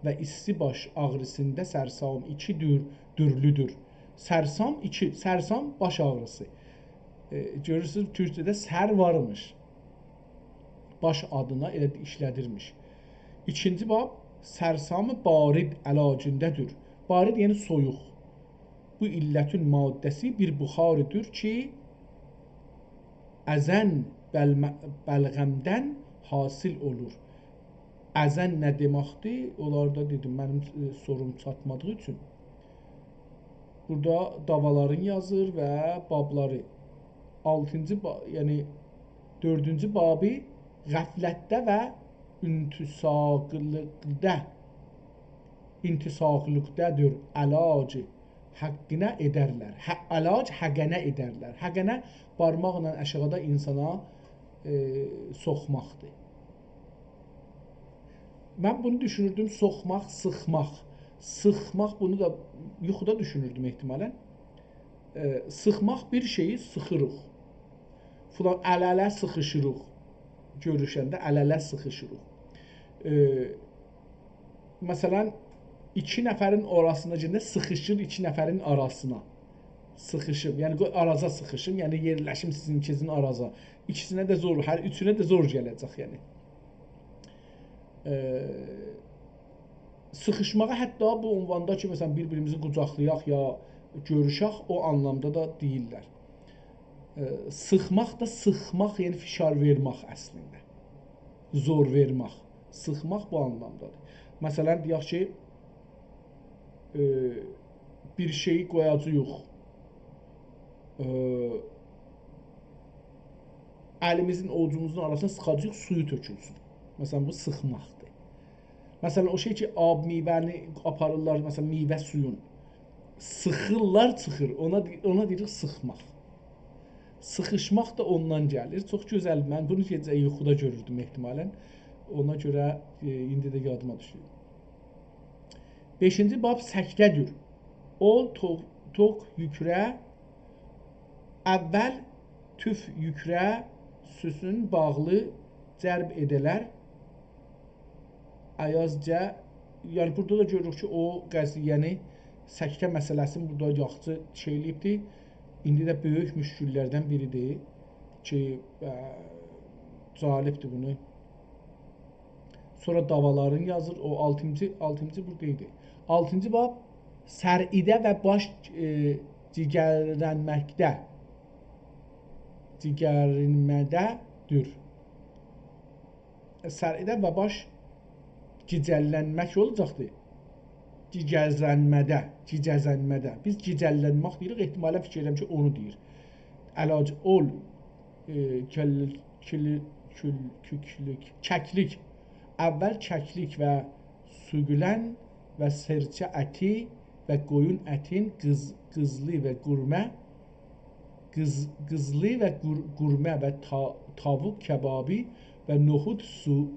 و ایستی باش آغریسیندا سرسام ایکی دور-، دورلودور. سرسام ایکی، سرسام باش آغریسی. ائ، گؤرورسونوز، تورکجه‌ده سر وارمیش. باش آدینا ائله ایشله‌دیرمیش. ایکینجی باب، سرسام بارد علاجیندادیر. بارد، یعنی سویوق. بو علتین ماده‌سی بیر بخاری‌دیر کی، ازن بلم-، بلغمدن حاصل اولور. ازن نه دئمکدیر؟ اونلار دا دئدیم، منیم، ائ، سوروم چاتمادیغی اوچون. بورادا داوالارین یازیر و بابلاری. آلتینجی با-، یعنی دؤردونجو بابی غفلتده و انتساقلیقدا، انتساقلیقدادیر. علاج حقینه ائدرلر. ح-، علاج حقینه ائدرلر. حقینه بارماقلا آشاغیدا اینسانا، ائ، سوخماقدیر. من بونو دوشونوردوم، سوخماق، سیخماق. سیخماق، بونو دا یوخودا دوشونوردوم احتمالاً. ائ، سیخماق، بیر شئیی سیخیریق. فلان، ال-اله سیخیشیریق. گؤروشنده ال-اله سیخیشیریق. ائ، مثلاً، ایکی نفرین آراسینا گیرنده سیخیشیر ایکی نفرین آراسینا. سیخیشیم، یعنی قوی آرازا سیخیشیم، یعنی یئرلشیم سیزین ایکینیزین آرازا. ایکیسینه ده زور، هر اوچونه ده زور گله‌جک، یعنی. ائ، سیخیشماغا حتی بو عنواندا کی، مثلاً، بیر-بیریمیزی قوجاقلایاق یا گؤروشک، او آنلامدا دا دئییرلر. ائ، سیخماق دا سیخماق، یعنی فشار وئرمک اصلینده. زور وئرمک. سیخماق بو آنلامدادیر. مثلاً، دئیک کی، ائ، بیر شئیی قویاجاغیق، ائ، الیمیزین اووجوموزون آراسینا سیخاجاغیق، سویو تؤکولسون. مثلاً، بو سیخماقدیر. مثلاً، او شئی کی، آب میوه‌نی آپاریرلار، مثلاً، میوه سویون. سیخیرلار، چیخیر. اونا دئ-، اونا دئییریک سیخماق. سیخیشماق دا اوندان گلیر. چوخ گؤزل. من بونو گئجه یوخودا گؤروردوم احتمالاً. اونا گؤره، ائ، ایندی ده یادیما دوشور. بئشینجی باب سکته‌دیر. اول تو-، توک یوکره، اول توف یوکره سوسون باغلی جلب ائده‌لر. ایازجا، یعنی بورادا دا گؤروروک کی، او قضیه‌نی، سکته مسئله‌سینی بورادا یاخشی شئی ائله‌ییبدی. ایندی ده بؤیوک مشکل‌لردن بیریدیر کی، اه، جالبدیر بونو. سونرا داوالارین یازیر، او آلتینجی، آلتینجی بورادا ایدی. آلتینجی باب، سرعده و باش، ائ، جیگرلنمکده، جیگرلنمه‌ده‌دیر. سرعده و باش گیجللنمک اولاجاقدیر. گیجللنمه‌ده، گیجللنمه‌ده. بیز گیجللنمک دئییریک، احتمالاً فیکیر ائدیرم کی، اونو دئییر. علاج اول، ائ، کل-، کل-، کل-، کوکلوک، ککلیک. اول ککلیک و سوگولن و سئرچه اتی و قویون اتین قیز-، قیزلی و قورمه قیز-، قیزلی و قور-، قورمه و تا-، تاووق کبابی و نوحود سو-،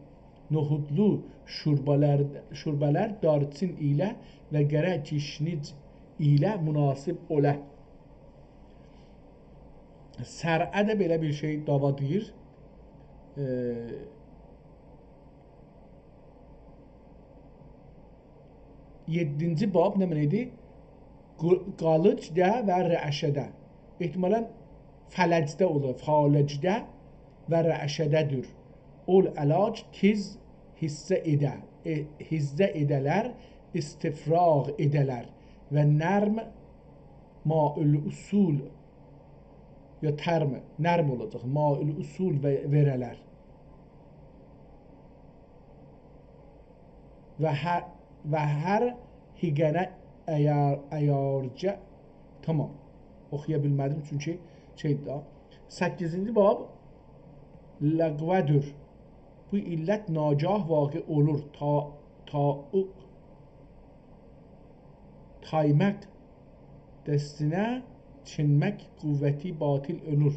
نوحودلو شوربالار، شوربالار دارچین ایله و قره کیشنیج ایله مناسب اولا. سرعه ده بئله بیر شئی، داوا دئییر. ائ، یئددینجی باب نمنه ایدی؟ قو-، قالجده و رعشه‌ده. احتمالاً فلجده اولور، فالجده و رعشه‌ده‌دیر. اول علاج تئز حیزه ائده، ائ، حیزه ائده‌لر، استفراغ ائده‌لر و نرم ماءالاصول یا ترمه، نرم اولاجاق. مائل اصول و وئره‌لر. و هر، و هر هیگنه ایار، ایارجه، تامام. اوخویا بیلمه‌دیم چونکی شئیدیر دا. سککیزینجی باب لغوه‌دور. بو علت ناگاه واقع اولور. تا، تا، تایماق دستینه چینمک قوتی باطل اؤلور.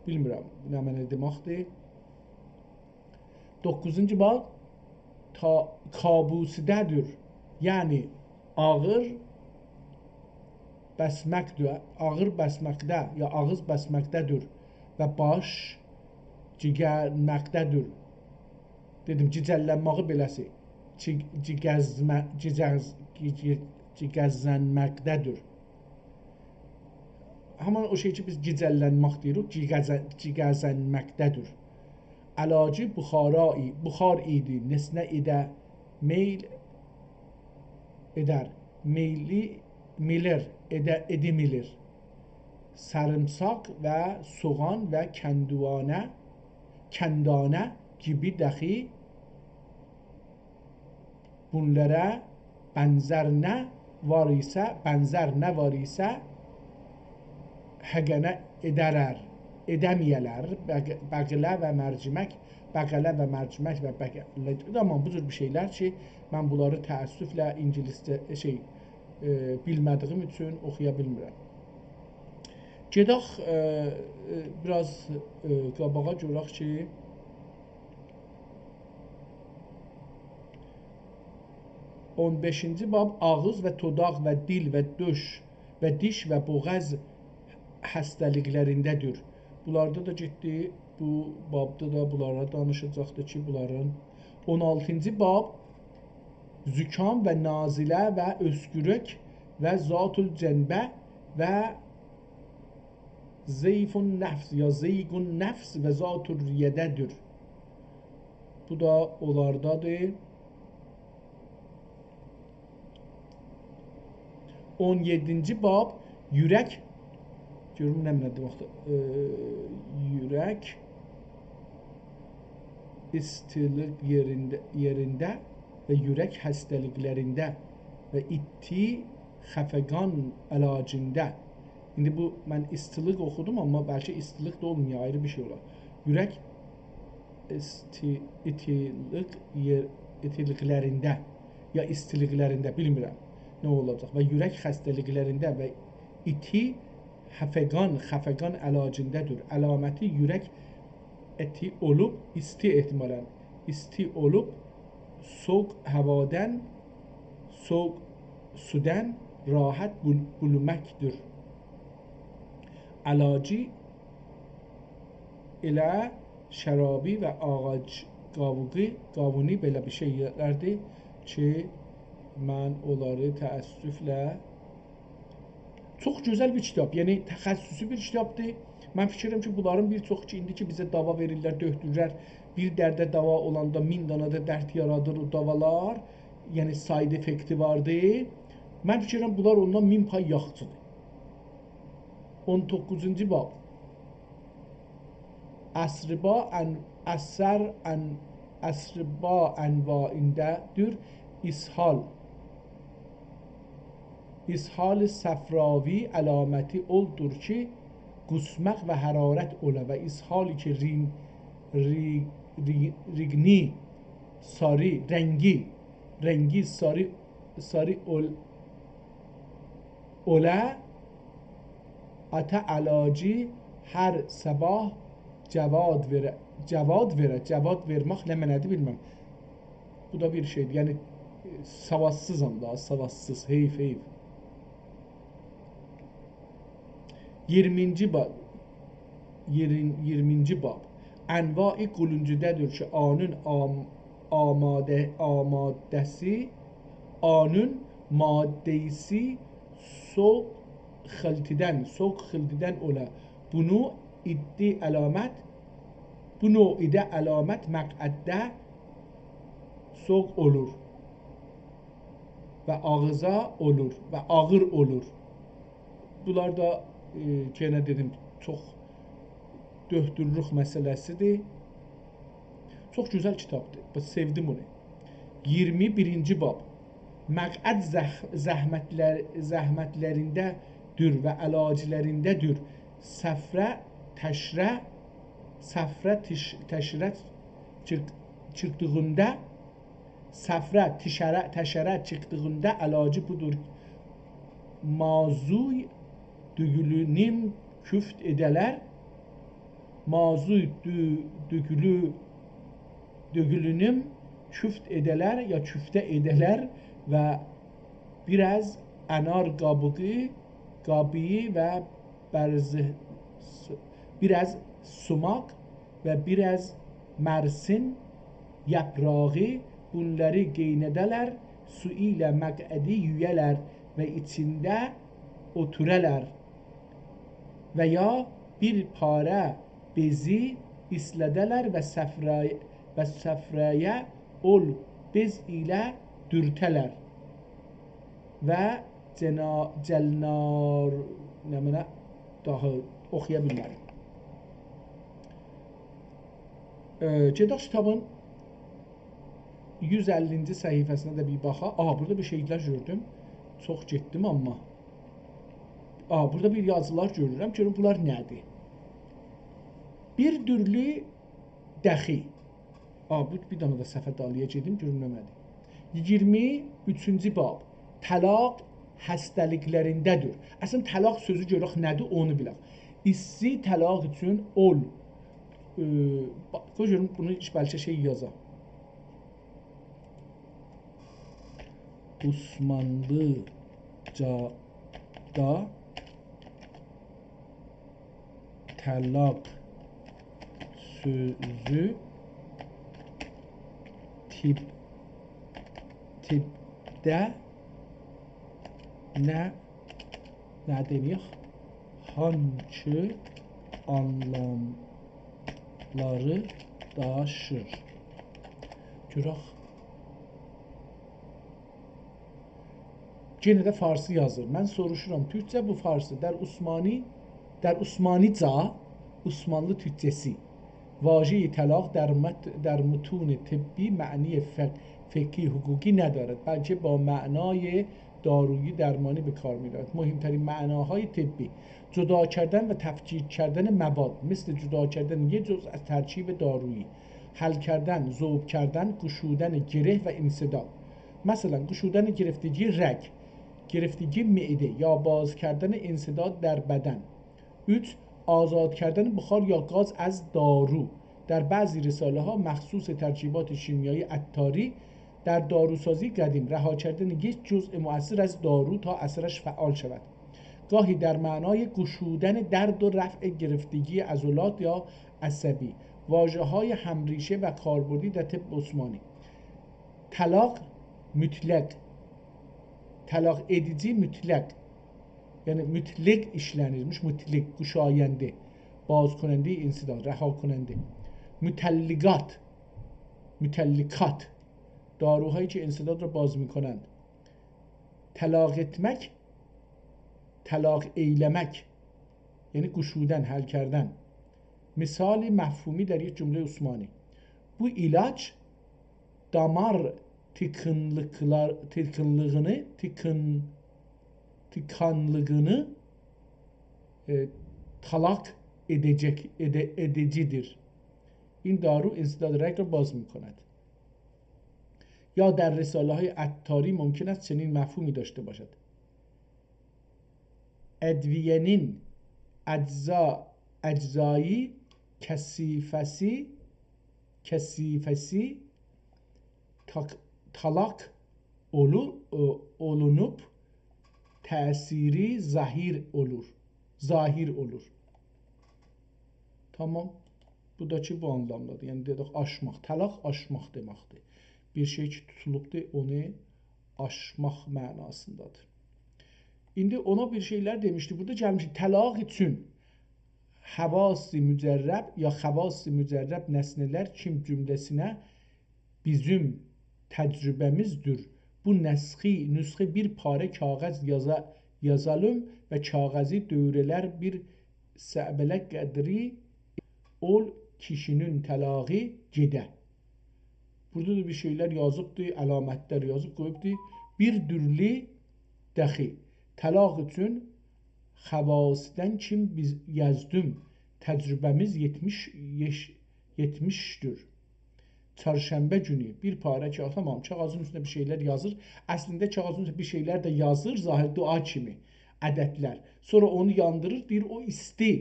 بیلمیرم نه معنی دئمکدیر. دوققوزونجو باب تا، کابوسیده‌دیر. یعنی آغیر بسمکده، آغیر بسمکده یا آغیز بسمکده‌دیر و باش گیگلمکده‌دیر. دئدیم، گیجللنمه‌یی بئله‌سی. گی-، گیگزمه-، گیجز-، گی-، گی-، گیگزلنمکده‌دیر. همان او شئی کی، بیز گیجللنمک دئییریک، گیگزه-، گیگزلنمکده‌دیر. علاجی بخارایی، بخار ایدی، نسنه ایده میل ائدر، میلی، میلر، ائده، ائدیمیلیر. ساریمساق و سوغان و کندوانه، کندانه گیبی داخی بونلارا بنزر نه وار ایسه، بنزر نه وار ایسه، هیگنه ائده‌لر، ائده‌مه‌یه‌لر، بق-، بقله و مرجمک، بقله و مرجمک و بقله، آمما بو جور بیر شئیلر کی، من بونلاری تأسفله اینگیلیسجه، شئی، ائ، بیلمه‌دیگیم اوچون اوخویا بیلمیرم. گئدک، ائ، ائ، بیر آز، ائ، قاباغا گؤرک کی، اون بئشینجی باب آغیز و دوداق و دیل و دؤش و دیش و بوغاز خسته‌لیکلرینده‌دیر. بونلاردا دا گئتدی، بو بابدا دا بونلارا دانیشاجاقدیر کی، بونلارین اون آلتینجی باب زکام و نازله و اؤسکورک و ذات الجنبه و ضعیف النفس یا ضیق النفس و ذات الریه‌ده‌دیر. بو دا اونلاردادیر. اون یئددینجی باب، اورک، گؤروم نه معنادیر، باخ، ائ، اورک ایستیلیک یئرینده، یئرینده و اورک خسته‌لیکلرینده و ایتی خفقان علاجینده. ایندی بو، من ایستیلیک اوخودوم، آمما بلکه ایستیلیک ده اولمایا، آیری بیر شئی اولار. اورک ایستی-، ایتیلیک یئر-، ایتیلیکلرینده، یا ایستیلیکلرینده، بیلمیرم نه اولاجاق. و اورک خسته‌لیکلرینده و ایتی خفقان، خفقان علاجینده‌دیر. علامتی اورک ایتی اولوب، ایستی احتمالاً، ایستی اولوب، سوغوق هاوادان، سوغوق سودان راحت بول-، بولونماقدیر. علاجی ائله شرابی و آغاج قاووغو، قاوونی بئله بیر شئیلردیر کی، من اونلاری تأسفله چوخ گؤزل بیر کیتاب، یعنی تخصصی بیر کیتابدیر. من فیکر ائدیرم کی، بونلارین بیر چوخو کی، ایندی کی بیزه داوا وئریرلر، دؤکتورلر، بیر درده داوا اولاندا مین دانا دا درد یارادیر او داوالار، یعنی side effect-ی واردی. من فیکر ائدیرم، بونلار اوندان مین پای یاخشیدیر. اون دوققوزونجو باب. اسربا ان-، اسر ان-، اسربا انواعینده‌دیر. اسهال. اسهال صفراوی علامتی اولدور کی، قوسماق و حرارت اولا و اسهالی کی، رین-، ری-، ری-، ریگنی، ساری، رنگی، رنگی ساری، ساری اول-، اولا، آتا علاجی هر صباح جواد وئره، جواد وئره، جواد وئرمک نه معنادیر، بیلمیرم. بو دا بیر شئیدیر، یعنی، ائ، سوادسیزام دا، سوادسیز، حیف، حیف. اییرمینجی باب، اییرمین-، اییرمینجی باب. انواع قولونجوده‌دیر کی، آنون آم-، آماده-، آماده‌سی، آنون ماده‌سی سوغوق خیلتیدن، سوغوق خیلتیدن اولا. بونو ایدی علامت، بو نوع ایده علامت مقعدده سوغوق اولور و آغیزا اولور و آغیر اولور. بونلار دا، ائ، یئنه دئدیم، چوخ دؤکتورلوک مسئله‌سی‌دیر. چوخ گؤزل کیتابدیر. باخ، سئودیم بونو. اییرمی بیرینجی باب. مقعد زح-، زحمتلر-، زحمتلرینده‌دیر و علاجلرینده‌دیر. صفره، تشره، صفره تش-، تشره چیرک-، چیرکدیغیندا، صفره تشره، تشره چیرکدیغیندا علاجی بودور. مازوی دویولونوم کوفت ائده‌لر، مازوی دو-، دویولو-، دویولونوم کوفت ائده‌لر یا کوفته ائده‌لر و بیر آز انار قابیغی، قابیغی و برز-، بیر آز سوماق و بیر آز مرسین یاپراغی، بونلاری قئینه‌ده‌لر، سو ایله مقعدی یویه‌لر و ایچینده اوتورالار. و یا بیر پاره بئزی ایسله‌ده‌لر و صفرای-، و صفرایه اول بئز ایله دورته‌لر. و جنا-، جلنار، نمنه، داها اوخویا بیلمه‌رم. ائ، گئدک کیتابین یوز اللینجی صفحه‌سینه ده بیر باخاق. آها، بورادا بیر شئیلر گؤردوم. چوخ گئتدیم آمما. آها، بورادا بیر یازیلار گؤرورم. گؤروم بونلار نه‌دیر؟ بیر دورلو دخی. آ، بو، بیر دنه ده صفحه دالییا گئدیم، گؤروم نمه‌دیر. اییرمی اوچونجو باب. طلاق خسته‌لیکلرینده‌دیر. اصلا، طلاق سؤزو گؤرک نه‌دیر، اونو بیلک. ایسسی طلاق اوچون اول. ائ، با-، قوی گؤروم، بونو هئچ بلکه شئی یازام. عثمانلیجادا طلاق سؤزو طب، طبده نه، نه دئیک؟ هانکی آنلاملاری داشیر؟ گؤرک. یئنه ده فارسی یازیر. من سوروشورام تورکجه، بو فارسی. در عثمانی، در عثمانیجا، عثمانلی تورکجه‌سی، واژهٔ طلاق در مت-، در متون طبی معنی فق-، فقهی حقوقی ندارد، بلکه با معنای دارویی درمانی به کار می‌رود. مهمترین معناهای طبی: جدا کردن و تفکیک کردن مواد، مثل جدا کردن یک جزء از ترکیب دارویی، حل کردن، ذوب کردن، گشودن گره و انسداد. مثلا، گشودن گرفتگی رگ، گرفتگی معده یا باز کردن انسداد در بدن. اوچ، آزاد کردن بخار یا گاز از دارو. در بعضی رساله‌ها مخصوص ترکیبات شیمیایی عطاری، در داروسازی قدیم، رها کردن یک جزء مؤثر از دارو تا اثرش فعال شود. گاهی در معنای گشودن درد و رفع گرفتگی عضلات یا عصبی. واژه‌های همریشه و کاربردی در طب عثمانی. طلاق مطلق. طلاق ائدیجی مطلق. یعنی مطلق ایشله‌نیرمیش، مطلق، گشاینده، بازکنندهٔ انسداد، رهاکننده. مطلقات، مطلقات، داروهایی که انسداد را باز می‌کنند. طلاق ائتمک، طلاق ائیله‌مک، یعنی گشودن، حل کردن. مثال مفهومی در یک جملهٔ عثمانی: بو علاج دامار تیکینلیکلار، تیکینلیگینی، تیکین-، تیکانلیگینی، ائ، طلاق ائده‌جک، ائده-، ائدیجی‌دیر. این دارو انسداد رگ را باز می‌کند. یا در رساله‌های عطاری ممکن است چنین مفهومی داشته باشد: ادویه‌نین اجزا-، اجزایی کثیفه‌سی، کثیفه‌سی تاک-، طلاق اولو-، او-، اولونوب تأثیری ظاهر اولور. ظاهر اولور. تامام. بو دا کی، بو آنلامدادیر. یعنی، دئدیک، آشماق. طلاق آشماق دئمکدیر. بیر شئی کی، توتولوبدور، اونو آشماق معناسیندادیر. ایندی اونا بیر شئیلر دئمیشدی. بورادا گلمیشیک طلاق اوچون حواس مجرب یا خواص مجرب نسنه‌لر کیم جمله‌سینه بیزیم تجربه‌میزدیر. بو نسخی، نسخه بیر پاره کاغذ یازا-، یازالیم و کاغذی دؤوره‌لر بیر صعبله قدری اول کیشی‌نین طلاقی گئده. بورادا دا بیر شئیلر یازیبدی، علامتلر یازیب قویوبدو. بیر دورلو دخی. طلاق اوچون خواصدن کیم بیز یزدوم، تجربه‌میز یئتمیش، یئش-، یئتمیشدیر. چرشنبه گونو بیر پاره کاغیذ، تامام، کاغیذین اوستونده بیر شئیلر یازیر. اصلینده کاغیذین اوستونده بیر شئیلر ده یازیر، ظاهر دعا کیمی، عددلر. سونرا اونو یاندیریر، دئییر، او ایستی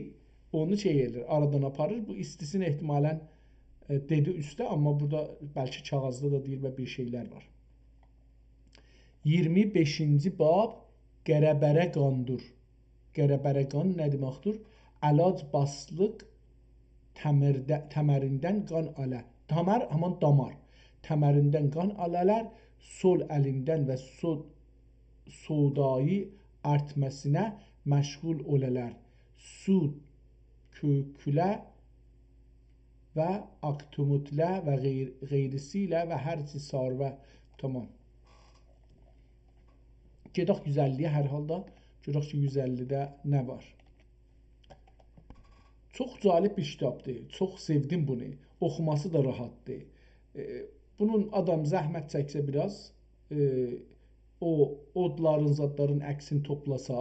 اونو شئی ائله‌ییر، آرادان آپاریر. بو ایستی‌سینی احتمالاً، ائ، دئدی اوسته، آمما بورادا بلکه کاغیذدا دا دئییر و بیر شئیلر وار. اییرمی بئشینجی باب، قره‌بره قاندور. قره‌بره قان نه دئمکدیر؟ علاج باسلیق تمرده-، تمریندن قان آله. تمر همان دامار. تمریندن قان آلالار، سول الیندن و سو-، سودایی آرتماسینا مشغول اولالار. سود کوکوله و آکتوموتله و غیر-، غیریسی ایله و هر چی ساروه. تامام. گئدک یوز اللی‌یه هر حالدا. گؤرک کی، یوز اللی‌ده نه وار. چوخ جالب بیر کیتابدیر. چوخ سئودیم بونو. اوخوماسی دا راحاتدیر. ائ، بونون آدام زحمت چکسه بیر آز، ائ، او اودلارین، زادلارین عکسینی توپلاسا،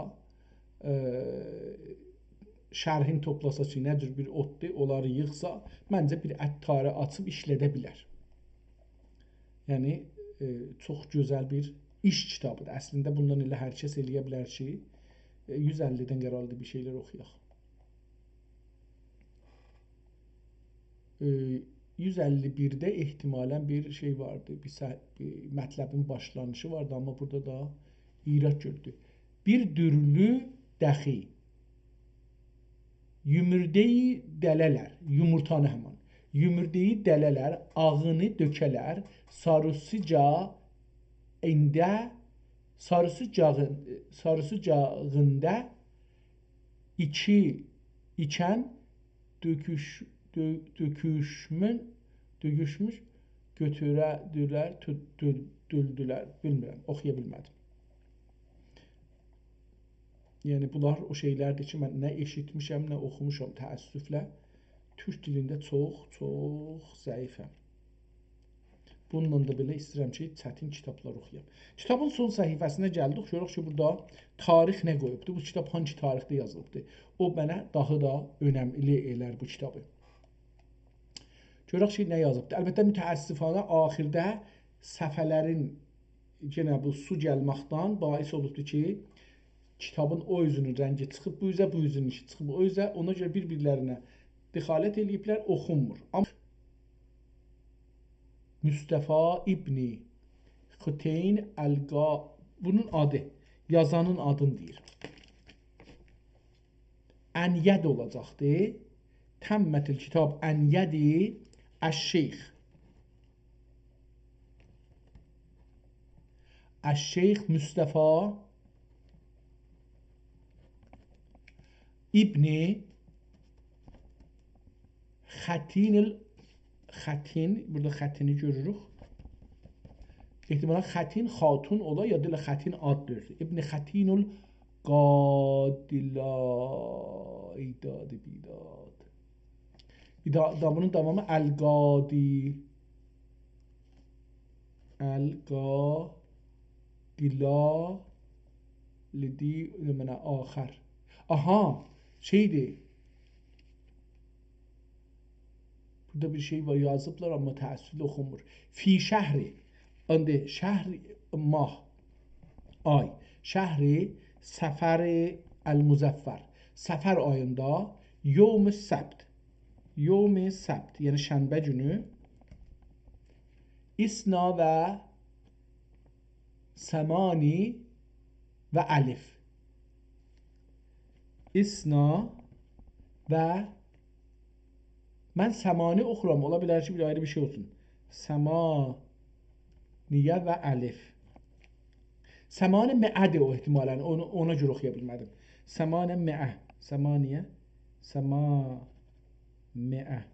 ائ، شرحین توپلاسا کی، نه جور بیر اوددور، اونلاری ییغسا، منجه بیر عطاری آچیب ایشلده بیلر. یعنی، ائ، چوخ گؤزل بیر ایش کیتابیدیر. اصلینده بوندان ائله هر کس ائله‌یه بیلر کی، ائ، یوز اللی‌دن قراردی بیر شئیلر اوخویاق. ائ، یوز اللی بیرده احتمالاً بیر شئی واردی، بیر صح-، بیر مطلبین باشلانیشی واردی، آمما بورادا دا ایراد گؤردو. بیر دورلو دخی. یومورده‌یی دله‌لر، یومورتانی همان. یومورده‌یی دله‌لر، آغینی دؤکه‌لر، ساریسیجا اینده، ساریسیجاغین-، ساریسیجاغیندا ایکی، ایکن دؤکوش-، دؤ-، دؤکوشمون، دؤکوشموش گؤتوره‌دیلر، تو-، دؤل-، دؤلدولر. بیلمیرم، اوخویا بیلمه‌دیم. یعنی، بونلار او شئیلردیر کی، من نه ائشیتمیشم، نه اوخوموشام، تأسفله. تورک دیلینده چوخ، چوخ ضعیفم. بونونلا دا بئله ایسته‌ییرم کی، چتین کیتابلار اوخویام. کیتابین سون صفحه‌سینه گلدیک. گؤرک کی، بورادا تاریخ نه قویوبدو؟ بو کیتاب هانگی تاریخده یازیلیبدی؟ او منه داها دا اؤنملی ائلر بو کیتابی. گؤرک کی، نه یازیبدی. البته، متأسفانه آخیرده صفحه‌لرین یئنه بو سو گلمکدن باعث اولوبدو کی، کیتابین او اوزونون رنگی چیخیب بو اوزه، بو اوزونون ایشی چیخیب او اوزه. اونا گؤره بیر-بیرلرینه دخالت ائله‌ییبلر، اوخونمور. آمما مصطفی ابن ختین القا-، بونون آدی، یازانین آدینی دئییر. ان ید اولاجاقدی. تمت الکتاب ان ید الشیخ. الشیخ مصطفی ابن ختین ال-، ختین، بورادا ختینی گؤروروک. احتمالاً ختین خاتون اولا، یا دا ائله ختین آددیر. ابن ختین القادلا-، ایداد، بیداد. ایدا-، دا-، بونون داوامی القادی. القادلا لدی، منه آخر. آها، شئیدیر. بورادا بیر شئی وار، یازیبلار، آمما تأسفله اوخونمور. فی شهر، ایندی شهر، ماه، آی. شهر صفر المظفر. صفر آییندا یوم سبت. یوم سبت، یعنی شنبه گونو. اثنی و ثمانی و الف. اثنی و، من ثمانی اوخورام، اولا بیلر کی، بیر آیری بیر شئی اولسون. ثمانیه و الف. ثمانمائه‌دیر او احتمالاً، اونو، اونا گؤره اوخویا بیلمه‌دیم. ثمانمائه، ثمانیه، ثما-، مائه.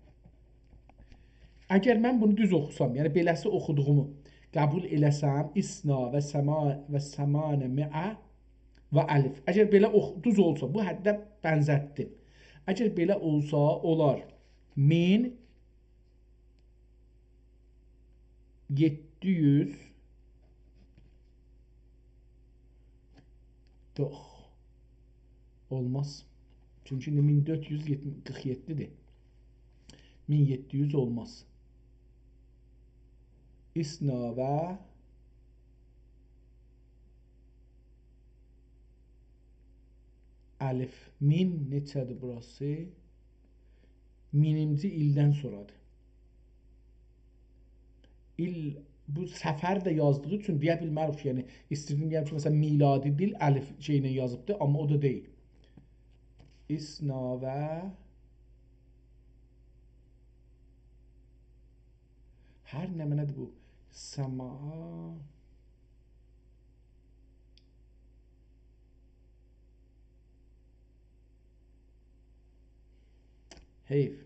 اگر من بونو دوز اوخوسام، یعنی بئله‌سی اوخودوغومو قبول ائله‌سم، اثنی و ثما-، و ثمانمائه و الف. اگر بئله اوخ-، دوز اولسا، بو حدده بنزتدیم. اگر بئله اولسا، اولار مین یئددی یوز، یوخ، اولماز. چونکی ایندی مین دؤرد یوز قیرخ یئددی‌دیر. مین یئددی یوز اولماز. اثنی و الف. مین نئچه‌دیر بوراسی؟ مینینجی ایلدن سونرادیر. ایل، بو صفر ده یازدیغی اوچون دئیه بیلمه‌ریک کی، یعنی، ایستیردیم دئیم کی، مثلا، میلادی ایل الف شئیله یازیبدی، آمما او دا دئییل. اثنی و هر نمنه‌دیر بو؟ سما. حیف.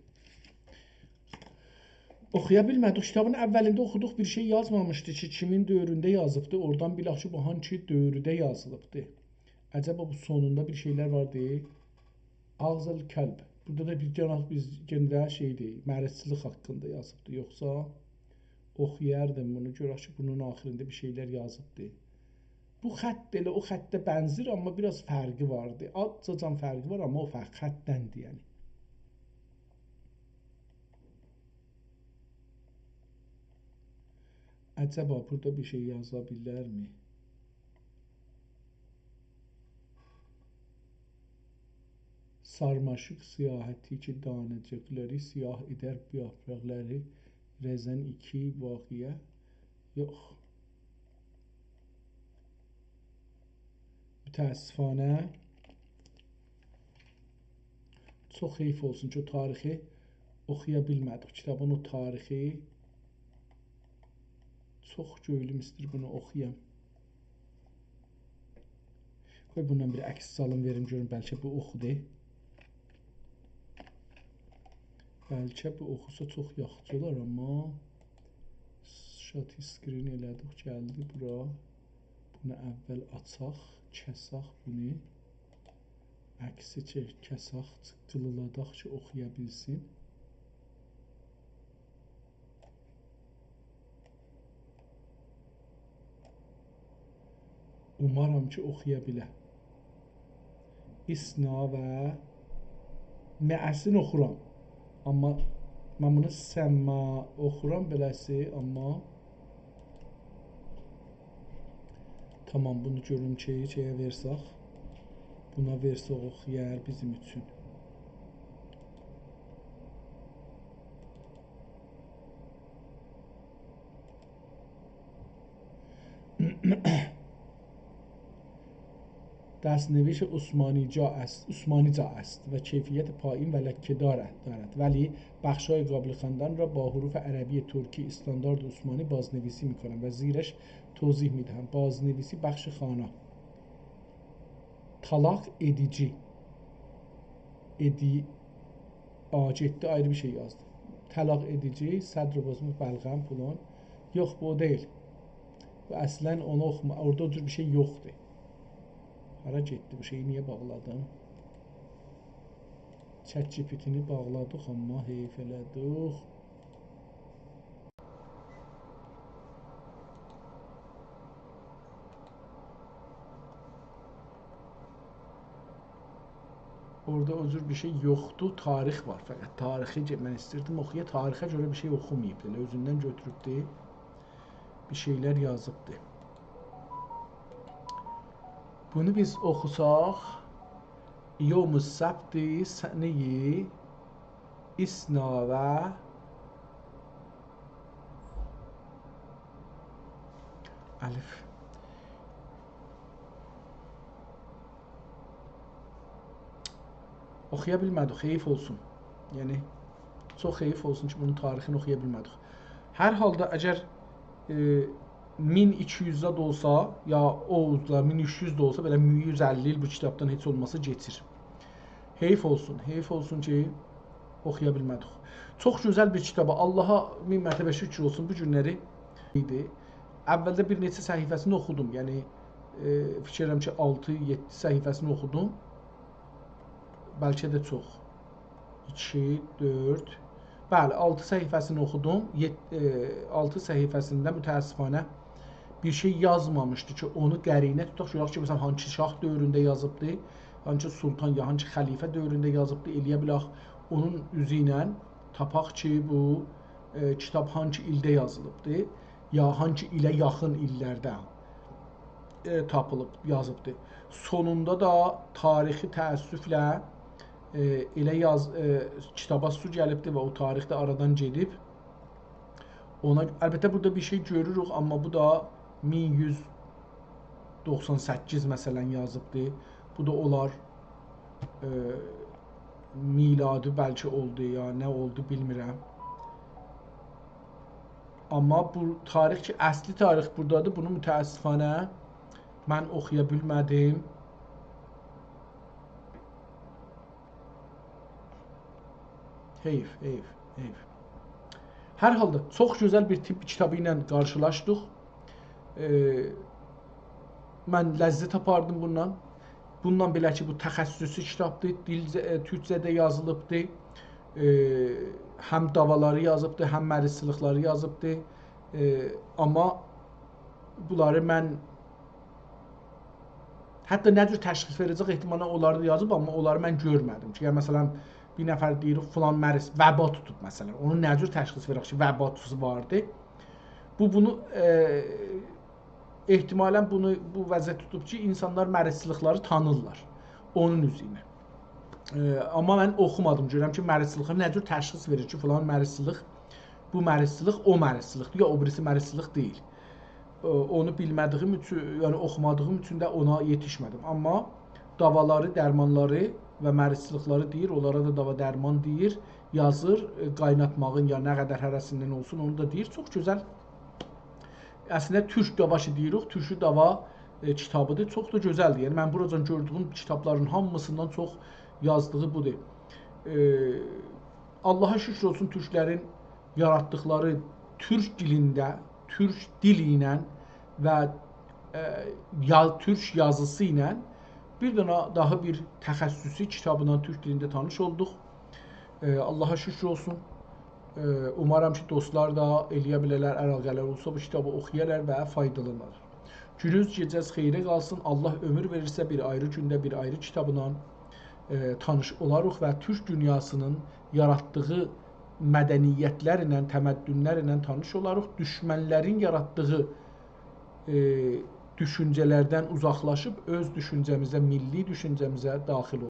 اوخویا بیلمه‌دیک. کیتابین اولینده اوخودوق، بیر شئی یازمامیشدی کی، کیمین دؤورونده یازیبدی. اورادان بیلک کی، بو هانسی دؤورده یازیلیبدی؟ عجبا بو سونوندا بیر شئیلر واردی؟ اغزل کلب. بورادا دا بیر گنه، بیز گئنه ده شئیدیر، مریضچیلیک حاقیندا یازیبدی. یوخسا اوخویاردیم بونو، گؤرک کی، بونون آخیریندا بیر شئیلر یازیبدی. بو خط ائله او خطه بنزیر، آمما بیر آز فرقی واردی. آزجاجان فرقی وار، آمما او فرق خطدندیر، یعنی. عجبا بورادا بیر شئی یازا بیلرمی؟ سارماشیق سیاحتی کی دانه‌جیکلاری سیاه ائدر، بو یاپراقلاری رزن ایکی واقعه. یوخ. متأسفانه. چوخ حیف اولسون کی، او تاریخی اوخویا بیلمه‌دیک. کیتابین او تاریخی چوخ گؤیلوم ایستیر بونو اوخویام. قوی بوندان بیر عکس سالیم وئریم گؤروم، بلکه بو اوخودور. بلکه بو اوخوسا چوخ یاخشی اولار، آمما شات اسکرین ائله‌دیک، گلدی بورا. بونو اول آچاق، کساق بونو. عکسی چک، کساق، جیققیلیلاداق کی، اوخویا بیلسین. اومارام کی، اوخویا بیله. اثنی و مئه‌سینی اوخورام. آمما من بونو سما اوخورام بئله‌سی، آمما تامام، بونو گؤروم کی، شئیه وئرسک، بونا وئرسک اوخویار بیزیم اوچون. دست‌نویس عثمانی‌جا است، عثمانی‌جا است و کیفیت پایین و لکه‌دار دارد، ولی بخش‌های قابل خواندن را با حروف عربی ترکی استاندارد عثمانی بازنویسی می‌کنم و زیرش توضیح می‌دهم. بازنویسی بخش خوانا. طلاق ائدیجی. ائدی، آ، گئتدی، آیری بیر شئی یازدی. طلاق ائدیجی، صدر بزرگ بلغم فلان. یوخ، بو او دئییل. بو اصلا اونو اوخوما، اورادا او جور بیر شئی یوخدور. هارا گئتدی بو شئیی، نییه باغلادیم؟ چت جی پی تی‌نی باغلادیق، آمما حیف ائله‌دیک. اورادا او جور بیر شئی یوخدور، تاریخ وار. فقط تاریخی کی، من ایستیردیم اوخویا، تاریخه گؤره بیر شئی اوخوماییب. ائله اؤزوندن گؤتوروبدور، بیر شئیلر یازیبدیر. بونو بیز اوخوساق، یوم السبت سنه‌ی اثنی و الف. اوخویا بیلمه‌دیک، حیف اولسون. یعنی، چوخ حیف اولسون کی، بونون تاریخینی اوخویا بیلمه‌دیک. هر حالدا، اگر، ائ، مین ایکی یوز ده اولسا، یا او اوزدا مین اوچ یوز ده اولسا، بئله یوز اللی ایل بو کیتابدان هئچ اولماسا کئچیر. حیف اولسون، حیف اولسون کی، اوخویا بیلمه‌دیک. چوخ گؤزل بیر کیتابا، آللاها مین مرتبه شکر اولسون، بو گونلری ایدی. اولده بیر نئچه صفحه‌سینی اوخودوم، یعنی، ائ، فیکیر ائدیرم کی، آلتی، یئددی صفحه‌سینی اوخودوم. بلکه ده چوخ. ایکی، دؤرد، بلی، آلتی صفحه‌سینی اوخودوم. یئت-، ائ، آلتی صفحه‌سینده متأسفانه بیر شئی یازمامیشدی کی، اونو قرینه توتاق. گؤرک کی، مثلا، هانسی شاه دؤورونده یازیبدی، هانسی سلطان یا هانسی خلیفه دؤورونده یازیبدی. ائلیه بیلک، اونون اوزو ایله تاپاق کی، بو، ائ، کیتاب هانسی ایلده یازیلیبدی، یا هانسی ایله یاخین ایللرده، ائ، تاپیلیب، یازیبدی. سونوندا دا تاریخی تأسفله، ائ، ائله یاز-، ائ، کیتابا سو گلیبدی و او تاریخ ده آرادان گئدیب. اونا، البته، بورادا بیر شئی گؤروروک، آمما بو دا مین یوز دوخسان سککیز، مثلا، یازیبدی. بو دا اولار، ائ، میلادی بلکه اولدو، یا نه اولدو، بیلمیرم. آمما بو تاریخ کی، اصلی تاریخ بورادادیر، بونو متأسفانه من اوخویا بیلمه‌دیم. حیف، حیف، حیف. هر حالدا، چوخ گؤزل بیر طب کیتابی ایله قارشیلاشدیق. ائ، من لذت آپاردیم بوندان. بوندان بئله کی، بو تخصصی کیتابدیر، دیل، ائ، تورکجه ده یازیلیبدیر. ائ، هم داوالاری یازیبدیر، هم مریضچیلیقلاری یازیبدیر. ائ، آمما بونلاری من حتی نه جور تشخیص وئره‌جک، احتمالا اونلاری دا یازیب، آمما اونلاری من گؤرمه‌دیم کی، یعنی، مثلا، بیر نفر دئییر، فلان مریض وبا توتوب، مثلا. اونو نه جور تشخیص وئرک کی، وباسی واردی؟ بو، بونو، ائ، احتمالا بونو، بو وضعیت توتوب کی، اینسانلار مریضچیلیقلاری تانیرلار. اونون اوزو ایله. ائ، آمما من اوخومادیم، گؤرم کی، مریضچیلیقلاری نه جور تشخیص وئریر کی، فلان مریضچیلیق، بو مریضچیلیق او مریضچیلیقدیر، یا او بیریسی مریضچیلیق دئییل. ائ، اونو بیلمه‌دیگیم اوچون، یعنی اوخومادیغیم اوچون ده اونا یئتیشمه‌دیم. آمما داوالاری، درمانلاری و مریضچیلیقلاری دئییر، اونلارا دا داوا درمان دئییر، یازیر، ائ، قایناتماغین یا نه قدر هره‌سیندن اولسون، اونو دا دئییر. چوخ گؤزل. اصلینده تورک داوا کی دئییریک، تورکو داوا، ائ، کیتابیدیر. چوخ دا گؤزلدیر. یعنی من بوراجان گؤردویوم کیتابلارین هامیسیندان چوخ یازدیغی بودور. ائ، آللاها شوکور اولسون، تورکلرین یاراتدیقلاری تورک دیلینده، تورک دیلی ایله و، ائ، یا-، تورک یازیسی ایله بیر دنه داها بیر تخصصی کیتابلا تورک دیلینده تانیش اولدوق. ائ، آللاها شوکور اولسون. ائ، اومارام کی، دوستلار دا ائلیه بیله‌لر، علاقه‌لری اولسا بو کیتابی اوخویالار و فایدالانالار. گونوز گئجه‌ز خئیره قالسین. آللاه عؤمور وئریرسه، بیر آیری گونده بیر آیری کیتابلا، ائ، تانیش اولاریق و تورک دونیاسینین یاراتدیغی مدنیتلرله، تمدنلرله تانیش اولاریق. دوشمنلرین یاراتدیغی، ائ، دوشونجه‌لردن اوزاقلاشیب اؤز دوشونجه‌میزه، میللی دوشونجه‌میزه داخیل اولاریق.